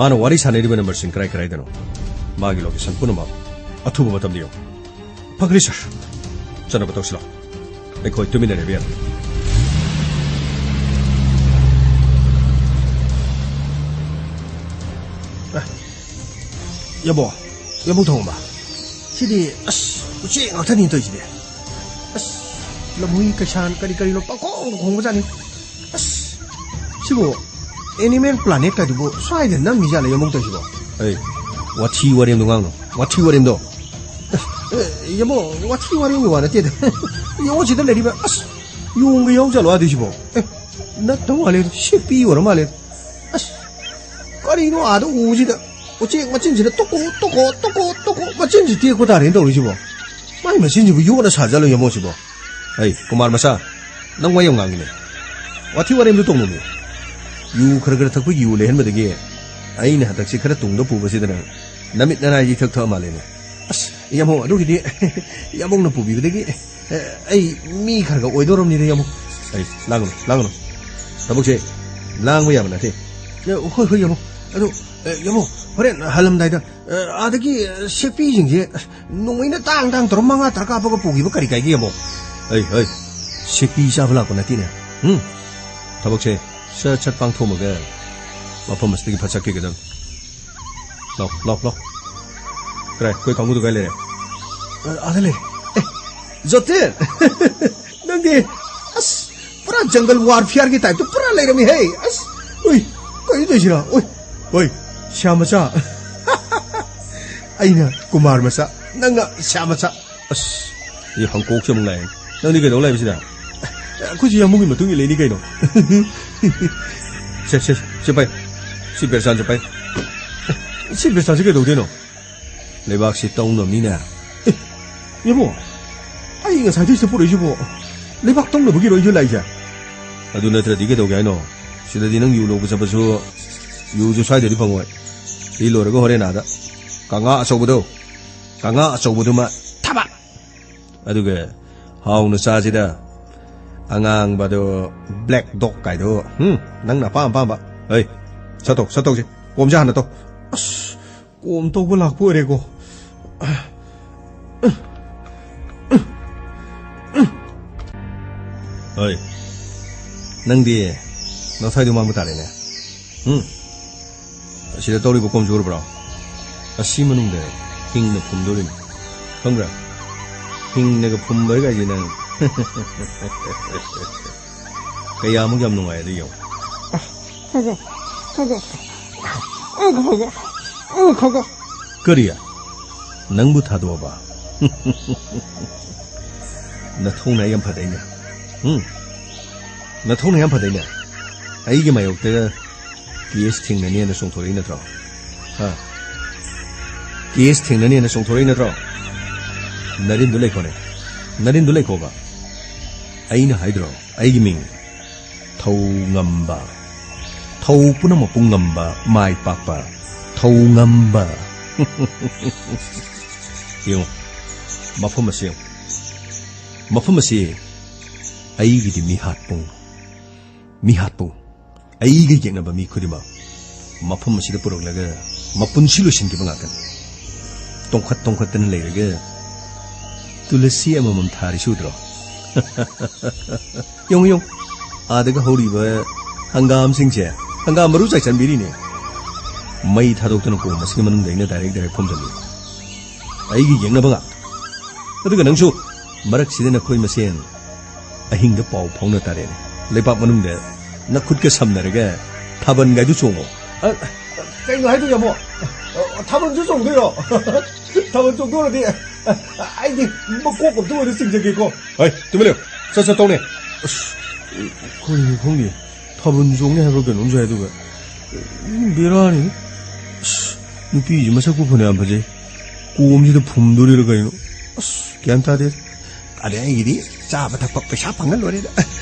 ꯃꯥꯅ ꯋꯥꯔꯤ ꯁꯥꯟꯅꯔꯤꯕ ꯅꯝꯕꯔꯁꯤꯡ ꯀꯔꯥꯏ ꯀꯔꯥꯏꯗꯅꯣ? ꯃꯥꯒꯤ ꯂꯣꯀꯦꯁꯟ ꯄꯨꯝꯅꯃꯛ ꯑꯊꯨꯕ ꯃꯇꯝꯗ ꯌꯧ꯫ ꯐꯒꯅꯤ, ꯁꯔ꯫ ꯆꯠꯅꯕ ꯇꯧꯁꯤꯜꯂꯣ꯫ ꯑꯩꯈꯣꯏ ꯇꯨꯃꯤꯟꯅ ꯂꯩꯕ ꯌꯥꯔꯣꯏ꯫ ꯑꯦ, ꯌꯥꯝꯕꯣ, ꯌꯥꯝꯕꯨꯡ ꯊꯣꯡꯕ꯫ ꯁꯤꯗꯤ, ꯑꯁ, ꯎꯆꯦꯛ ꯉꯥꯛꯇꯅꯤ ꯇꯧꯔꯤꯁꯤꯗꯤ꯫ ꯑꯁ, ꯂꯝꯍꯨꯏ, ꯀꯩꯁꯥꯟ, ꯀꯔꯤ ꯀꯔꯤꯅꯣ ꯄꯪꯈꯣꯡ ꯈꯣꯡꯕꯖꯥꯠꯅꯤ꯫ ꯑꯁ, ꯁꯤꯕꯨ Animal Planet ꯀꯥꯏꯗꯨꯕꯨ ꯁ꯭ꯋꯥꯏꯗ ꯅꯝꯃꯤꯖꯥꯠꯂ ꯌꯥꯝꯕꯨꯡ ꯇꯧꯔꯤꯁꯤꯕꯣ? ꯑꯩ, ꯋꯥꯊꯤ ꯋꯥꯔꯦꯝꯗꯣ ꯉꯥꯡꯅꯨ꯫ ꯋꯥꯊꯤ ꯋꯥꯔꯦꯝꯗꯣ꯫ ꯑꯦ, ꯌꯥꯝꯕꯨꯡ, ꯋꯥꯊꯤ ꯋꯥꯔꯦꯝꯒꯤ ꯋꯥ ꯅꯠꯇꯦꯗ꯫ ꯌꯦꯡꯉꯣ, ꯁꯤꯗ ꯂꯩꯔꯤꯕ, ꯑꯁ, ꯌꯣꯡꯒ ꯌꯥꯎꯖꯥꯠꯂꯣ ꯑꯗꯨꯏꯁꯤꯕꯣ? ꯑꯦ, ꯅꯠꯇꯕ ꯃꯥꯜꯂꯦ꯫ ꯁꯤꯛꯄꯤ ꯑꯣꯏꯔ ꯃꯥꯜꯂꯦ꯫ ꯑꯁ, ꯀꯔꯤꯅꯣ ꯑꯥꯗ ꯎꯁꯤꯗ ꯎꯆꯦꯛ ꯃꯆꯤꯟꯁꯤꯅ ꯇꯣꯀꯣ, ꯇꯣꯀꯣ, ꯇꯣꯀꯣ, ꯇꯣꯀꯣ, ꯃꯆꯤꯟꯁꯤ ꯇꯦꯛꯄ ꯇꯥꯔꯦꯅ ꯇꯧꯔꯤꯁꯤꯕꯣ? ꯃꯥꯏ ꯃꯆꯤꯟꯁꯤꯕꯨ ꯌꯣꯠꯅ ꯁꯥꯖꯠꯂꯣ ꯌꯦꯡꯉꯣꯁꯤꯕꯣ? ꯑꯩ, ꯀꯨꯃꯥꯔ ꯃꯆꯥ, ꯅꯪ ꯋꯥ ꯌꯥꯝ ꯉꯥꯡꯉꯤꯅꯦ꯫ ꯋꯥꯊꯤ ꯋꯥꯔꯦꯝꯗꯨ ꯇꯧꯅꯨꯃꯤ꯫ ꯌꯨ ꯈꯔ ꯈꯔ ꯊꯛꯄꯒꯤ ꯌꯨ ꯂꯩꯍꯟꯕꯗꯒꯤ ꯑꯩꯅ ꯍꯟꯗꯛꯁꯤ ꯈꯔ ꯇꯨꯡꯗ ꯄꯨꯕꯁꯤꯗꯅ ꯅꯃꯤꯠ ꯅꯅꯥꯏ ꯏꯊꯛ ꯊꯛꯑ ꯃꯥꯜꯂꯦꯅꯦ꯫ ꯑꯁ, ꯌꯥꯝꯕꯨꯡ, ꯑꯗꯨꯒꯤꯗꯤ ꯌꯥꯝꯕꯨꯡꯅ ꯄꯨꯕꯤꯕꯗꯒꯤ, ꯑꯦ, ꯑꯩ ꯃꯤ ꯈꯔ ꯈꯔ ꯑꯣꯏꯗꯧꯔꯕꯅꯤꯗ, ꯌꯥꯝꯕꯨꯡ꯫ ꯑꯩ, ꯂꯥꯡꯒꯅꯨ, ꯂꯥꯡꯒꯅꯨ꯫ ꯊꯕꯛꯁꯦ ꯂꯥꯡꯕ ꯌꯥꯕ ꯅꯠꯇꯦ꯫ ꯑꯦ, ꯍꯣꯏ, ꯍꯣꯏ, ꯌꯥꯝꯕꯨꯡ꯫ ꯑꯗꯨ, ꯑꯦ, ꯌꯥꯝꯕꯨꯡ, ꯍꯣꯔꯦꯟ ꯍꯜꯂꯝꯗꯥꯏꯗ, ꯑꯦ, ꯑꯥꯗꯒꯤ, ꯑꯦ, ꯁꯦꯛꯄꯤꯁꯤꯡꯁꯦ, ꯑꯁ, ꯅꯣꯡꯃꯩꯅ ꯇꯥꯡ ꯇꯥꯡ ꯇꯧꯔ ꯃꯉꯥ ꯇꯔꯥ ꯀꯥꯞꯄꯒ ꯄꯨꯈꯤꯕ ꯀꯔꯤ ꯀꯥꯏꯒꯦ, ꯌꯥꯝꯕꯨꯡ? ꯑꯩ, ꯑꯩ, ꯁꯦꯛꯄꯤ ꯆꯥꯕ ꯂꯥꯛꯄ ꯅꯠꯇꯦꯅꯦ꯫ ꯎꯝ? ꯊꯕꯛꯁꯦ ꯁꯠ ꯁꯠ ꯄꯥꯡꯊꯣꯛꯑꯝꯃꯒ ꯃꯐꯝ ꯑꯁꯤꯗꯒꯤ ꯐꯠ ꯆꯠꯈꯤꯒꯗꯕꯅꯤ꯫ ꯂꯥꯎ, ꯂꯥꯎ, ꯂꯥꯎ꯫ ꯀꯗꯥꯏ? ꯑꯩꯈꯣꯏ ꯀꯥꯡꯕꯨꯗꯨ ꯀꯥꯏ ꯂꯩꯔꯦ? ꯑ, ꯑꯥꯗ ꯂꯩꯔꯦ꯫ ꯑꯦ, ꯖꯣꯇꯤꯟ! ꯅꯪꯗꯤ, ꯑꯁ, ꯄꯨꯔꯥ ꯖꯪꯒꯜ ꯋꯥꯔꯐꯤꯌꯥꯔꯒꯤ ꯇꯥꯏꯞꯇ ꯄꯨꯔꯥ ꯂꯩꯔꯝꯃꯤꯍꯦ꯫ ꯑꯁ, ꯎꯏ, ꯀꯩꯅꯣ ꯇꯧꯔꯤꯁꯤꯅ? ꯎꯏ, ꯍꯣꯏ, ꯁ꯭ꯌꯥꯝ ꯃꯆꯥ꯫ ꯑꯩꯅ ꯀꯨꯃꯥꯔ ꯃꯆꯥ, ꯅꯪꯅ ꯁ꯭ꯌꯥꯝ ꯃꯆꯥ꯫ ꯑꯁ, ꯑꯩ ꯍꯪꯀꯣꯛꯁꯦ ꯑꯃꯨꯛ ꯂꯥꯛꯑꯦ꯫ ꯅꯪꯗꯤ ꯀꯩꯗꯧ ꯂꯥꯛꯏꯕꯁꯤꯗ? ꯑꯩꯈꯣꯏꯁꯨ ꯌꯥꯝꯕꯨꯡꯒꯤ ꯃꯇꯨꯡ ꯏꯜꯂꯛꯏꯅꯤ ꯀꯩꯅꯣ꯫ ꯁꯦ, ꯁꯦ, ꯁꯦ ꯄꯥꯏ꯫ ꯁꯤ ꯕꯦꯔꯆꯥꯟꯁꯦ ꯄꯥꯏ꯫ ꯁꯤ ꯕꯦꯔꯆꯥꯟꯁꯦ ꯀꯩꯗꯧꯗꯣꯏꯅꯣ? ꯂꯩꯕꯥꯛꯁꯤ ꯇꯧꯅꯕꯅꯤꯅꯦ꯫ ꯑꯦ, ꯏꯕꯣ, ꯑꯩ ꯉꯁꯥꯏꯗꯩ ꯁꯤꯗ ꯄꯨꯔꯛꯏꯁꯤꯕꯣ ꯂꯩꯕꯥꯛ ꯇꯧꯅꯕꯒꯤꯔꯣ ꯑꯩꯁꯨ ꯂꯥꯛꯏꯁꯦ? ꯑꯗꯨ ꯅꯠꯇ꯭ꯔꯗꯤ ꯀꯩꯗꯧꯒꯦ ꯍꯥꯏꯅꯣ? ꯁꯤꯗꯗꯤ ꯅꯪ ꯌꯨ ꯂꯧꯕ ꯆꯠꯄꯁꯨ, ꯌꯨꯁꯨ ꯁ꯭ꯋꯥꯏꯗꯗꯤ ꯐꯪꯉꯣꯏ꯫ ꯁꯤ ꯂꯣꯏꯔꯒ ꯍꯣꯔꯦꯟ ꯑꯥꯗ ꯀꯪꯉꯥ ꯑꯆꯧꯕꯗꯣ, ꯀꯪꯉꯥ ꯑꯆꯧꯕꯗꯨꯃ ꯊꯕ, ꯑꯗꯨꯒ ꯍꯥꯎꯅ ꯆꯥꯁꯤꯗ꯫ ꯑꯉꯥꯡꯕꯗꯣ, black dog ꯀꯥꯏꯗꯣ, ꯍꯨꯝ, ꯅꯪꯅ ꯑꯄꯥꯝ ꯑꯄꯥꯝꯕ꯫ ꯍꯩ, ꯁꯠꯇꯧ, ꯁꯠꯇꯧꯁꯤ꯫ ꯀꯣꯝꯁꯦ ꯍꯥꯟꯅ ꯇꯧ꯫ ꯑꯁ, ꯀꯣꯝ ꯇꯧꯕ ꯂꯥꯛꯄ ꯑꯣꯏꯔꯦꯀꯣ꯫ ꯍꯣꯏ, ꯅꯪꯗꯤ ꯅꯁꯥꯏꯗꯨ ꯃꯥꯡꯕ ꯇꯥꯔꯦꯅꯦ꯫ ꯎꯝ, ꯑꯁꯤꯗ ꯇꯧꯔꯤꯕ ꯀꯣꯝꯁꯨ ꯎꯔꯕ꯭ꯔꯣ? ꯑꯁꯤ ꯃꯅꯨꯡꯗ ꯍꯤꯡꯅ ꯐꯨꯝꯗꯣꯔꯤꯅꯤ, ꯈꯪꯕ꯭ꯔꯥ? ꯍꯤꯡꯅꯒ ꯐꯨꯝꯕ ꯍꯥꯏꯁꯦ ꯅꯪ꯫ ꯀꯌꯥꯃꯨꯛ ꯌꯥꯝ ꯅꯨꯡꯉꯥꯏ ꯑꯗꯨ ꯌꯦꯡꯉꯨ꯫ ꯈꯪꯗꯦ, ꯈꯪꯗꯦ꯫ ꯑꯩ ꯈꯪꯗꯦ, ꯑꯩ ꯈꯪꯗꯦ꯫ ꯀꯔꯤ? ꯅꯪꯕꯨ ꯊꯥꯗꯣꯛꯑꯕ? ꯅꯊꯧꯅ ꯌꯥꯝ ꯐꯗꯩꯅꯦ꯫ ꯎꯝ? ꯅꯊꯧꯅ ꯌꯥꯝ ꯐꯗꯩꯅꯦ꯫ ꯑꯩꯒꯤ ꯃꯥꯌꯣꯛꯇ ꯀꯦꯁ ꯊꯦꯡꯅꯅꯦꯅ ꯆꯣꯡꯊꯣꯔꯛꯏ ꯅꯠꯇ꯭ꯔꯣ? ꯍꯥ? ꯀꯦꯁ ꯊꯦꯡꯅꯅꯦꯅ ꯆꯣꯡꯊꯣꯔꯛꯏ ꯅꯠꯇ꯭ꯔꯣ? ꯅꯔꯤꯟꯗꯨ ꯂꯩꯈꯣꯅꯦ꯫ ꯅꯔꯤꯟꯗꯨ ꯂꯩꯈꯣꯕ꯫ ꯑꯩꯅ ꯍꯥꯏꯗ꯭ꯔꯣ? ꯑꯩꯒꯤ ꯃꯤꯡ ꯊꯧ ꯉꯝꯕ, ꯊꯧ ꯄꯨꯝꯅꯃꯛꯄꯨ ꯉꯝꯕ, ꯃꯥꯏ ꯄꯥꯛꯄ, ꯊꯧ ꯉꯝꯕ꯫ ꯌꯦꯡꯉꯨ, ꯃꯐꯝ ꯑꯁꯤ ꯌꯦꯡꯉꯨ꯫ ꯃꯐꯝ ꯑꯁꯤ ꯑꯩꯒꯤꯗꯤ ꯃꯤꯍꯥꯠꯄꯨꯡ, ꯃꯤꯍꯥꯠꯄꯨꯡ꯫ ꯑꯩꯒ ꯌꯦꯛꯅꯕ ꯃꯤ ꯈꯨꯗꯤꯡꯃꯛ ꯃꯐꯝ ꯑꯁꯤꯗ ꯄꯨꯔꯛꯂꯒ ꯃꯄꯨꯟꯁꯤ ꯂꯣꯏꯁꯤꯟꯈꯤꯕ ꯉꯥꯛꯇꯅꯤ꯫ ꯇꯣꯡꯈꯠ ꯇꯣꯡꯈꯠꯇꯅ ꯂꯩꯔꯒ ꯇꯨꯂꯁꯤ ꯑꯃꯃꯝ ꯊꯥꯔꯤꯁꯤ ꯎꯗ꯭ꯔꯣ? ꯌꯦꯡꯉꯨ, ꯌꯦꯡꯉꯨ, ꯑꯥꯗꯒ ꯍꯧꯔꯤꯕ ꯍꯪꯒꯥꯝꯁꯤꯡꯁꯦ, ꯍꯪꯒꯥꯝ ꯃꯔꯨ ꯆꯥꯏꯁꯟꯕꯤꯔꯤꯅꯦ꯫ ꯃꯩ ꯊꯥꯗꯣꯛꯇꯅ ꯀꯣꯝ ꯑꯁꯤꯒꯤ ꯃꯅꯨꯡꯗ ꯑꯩꯅ direct direct ꯐꯨꯝꯖꯜꯂꯤ꯫ ꯑꯩꯒꯤ ꯌꯦꯛꯅꯕ ꯉꯥꯛꯇ꯫ ꯑꯗꯨꯒ ꯅꯪꯁꯨ ꯃꯔꯛꯁꯤꯗ ꯅꯈꯣꯏ ꯃꯁꯦꯟ ꯑꯍꯤꯡꯗ ꯄꯥꯎ ꯐꯥꯎꯅ ꯇꯥꯔꯦꯅꯦ꯫ ꯂꯩꯄꯥꯛ ꯃꯅꯨꯡꯗ ꯅꯈꯨꯠꯀ ꯁꯝꯅꯔꯒ ꯊꯥꯕꯜꯒꯥꯏꯗꯨ ꯆꯣꯡꯉꯣ꯫ ꯑ, ꯀꯩꯅꯣ ꯍꯥꯏꯗꯣ, ꯌꯥꯃꯣ? ꯑ, ꯊꯥꯕꯜꯁꯨ ꯆꯣꯡꯗꯣꯏꯔꯣ? ꯊꯥꯕꯜ ꯆꯣꯡꯗꯣꯏꯔꯗꯤ, ꯑ, ꯑꯩꯗꯤ ꯃꯀꯣꯛ ꯑꯝꯇ ꯑꯣꯏꯅ ꯆꯤꯡꯖꯒꯦꯀꯣ꯫ ꯍꯩ, ꯇꯨꯃꯤꯟ ꯂꯩꯌꯨ꯫ ꯁꯠ ꯁꯠ ꯇꯧꯅꯦ꯫ ꯑꯁ, ꯀꯩꯅꯣ ꯈꯪꯗꯦ꯫ ꯊꯥꯕꯜ ꯆꯣꯡꯅꯤ ꯍꯥꯏꯕ꯭ꯔꯥ ꯀꯩꯅꯣꯝꯁꯨ ꯍꯥꯏ, ꯑꯗꯨꯒ ꯕꯦꯔꯥꯅꯤ꯫ ꯑꯁ, ꯅꯨꯄꯤꯁꯤ ꯃꯁꯛꯄꯨ ꯐꯅꯌꯥꯝ ꯐꯖꯩ꯫ ꯀꯣꯝꯁꯤꯗ ꯐꯨꯝꯗꯣꯔꯤꯔ ꯀꯩꯅꯣ? ꯑꯁ, ꯒ꯭ꯌꯥꯟ ꯇꯥꯗꯦ꯫ ꯑꯗꯩ ꯑꯩꯒꯤꯗꯤ ꯆꯥꯕ ꯊꯛꯄ ꯄꯩꯁꯥ ꯐꯪꯉ ꯂꯣꯏꯔꯦꯗ꯫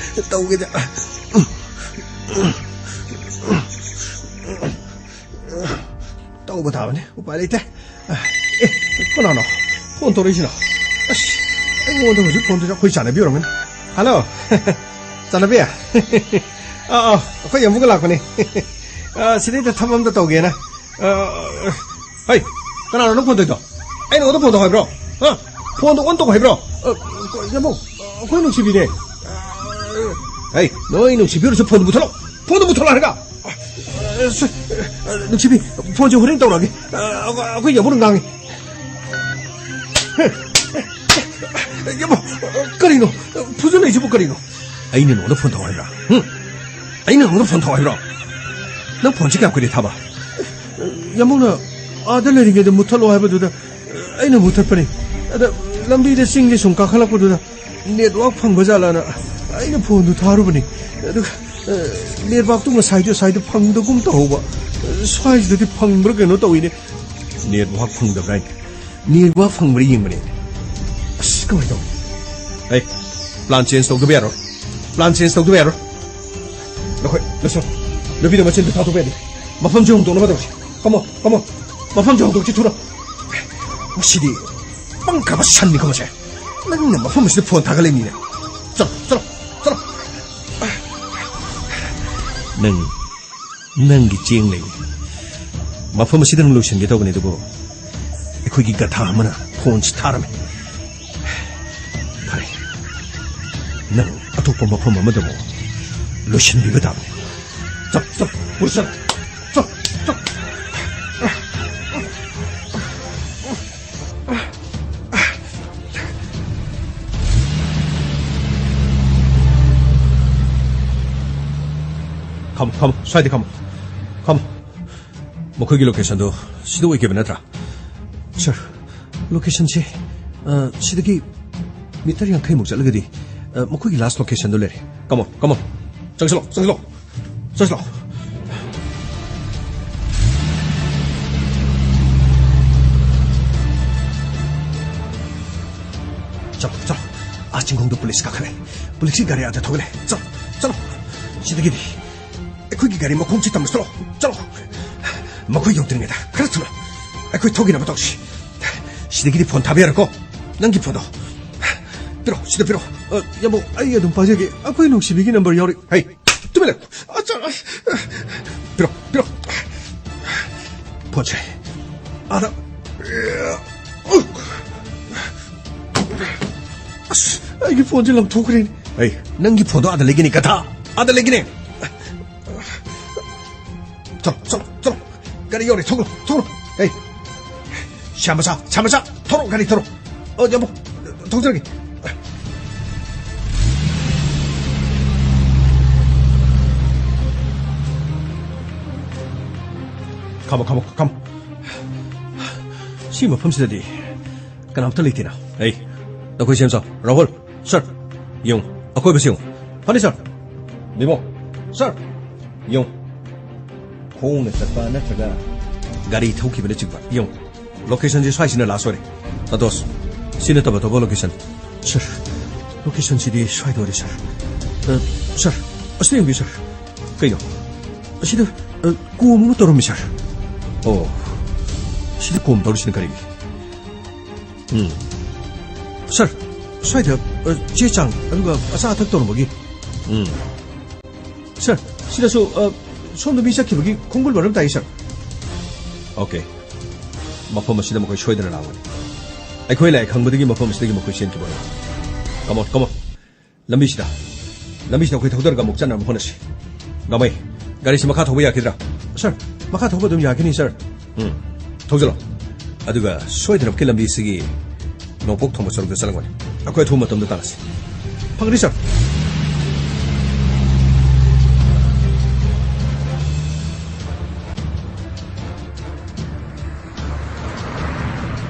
ꯇꯧꯒꯦꯗ꯫ ꯇꯧꯕ ꯇꯥꯕꯅꯤ, ꯎꯄꯥꯏ ꯂꯩꯇꯦ꯫ ꯑꯦ, ꯀꯅꯥꯅꯣ ꯐꯣꯟ ꯇꯧꯔꯛꯏꯁꯤꯅꯣ? ꯑꯁ, ꯑꯩꯉꯣꯟꯗ ꯍꯧꯖꯤꯛ ꯐꯣꯟ ꯇꯧꯔꯤꯁꯦ ꯑꯩꯈꯣꯏ ꯆꯥꯟꯅꯕꯤ ꯑꯣꯏꯔꯝꯒꯅꯤ꯫ ꯍꯜꯂꯣ, ꯆꯥꯟꯅꯕꯤ꯫ ꯑꯥ, ꯑꯥ, ꯑꯩꯈꯣꯏ ꯌꯥꯝꯕꯨꯡꯒ ꯂꯥꯛꯄꯅꯦ꯫ ꯑꯥ, ꯁꯤꯗꯩꯗ ꯊꯕꯛ ꯑꯝꯇ ꯇꯧꯒꯦꯅ꯫ ꯑꯥ, ꯍꯩ, ꯀꯅꯥꯅꯣ ꯅꯪ ꯐꯣꯟ ꯇꯧꯔꯤꯗꯣ? ꯑꯩ ꯅꯉꯣꯟꯗ ꯐꯣꯟ ꯇꯧ ꯍꯥꯏꯕ꯭ꯔꯣ? ꯍꯥ? ꯐꯣꯟꯗꯣ ꯑꯣꯟ ꯇꯧ ꯍꯥꯏꯕ꯭ꯔꯣ? ꯑꯥ, ꯌꯥꯝꯕꯨꯡ, ꯑꯩꯈꯣꯏ ꯅꯨꯡꯁꯤꯕꯤꯅꯦ꯫ ꯍꯩ, ꯅꯣꯏ ꯅꯨꯡꯁꯤꯕꯤ ꯑꯣꯏꯔꯁꯨ ꯐꯣꯟꯗꯣ ꯃꯨꯊꯠꯂꯣ꯫ ꯐꯣꯟꯗꯣ ꯃꯨꯊꯠꯂꯣ ꯍꯥꯏꯔꯒ꯫ ꯑ, ꯁ-, ꯑ, ꯅꯨꯡꯁꯤꯕꯤ, ꯐꯣꯟꯁꯦ ꯍꯣꯔꯦꯟ ꯇꯧꯔꯛꯑꯒꯦ꯫ ꯑ, ꯑꯩꯈꯣꯏ ꯌꯥꯝꯕꯨꯡꯅ ꯉꯥꯡꯉꯤ꯫ ꯌꯥꯝꯕꯨꯡ, ꯀꯔꯤꯅꯣ? ꯐꯨꯖꯜꯂꯛꯏꯁꯤꯕꯨ ꯀꯔꯤꯅꯣ? ꯑꯩꯅ ꯅꯉꯣꯟꯗ ꯐꯣꯟ ꯇꯧ ꯍꯥꯏꯕ꯭ꯔꯥ? ꯍꯨꯝ? ꯑꯩꯅ ꯅꯉꯣꯟꯗ ꯐꯣꯟ ꯇꯧ ꯍꯥꯏꯕ꯭ꯔꯣ? ꯅꯪ ꯐꯣꯟꯁꯦ ꯀꯌꯥꯝ ꯀꯨꯏꯔꯦ ꯊꯥꯕ? ꯌꯥꯝꯕꯨꯡꯅ ꯑꯥꯗ ꯂꯩꯔꯤꯉꯩꯗ ꯃꯨꯠꯊꯠꯂꯣ ꯍꯥꯏꯕꯗꯨꯗ ꯑꯩꯅ ꯃꯨꯠꯊꯠꯄꯅꯤ꯫ ꯑꯗ ꯂꯝꯕꯤꯗ ꯆꯤꯡꯁꯦ ꯁꯨꯝ ꯀꯥꯈꯠꯂꯛꯄꯗꯨꯗ ꯅꯦꯠꯋꯥꯛ ꯐꯪꯕ ꯖꯥꯠꯂꯥꯅ ꯑꯩꯅ ꯐꯣꯟꯗꯨ ꯊꯥꯔꯨꯕꯅꯤ꯫ ꯑꯗꯨꯒ, ꯑ, ꯅꯦꯠꯋꯥꯛꯇꯨ ꯉꯁꯥꯏꯗꯤ ꯑꯁ꯭ꯋꯥꯏꯗ ꯐꯪꯗꯒꯨꯝ ꯇꯧꯍꯧꯕ꯫ ꯑ, ꯁ꯭ꯋꯥꯏꯁꯤꯗꯗꯤ ꯐꯪꯕ꯭ꯔꯥ ꯀꯩꯅꯣ ꯇꯧꯋꯤꯅꯦ꯫ ꯅꯦꯠꯋꯥꯛ ꯐꯪꯗꯕ꯭ꯔꯥ ꯍꯥꯏꯅꯦ? ꯅꯦꯠꯋꯥꯛ ꯐꯪꯕ꯭ꯔꯥ ꯌꯦꯡꯕꯅꯦ꯫ ꯑꯁ, ꯀꯃꯥꯏꯅ ꯇꯧꯅꯤ? ꯑꯩ plan change ꯇꯧꯗꯕ ꯌꯥꯔꯣꯏ꯫ Plan change ꯇꯧꯗꯕ ꯌꯥꯔꯣꯏ꯫ ꯅꯈꯣꯏ, ꯂꯣꯏꯁꯤꯜꯂꯣ꯫ ꯅꯨꯄꯤꯗꯣ ꯃꯆꯤꯟꯗ ꯊꯥꯗꯣꯛꯄ ꯌꯥꯗꯦ꯫ ꯃꯐꯝꯁꯦ ꯍꯣꯡꯗꯣꯛꯅꯕ ꯇꯧꯁꯤ꯫ Come on, come on꯫ ꯃꯐꯝꯁꯦ ꯍꯣꯡꯗꯣꯛꯁꯤ ꯊꯨꯅ꯫ ꯃꯁꯤꯗꯤ ꯄꯪꯈ꯭ꯔꯕ ꯁꯟꯅꯤꯀꯣ ꯃꯁꯦ꯫ ꯅꯪꯅ ꯃꯐꯝ ꯑꯁꯤꯗ ꯐꯣꯟ ꯊꯥꯒꯠꯂꯛꯏꯅꯤꯅꯦ꯫ ꯆꯠꯂꯣ, ꯆꯠꯂꯣ, ꯆꯠꯂꯣ꯫ ꯅꯪ, ꯅꯪꯒꯤ ꯆꯦꯡ ꯂꯩ꯫ ꯃꯐꯝ ꯑꯁꯤꯗ ꯅꯪ ꯂꯣꯏꯁꯤꯟꯒꯦ ꯇꯧꯕꯅꯤ, ꯑꯗꯨꯕꯨ ꯑꯩꯈꯣꯏꯒꯤ ꯒꯙꯥ ꯑꯃꯅ ꯐꯣꯟꯁꯤ ꯊꯥꯔꯝꯃꯤ꯫ ꯐꯔꯦ, ꯅꯪ ꯑꯇꯣꯞꯄ ꯃꯐꯝ ꯑꯃꯗ ꯑꯃꯨꯛ ꯂꯣꯏꯁꯤꯟꯕꯤꯕ ꯇꯥꯕꯅꯤ꯫ ꯆꯠ, ꯆꯠ, ꯄꯨꯔꯁꯠ, ꯆꯠ, ꯆꯠ꯫ ꯈꯝꯃꯨ, ꯈꯝꯃꯨ, ꯁ꯭ꯋꯥꯏꯗ ꯈꯝꯃꯨ, ꯈꯝꯃꯨ꯫ ꯃꯈꯣꯏꯒꯤ locationꯗꯣ ꯁꯤꯗ ꯑꯣꯏꯈꯤꯕ ꯅꯠꯇ꯭ꯔꯥ? Sir, locationꯁꯦ, ꯑ, ꯁꯤꯗꯒꯤ meter ꯌꯥꯡꯈꯩꯃꯨꯛ ꯆꯠꯂꯒꯗꯤ, ꯑ, ꯃꯈꯣꯏꯒꯤ last locationꯗꯣ ꯂꯩꯔꯦ꯫ Come on, come on. ꯆꯪꯁꯤꯜꯂꯣ, ꯆꯪꯁꯤꯜꯂꯣ꯫ ꯆꯠꯂꯣ꯫ ꯆꯠꯂꯣ, ꯆꯠꯂꯣ꯫ ꯑꯥ ꯆꯤꯡꯈꯣꯡꯗ ꯄꯨꯂꯤꯁ ꯀꯥꯈꯠꯂꯦ꯫ ꯄꯨꯂꯤꯁꯀꯤ ꯒꯥꯔꯤ ꯑꯥꯗ ꯊꯧꯒꯠꯂꯦ꯫ ꯆꯠꯂꯣ, ꯆꯠꯂꯣ꯫ ꯁꯤꯗꯒꯤꯗꯤ ꯑꯩꯈꯣꯏꯒꯤ ꯒꯥꯔꯤ ꯃꯈꯣꯡꯁꯤ ꯇꯝꯅ ꯆꯠꯂꯣ꯫ ꯆꯠꯂꯣ꯫ ꯃꯈꯣꯏ ꯌꯧꯗ꯭ꯔꯤꯉꯩꯗ ꯈꯔ ꯊꯨꯅ ꯑꯩꯈꯣꯏ ꯊꯣꯛꯈꯤꯅꯕ ꯇꯧꯁꯤ꯫ ꯁꯤꯗꯒꯤꯗꯤ ꯐꯣꯟ ꯊꯥꯕ ꯌꯥꯔꯣꯏꯀꯣ꯫ ꯅꯪꯒꯤ ꯐꯣꯟꯗꯣ ꯄꯤꯔꯛꯑꯣ, ꯁꯤꯗ ꯄꯤꯔꯛꯑꯣ꯫ ꯑ, ꯌꯥꯝꯕꯧ, ꯑꯩ ꯑꯗꯨꯝ ꯄꯥꯏꯖꯒꯦ꯫ ꯑꯩꯈꯣꯏ ꯅꯨꯡꯁꯤꯕꯤꯒꯤ ꯅꯝꯕꯔ ꯌꯥꯎꯔꯤ꯫ ꯍꯩ, ꯇꯨꯃꯤꯟ ꯂꯩꯌꯨ꯫ ꯑꯆꯥ, ꯄꯤꯔꯛꯑꯣ, ꯄꯤꯔꯛꯑꯣ꯫ ꯐꯣꯟꯁꯦ ꯑꯥꯗ꯫ ꯑꯁ, ꯑꯩꯒꯤ ꯐꯣꯟꯁꯦ ꯂꯪꯊꯣꯛꯈ꯭ꯔꯦꯅꯦ꯫ ꯑꯩ, ꯅꯪꯒꯤ ꯐꯣꯟꯗꯣ ꯑꯥꯗ ꯂꯩꯒꯅꯤ, ꯒꯙꯥ꯫ ꯑꯥꯗ ꯂꯩꯒꯅꯤ꯫ ꯆꯠꯂꯣ, ꯆꯠꯂꯣ, ꯆꯠꯂꯣ꯫ ꯒꯥꯔꯤ ꯌꯧꯔꯦ, ꯊꯧꯒꯅꯨ, ꯊꯧꯒꯅꯨ꯫ ꯑꯩ, ꯁ꯭ꯌꯥꯝ ꯃꯆꯥ, ꯁ꯭ꯌꯥꯝ ꯃꯆꯥ, ꯊꯧꯔꯣ, ꯒꯥꯔꯤ ꯊꯧꯔꯣ꯫ ꯑ, ꯌꯥꯝꯕꯧ, ꯊꯧꯖꯔꯒꯦ꯫ ꯈꯥꯝꯃꯣ, ꯈꯥꯝꯃꯣ, ꯈꯥꯝꯃꯣ꯫ ꯁꯤ ꯃꯐꯝꯁꯤꯗꯗꯤ ꯀꯅꯥꯝꯇ ꯂꯩꯇꯦꯅ꯫ ꯑꯩ, ꯅꯈꯣꯏ ꯁꯦꯝ ꯁꯥꯎ꯫ ꯔꯥꯍꯨꯜ, ꯁꯔ, ꯌꯦꯡꯉꯨ꯫ ꯑꯀꯣꯏꯕꯁꯤ ꯌꯦꯡꯉꯨ꯫ ꯐꯅꯤ, ꯁꯔ꯫ ꯕꯤꯃꯣ, ꯁꯔ, ꯌꯦꯡꯉꯨ꯫ ꯈꯣꯡꯅ ꯆꯠꯄ ꯅꯠꯇ꯭ꯔꯒ ꯒꯥꯔꯤ ꯊꯧꯈꯤꯕꯅꯆꯤꯡꯕ꯫ ꯌꯦꯡꯉꯨ꯫ ꯂꯣꯀꯦꯁꯟꯁꯤ ꯁ꯭ꯋꯥꯏꯁꯤꯅ ꯂꯥꯁ ꯑꯣꯏꯔꯦ꯫ ꯁꯟꯇꯣꯁ, ꯁꯤ ꯅꯠꯇꯕ ꯑꯇꯣꯞꯄ ꯂꯣꯀꯦꯁꯟ꯫ ꯁꯔ, ꯂꯣꯀꯦꯁꯟꯁꯤꯗꯤ ꯁ꯭ꯋꯥꯏꯗ ꯑꯣꯏꯔꯦ, ꯁꯔ꯫ ꯑ, ꯁꯔ, ꯑꯁꯤꯗ ꯌꯦꯡꯕꯤꯌꯨ, ꯁꯔ꯫ ꯀꯩꯅꯣ? ꯑꯁꯤꯗ, ꯑ, ꯀꯣꯝ ꯑꯃ ꯇꯧꯔꯝꯃꯤ, ꯁꯔ꯫ ꯑꯣ, ꯁꯤꯗ ꯀꯣꯝ ꯇꯧꯔꯤꯁꯤꯅ ꯀꯔꯤꯒꯤ? ꯎꯝ꯫ ꯁꯔ, ꯁ꯭ꯋꯥꯏꯗ, ꯑ, ꯆꯦ ꯆꯥꯡ, ꯑꯗꯨꯒ ꯑꯆꯥ ꯑꯊꯛ ꯇꯧꯔꯝꯕꯒꯤ꯫ ꯎꯝ꯫ ꯁꯔ, ꯁꯤꯗꯁꯨ, ꯑ, ꯁꯣꯝꯗ ꯃꯤ ꯆꯠꯈꯤꯕꯒꯤ ꯈꯣꯡꯒꯨꯜ ꯃꯔꯝ ꯇꯥꯏ, ꯁꯔ꯫ ꯑꯣꯀꯦ꯫ ꯃꯐꯝ ꯑꯁꯤꯗ ꯃꯈꯣꯏ ꯁꯣꯏꯗꯅ ꯂꯥꯛꯂꯝꯒꯅꯤ꯫ ꯑꯩꯈꯣꯏ ꯂꯥꯛꯑꯦ ꯈꯪꯕꯗꯒꯤ ꯃꯐꯝ ꯑꯁꯤꯗꯒꯤ ꯃꯈꯣꯏ ꯆꯦꯟꯈꯤꯕ ꯑꯣꯏꯔꯝꯒꯅꯤ꯫ Come on, come on. ꯂꯝꯕꯤꯁꯤꯗ꯫ ꯂꯝꯕꯤꯁꯤꯗ ꯑꯩꯈꯣꯏ ꯊꯧꯗꯔꯒ ꯑꯃꯨꯛ ꯆꯠꯅꯕ ꯍꯣꯠꯅꯁꯤ꯫ ꯒꯥꯃꯩ, ꯒꯥꯔꯤꯁꯤ ꯃꯈꯥ ꯊꯧꯕ ꯌꯥꯈꯤꯗ꯭ꯔꯥ? ꯁꯔ, ꯃꯈꯥ ꯊꯧꯕ ꯑꯗꯨꯝ ꯌꯥꯈꯤꯅꯤ, ꯁꯔ꯫ ꯎꯝ, ꯊꯧꯖꯤꯜꯂꯣ꯫ ꯑꯗꯨꯒ ꯁꯣꯏꯗꯅꯃꯛꯀꯤ ꯂꯝꯕꯤꯁꯤꯒꯤ ꯅꯣꯡꯄꯣꯛ ꯊꯪꯕ ꯁꯔꯨꯛꯇ ꯆꯠꯂꯝꯒꯅꯤ꯫ ꯑꯩꯈꯣꯏ ꯑꯊꯨꯕ ꯃꯇꯝꯗ ꯇꯥꯟꯅꯁꯤ꯫ ꯐꯪꯒꯅꯤ, ꯁꯔ꯫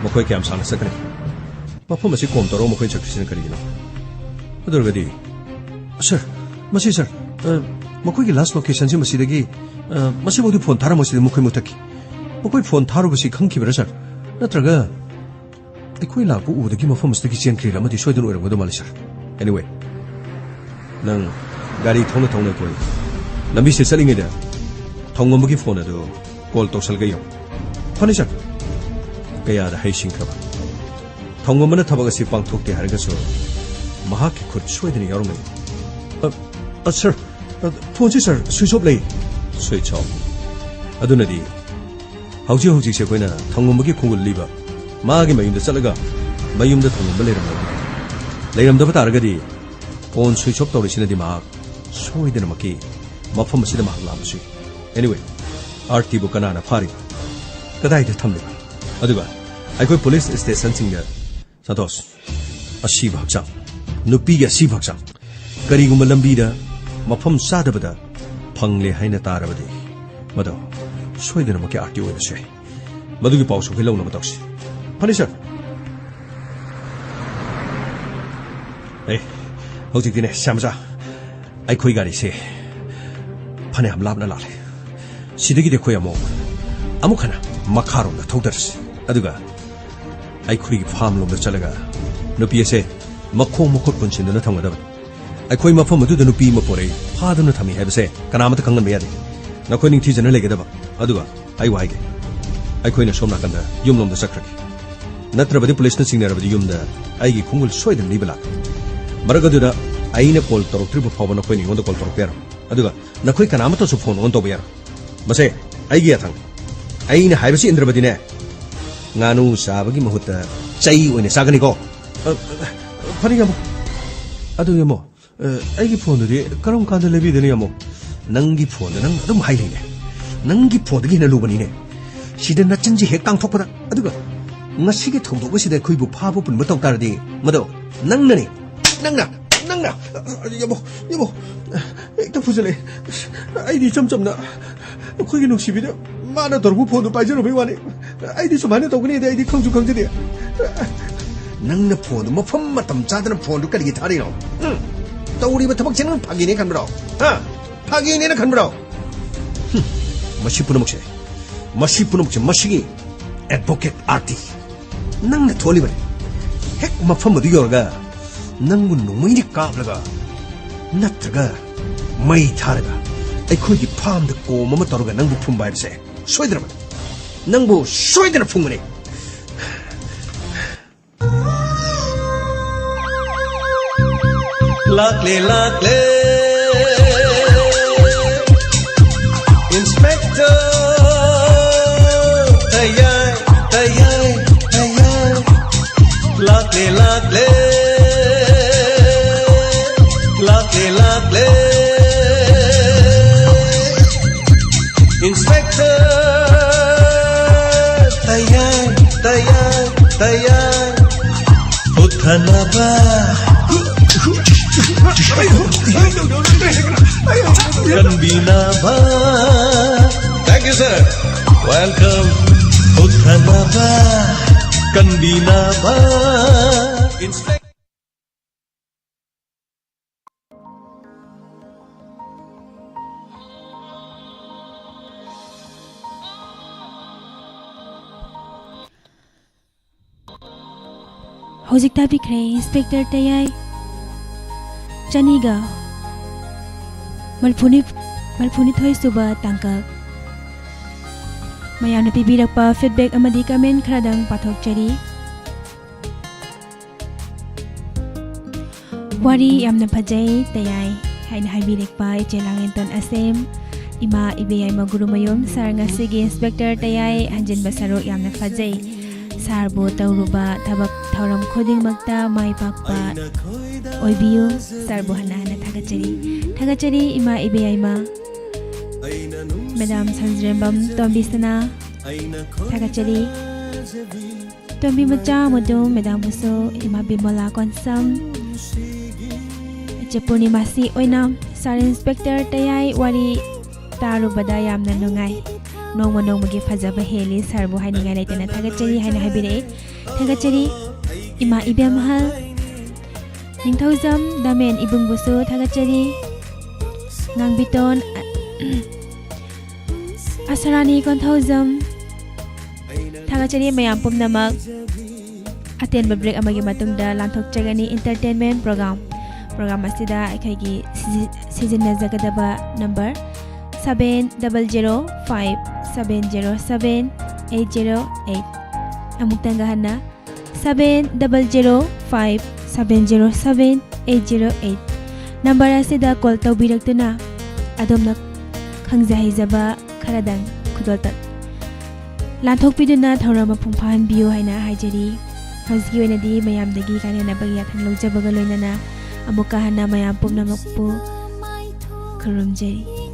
ꯃꯈꯣꯏ ꯀꯌꯥꯝ ꯁꯥꯡꯅ ꯆꯠꯀꯅꯤ? ꯃꯐꯝ ꯑꯁꯤ ꯀꯣꯝ ꯇꯧꯔꯒ ꯃꯈꯣꯏꯅ ꯆꯠꯈ꯭ꯔꯤꯁꯤꯅ ꯀꯔꯤꯒꯤꯅꯣ? ꯑꯗꯨ ꯑꯣꯏꯔꯒꯗꯤ, ꯁꯔ, ꯃꯁꯤ, ꯁꯔ, ꯑ, ꯃꯈꯣꯏꯒꯤ ꯂꯥꯁ ꯂꯣꯀꯦꯁꯟꯁꯤ ꯃꯁꯤꯗꯒꯤ, ꯑ, ꯃꯁꯤꯐꯥꯎꯗꯤ ꯐꯣꯟ ꯊꯥꯔꯝꯃꯣꯏ, ꯁꯤꯗ ꯃꯈꯣꯏ ꯃꯨꯊꯠꯈꯤ꯫ ꯃꯈꯣꯏ ꯐꯣꯟ ꯊꯥꯔꯨꯕꯁꯤ ꯈꯪꯈꯤꯕ꯭ꯔꯥ, ꯁꯔ? ꯅꯠꯇ꯭ꯔꯒ ꯑꯩꯈꯣꯏ ꯂꯥꯛꯄ ꯎꯕꯗꯒꯤ ꯃꯐꯝ ꯑꯁꯤꯗꯒꯤ ꯆꯦꯟꯈ꯭ꯔꯤꯔꯥ ꯑꯃꯗꯤ ꯁꯣꯏꯗꯅ ꯑꯣꯏꯔꯝꯒꯗꯧ ꯃꯥꯜꯂꯤ, ꯁꯔ꯫ Anyway, ꯅꯪ ꯒꯥꯔꯤ ꯊꯧꯅ ꯊꯧꯅ ꯀꯣꯏ ꯂꯝꯕꯤꯁꯤꯗ ꯆꯠꯂꯤꯉꯩꯗ ꯊꯣꯡꯉꯝꯕꯒꯤ ꯐꯣꯟ ꯑꯗꯨ ꯀꯣꯜ ꯇꯧꯁꯜꯂꯒ ꯌꯦꯡꯉꯨ꯫ ꯐꯅꯤ ꯁꯥꯔ꯫ ꯀꯌꯥꯗ ꯍꯩꯁꯤꯡꯈ꯭ꯔꯕ? ꯊꯧꯉꯝꯕꯅ ꯊꯕꯛ ꯑꯁꯤ ꯄꯥꯡꯊꯣꯛꯇꯦ ꯍꯥꯏꯔꯒꯁꯨ ꯃꯍꯥꯛꯀꯤ ꯈꯨꯠ ꯁꯣꯏꯗꯅ ꯌꯥꯎꯔꯝꯒꯅꯤ꯫ ꯑ, ꯑ, ꯁꯥꯔ, ꯑ, ꯐꯣꯟꯁꯤ ꯁꯥꯔ ꯁ꯭ꯋꯤꯆ ꯑꯣꯐ ꯂꯩ꯫ Switch of? ꯑꯗꯨꯅꯗꯤ ꯍꯧꯖꯤꯛ ꯍꯧꯖꯤꯛꯁꯦ ꯑꯩꯈꯣꯏꯅ ꯊꯧꯉꯝꯕꯒꯤ ꯈꯣꯡꯒꯨꯜ ꯂꯤꯕ ꯃꯥꯒꯤ ꯃꯌꯨꯝꯗ ꯆꯠꯂꯒ ꯃꯌꯨꯝꯗ ꯊꯧꯉꯝꯕ ꯂꯩꯔꯝꯂꯣꯏ꯫ ꯂꯩꯔꯝꯗꯕ ꯇꯥꯔꯒꯗꯤ ꯐꯣꯟ ꯁ꯭ꯋꯤꯆ ꯑꯣꯐ ꯇꯧꯔꯤꯁꯤꯅꯗꯤ ꯃꯍꯥꯛ ꯁꯣꯏꯗꯅꯃꯛꯀꯤ ꯃꯐꯝ ꯑꯁꯤꯗ ꯃꯍꯥꯛ ꯂꯥꯛꯂꯝꯕꯁꯨ ꯌꯥꯏ꯫ Anyway, ꯑꯥꯔꯇꯤꯕꯨ ꯀꯅꯥꯅ ꯐꯥꯔꯤꯕ? ꯀꯗꯥꯏꯗ ꯊꯝꯂꯤꯕ? ꯑꯗꯨꯒ ꯑꯩꯈꯣꯏ ꯄꯨꯂꯤꯁ ꯁ꯭ꯇꯦꯁꯟꯁꯤꯡꯗ, ꯁꯟꯇꯣꯁ, ꯑꯁꯤꯕ ꯍꯛꯆꯥꯡ, ꯅꯨꯄꯤꯒꯤ ꯑꯁꯤꯕ ꯍꯛꯆꯥꯡ ꯀꯔꯤꯒꯨꯝꯕ ꯂꯝꯕꯤꯗ ꯃꯐꯝ ꯆꯥꯗꯕꯗ ꯐꯪꯂꯦ ꯍꯥꯏꯅ ꯇꯥꯔꯕꯗꯤ, ꯃꯗꯨ ꯁꯣꯏꯗꯅꯃꯛꯀꯤ ꯑꯥꯔꯇꯤ ꯑꯣꯏꯕꯁꯨ ꯌꯥꯏ꯫ ꯃꯗꯨꯒꯤ ꯄꯥꯎꯁꯨ ꯑꯩꯈꯣꯏ ꯂꯧꯅꯕ ꯇꯧꯁꯤ꯫ ꯐꯅꯤ, ꯁꯥꯔ꯫ ꯑꯦ, ꯍꯧꯖꯤꯛꯇꯤꯅꯦ, ꯁ꯭ꯌꯥꯝꯆꯥ, ꯑꯩꯈꯣꯏ ꯒꯥꯔꯤꯁꯦ ꯐꯅꯌꯥꯝ ꯂꯥꯞꯅ ꯂꯥꯛꯂꯦ꯫ ꯁꯤꯗꯒꯤꯗꯤ ꯑꯩꯈꯣꯏ ꯑꯃꯨꯛ, ꯑꯃꯨꯛ ꯍꯟꯅ ꯃꯈꯥꯔꯣꯝꯗ ꯊꯧꯗꯔꯁꯤ꯫ ꯑꯗꯨꯒ ꯑꯩꯈꯣꯏꯒꯤ ꯐꯥꯝ ꯂꯣꯝꯗ ꯆꯠꯂꯒ ꯅꯨꯄꯤ ꯑꯁꯦ ꯃꯈꯣꯡ ꯃꯈꯨꯠ ꯄꯨꯟꯁꯤꯟꯗꯨꯅ ꯊꯝꯒꯗꯕꯅꯤ꯫ ꯑꯩꯈꯣꯏ ꯃꯐꯝ ꯑꯗꯨꯗ ꯅꯨꯄꯤ ꯑꯃ ꯄꯣꯔꯛꯏ, ꯐꯥꯗꯨꯅ ꯊꯝꯃꯤ ꯍꯥꯏꯕꯁꯦ ꯀꯅꯥꯃꯠꯇ ꯈꯪꯍꯟꯕ ꯌꯥꯗꯦ꯫ ꯅꯈꯣꯏ ꯅꯤꯡꯊꯤꯖꯅ ꯂꯩꯒꯗꯕ꯫ ꯑꯗꯨꯒ ꯑꯩ ꯋꯥ ꯍꯥꯏꯒꯦ, ꯑꯩꯈꯣꯏꯅ ꯁꯣꯝ ꯅꯥꯀꯟꯗ ꯌꯨꯝꯂꯣꯝꯗ ꯆꯠꯈ꯭ꯔꯒꯦ꯫ ꯅꯠꯇ꯭ꯔꯕꯗꯤ ꯄꯨꯂꯤꯁꯅ ꯆꯤꯡꯅꯔꯕꯗꯤ ꯌꯨꯝꯗ ꯑꯩꯒꯤ ꯈꯣꯡꯒꯨꯜ ꯁꯣꯏꯗꯅ ꯂꯤꯕ ꯂꯥꯛꯀꯅꯤ꯫ ꯃꯔꯛ ꯑꯗꯨꯗ ꯑꯩꯅ ꯀꯣꯜ ꯇꯧꯔꯛꯇ꯭ꯔꯤꯕ ꯐꯥꯎꯕ ꯅꯈꯣꯏꯅ ꯑꯩꯉꯣꯟꯗ ꯀꯣꯜ ꯇꯧꯔꯛꯄ ꯌꯥꯔꯣꯏ꯫ ꯑꯗꯨꯒ ꯅꯈꯣꯏ ꯀꯅꯥꯃꯠꯇꯁꯨ ꯐꯣꯟ ꯑꯣꯟ ꯇꯧꯕ ꯌꯥꯔꯣꯏ꯫ ꯃꯁꯦ ꯑꯩꯒꯤ ꯌꯥꯊꯪ꯫ ꯑꯩꯅ ꯍꯥꯏꯕꯁꯤ ꯏꯟꯗ꯭ꯔꯕꯗꯤꯅꯦ, ꯉꯥꯅꯨ ꯆꯥꯕꯒꯤ ꯃꯍꯨꯠꯇ ꯆꯩ ꯑꯣꯏꯅ ꯆꯥꯒꯅꯤꯀꯣ꯫ ꯑ, ꯑ, ꯐꯔꯦ, ꯌꯥꯝꯕꯨ꯫ ꯑꯗꯨ, ꯌꯥꯝꯕꯨ, ꯑ, ꯑꯩꯒꯤ ꯐꯣꯟꯗꯨꯗꯤ ꯀꯔꯝ ꯀꯥꯟꯗ ꯂꯩꯕꯤꯗꯣꯏꯅꯣ, ꯌꯥꯝꯕꯨ? ꯅꯪꯒꯤ ꯐꯣꯟꯗ ꯅꯪ ꯑꯗꯨꯝ ꯍꯥꯏ ꯂꯩꯅꯦ꯫ ꯅꯪꯒꯤ ꯐꯣꯟꯗꯒꯤ ꯍꯦꯟꯅ ꯂꯨꯕꯅꯤꯅꯦ꯫ ꯁꯤꯗ ꯅꯆꯤꯟꯁꯤ ꯍꯦꯛ ꯀꯥꯡꯊꯣꯛꯄꯗ, ꯑꯗꯨꯒ ꯉꯁꯤꯒꯤ ꯊꯧꯗꯣꯛ ꯑꯁꯤꯗ ꯑꯩꯈꯣꯏꯕꯨ ꯐꯥꯕ ꯄꯨꯟꯕ ꯇꯧ ꯇꯥꯔꯗꯤ, ꯃꯗꯣ ꯅꯪꯅꯅꯦ꯫ ꯅꯪꯅ, ꯅꯪꯅ, ꯌꯥꯝꯕꯨ, ꯌꯥꯝꯕꯨ, ꯍꯦꯛꯇ ꯐꯨꯖꯜꯂꯛꯑꯦ꯫ ꯑꯩꯗꯤ ꯏꯆꯝ ꯆꯝꯅ ꯑꯩꯈꯣꯏꯒꯤ ꯅꯨꯡꯁꯤꯕꯤꯗ ꯃꯥꯅ ꯇꯧꯔꯛꯄ ꯐꯣꯟꯗꯨ ꯄꯥꯏꯖꯔꯨꯕꯩ ꯋꯥꯅꯤ꯫ ꯑꯩꯗꯤ ꯁꯨꯃꯥꯏꯅ ꯇꯧꯒꯅꯤꯗꯤ ꯑꯩꯗꯤ ꯈꯪꯁꯨ ꯈꯪꯖꯗꯦ꯫ ꯅꯪꯅ ꯐꯣꯟꯗꯨ ꯃꯐꯝ ꯃꯇꯝ ꯆꯥꯗꯅ ꯐꯣꯟꯗꯨ ꯀꯔꯤꯒꯤ ꯊꯥꯔꯤꯅꯣ? ꯎꯝ? ꯇꯧꯔꯤꯕ ꯊꯕꯛꯁꯦ ꯅꯪ ꯐꯥꯒꯤꯅꯦ ꯈꯟꯕ꯭ꯔꯣ? ꯍꯥ? ꯐꯥꯒꯤꯅꯦꯅ ꯈꯟꯕ꯭ꯔꯣ? ꯍꯨꯝ, ꯃꯁꯤ ꯄꯨꯝꯅꯃꯛꯁꯦ, ꯃꯁꯤ ꯄꯨꯝꯅꯃꯛꯁꯦ ꯃꯁꯤꯒꯤ ꯑꯦꯗꯚꯣꯀꯦꯠ ꯑꯥꯔꯇꯤ, ꯅꯪꯅ ꯊꯣꯛꯍꯜꯂꯤꯕꯅꯤ꯫ ꯍꯦꯛ ꯃꯐꯝ ꯑꯗꯨ ꯌꯧꯔꯒ ꯅꯪꯕꯨ ꯅꯣꯡꯃꯩꯅ ꯀꯥꯞꯂꯒ ꯅꯠꯇ꯭ꯔꯒ ꯃꯩ ꯊꯥꯔꯒ ꯑꯩꯈꯣꯏꯒꯤ ꯐꯥꯝꯗ ꯀꯣꯝ ꯑꯃ ꯇꯧꯔꯒ ꯅꯪꯕꯨ ꯐꯨꯝꯕ ꯍꯥꯏꯕꯁꯦ ꯁꯣꯏꯗꯅꯃꯛ ꯅꯪꯕꯨ ꯁꯣꯏꯗꯅ ꯐꯨꯝꯒꯅꯤ꯫ ꯂꯥꯛꯂꯦ, ꯂꯥꯛꯂꯦ, Inspector ꯇꯌꯥꯏ, ꯇꯌꯥꯏ, ꯇꯌꯥꯏ꯫ ꯂꯥꯛꯂꯦ, ꯂꯥꯛꯂꯦ, ꯂꯥꯛꯂꯦ, ꯂꯥꯛꯂꯦ, Inspector ꯇꯌꯥꯏ, ꯇꯌꯥꯏ, ꯇꯌꯥꯏ꯫ ꯍꯨꯠꯊꯅꯕ, ꯀꯟꯕꯤꯅꯕ꯫ Thank you, sir. Welcome. ꯍꯨꯠꯊꯅꯕ, ꯀꯟꯕꯤꯅꯕ꯫ Inspector ꯍꯧꯖꯤꯛ ꯇꯥꯕꯤꯈ꯭ꯔꯦ ꯏꯟꯁꯄꯦꯛꯇꯔ ꯇꯌꯥꯏ ꯆꯅꯤꯒ ꯃꯔꯤꯐꯨꯅꯤ-, ꯃꯔꯤꯐꯨꯅꯤꯊꯣꯏ ꯁꯨꯕ ꯇꯥꯡꯀꯛ꯫ ꯃꯌꯥꯝꯅ ꯄꯤꯕꯤꯔꯛꯄ feedback ꯑꯃꯗꯤ comment ꯈꯔꯗꯪ ꯄꯥꯊꯣꯛꯆꯔꯤ꯫ ꯋꯥꯔꯤ ꯌꯥꯝꯅ ꯐꯖꯩ, ꯇꯌꯥꯏ ꯍꯥꯏꯅ ꯍꯥꯏꯕꯤꯔꯛꯄ ꯏꯆꯦ ꯂꯥꯡꯂꯦꯟꯇꯣꯟ ꯑꯁꯦꯝ, ꯏꯃꯥ ꯏꯕꯦꯌꯥꯏꯃ ꯒꯨꯔꯨꯃꯌꯨꯝ꯫ ꯁꯥꯔ, ꯉꯁꯤꯒꯤ ꯏꯟꯁꯄꯦꯛꯇꯔ ꯇꯌꯥꯏ ꯍꯟꯖꯤꯟꯕ ꯁꯔꯨꯛ ꯌꯥꯝꯅ ꯐꯖꯩ꯫ ꯁꯥꯔꯕꯨ ꯇꯧꯔꯨꯕ ꯊꯕꯛ ꯊꯧꯔꯝ ꯈꯨꯗꯤꯡꯃꯛꯇ ꯃꯥꯏ ꯄꯥꯛꯄ ꯑꯣꯏꯕꯤꯌꯨ꯫ ꯁꯥꯔꯕꯨ ꯍꯟꯅ ꯍꯟꯅ ꯊꯥꯒꯠꯆꯔꯤ꯫ ꯊꯥꯒꯠꯆꯔꯤ ꯏꯃꯥ ꯏꯕꯦꯌꯥꯏꯃ꯫ ꯃꯦꯗꯥꯝ ꯁꯟꯖ꯭ꯔꯦꯝꯕꯝ ꯇꯣꯝꯕꯤꯁꯅꯥ, ꯊꯥꯒꯠꯆꯔꯤ꯫ ꯇꯣꯝꯕꯤ ꯃꯆꯥ ꯃꯗꯨ ꯃꯦꯗꯥꯝꯕꯨꯁꯨ, ꯏꯃꯥ ꯕꯤꯃꯣꯂꯥ ꯀꯣꯟꯁꯝ, ꯏꯆꯦ ꯄꯨꯔꯅꯤꯃꯥꯁꯤ ꯑꯣꯏꯅ꯫ ꯁꯥꯔ ꯏꯟꯁꯄꯦꯛꯇꯔ ꯇꯌꯥꯏ, ꯋꯥꯔꯤ ꯇꯥꯔꯨꯕꯗ ꯌꯥꯝꯅ ꯅꯨꯡꯉꯥꯏ꯫ ꯅꯣꯡꯃ ꯅꯣꯡꯃꯒꯤ ꯐꯖꯕ ꯍꯦꯜꯂꯤ꯫ ꯁꯥꯔꯕꯨ ꯍꯥꯏꯅꯤꯡꯉꯥꯏ ꯂꯩꯇꯅ ꯊꯥꯒꯠꯆꯔꯤ ꯍꯥꯏꯅ ꯍꯥꯏꯕꯤꯔꯛꯏ꯫ ꯊꯥꯒꯠꯆꯔꯤ ꯏꯃꯥ ꯏꯕꯦꯝꯍꯜ꯫ ꯅꯤꯡꯊꯧꯖꯝ ꯗꯥꯃꯦꯟ ꯏꯕꯨꯡꯕꯨꯁꯨ ꯊꯥꯒꯠꯆꯔꯤ꯫ ꯉꯥꯡꯕꯤꯇꯣꯟ ꯑꯁꯔꯥꯅꯤ ꯀꯣꯟꯊꯧꯖꯝ꯫ ꯊꯥꯒꯠꯆꯔꯤ ꯃꯌꯥꯝ ꯄꯨꯝꯅꯃꯛ꯫ ꯑꯇꯦꯟꯕ break ꯑꯃꯒꯤ ꯃꯇꯨꯡꯗ ꯂꯥꯟꯊꯣꯛꯆꯒꯅꯤ꯫ Entertainment program, program ꯑꯁꯤꯗ ꯑꯩꯈꯣꯏꯒꯤ ꯁꯤꯖꯤ-, ꯁꯤꯖꯤꯟꯅꯖꯒꯗꯕ number seven double zero five seven zero seven eight zero eight꯫ ꯑꯃꯨꯛꯇꯪꯒ ꯍꯟꯅ, seven double zero five seven zero seven eight zero eight꯫ Number ꯑꯁꯤꯗ ꯀꯣꯜ ꯇꯧꯕꯤꯔꯛꯇꯨꯅ ꯑꯗꯣꯝꯅ ꯈꯪꯖ ꯍꯩꯖꯕ ꯈꯔꯗꯪ ꯈꯨꯗꯣꯜꯇꯛ ꯂꯥꯟꯊꯣꯛꯄꯤꯗꯨꯅ ꯊꯧꯔꯝ ꯃꯄꯨꯡ ꯐꯥꯍꯟꯕꯤꯌꯨ ꯍꯥꯏꯅ ꯍꯥꯏꯖꯔꯤ꯫ ꯍꯧꯖꯤꯛꯀꯤ ꯑꯣꯏꯅꯗꯤ ꯃꯌꯥꯝꯗꯒꯤ ꯀꯥꯏꯅꯅꯕꯒꯤ ꯌꯥꯊꯪ ꯂꯧꯖꯕꯒ ꯂꯣꯏꯅꯅ ꯑꯃꯨꯛꯀ ꯍꯟꯅ ꯃꯌꯥꯝ ꯄꯨꯝꯅꯃꯛꯄꯨ ꯈꯨꯔꯨꯝꯖꯔꯤ꯫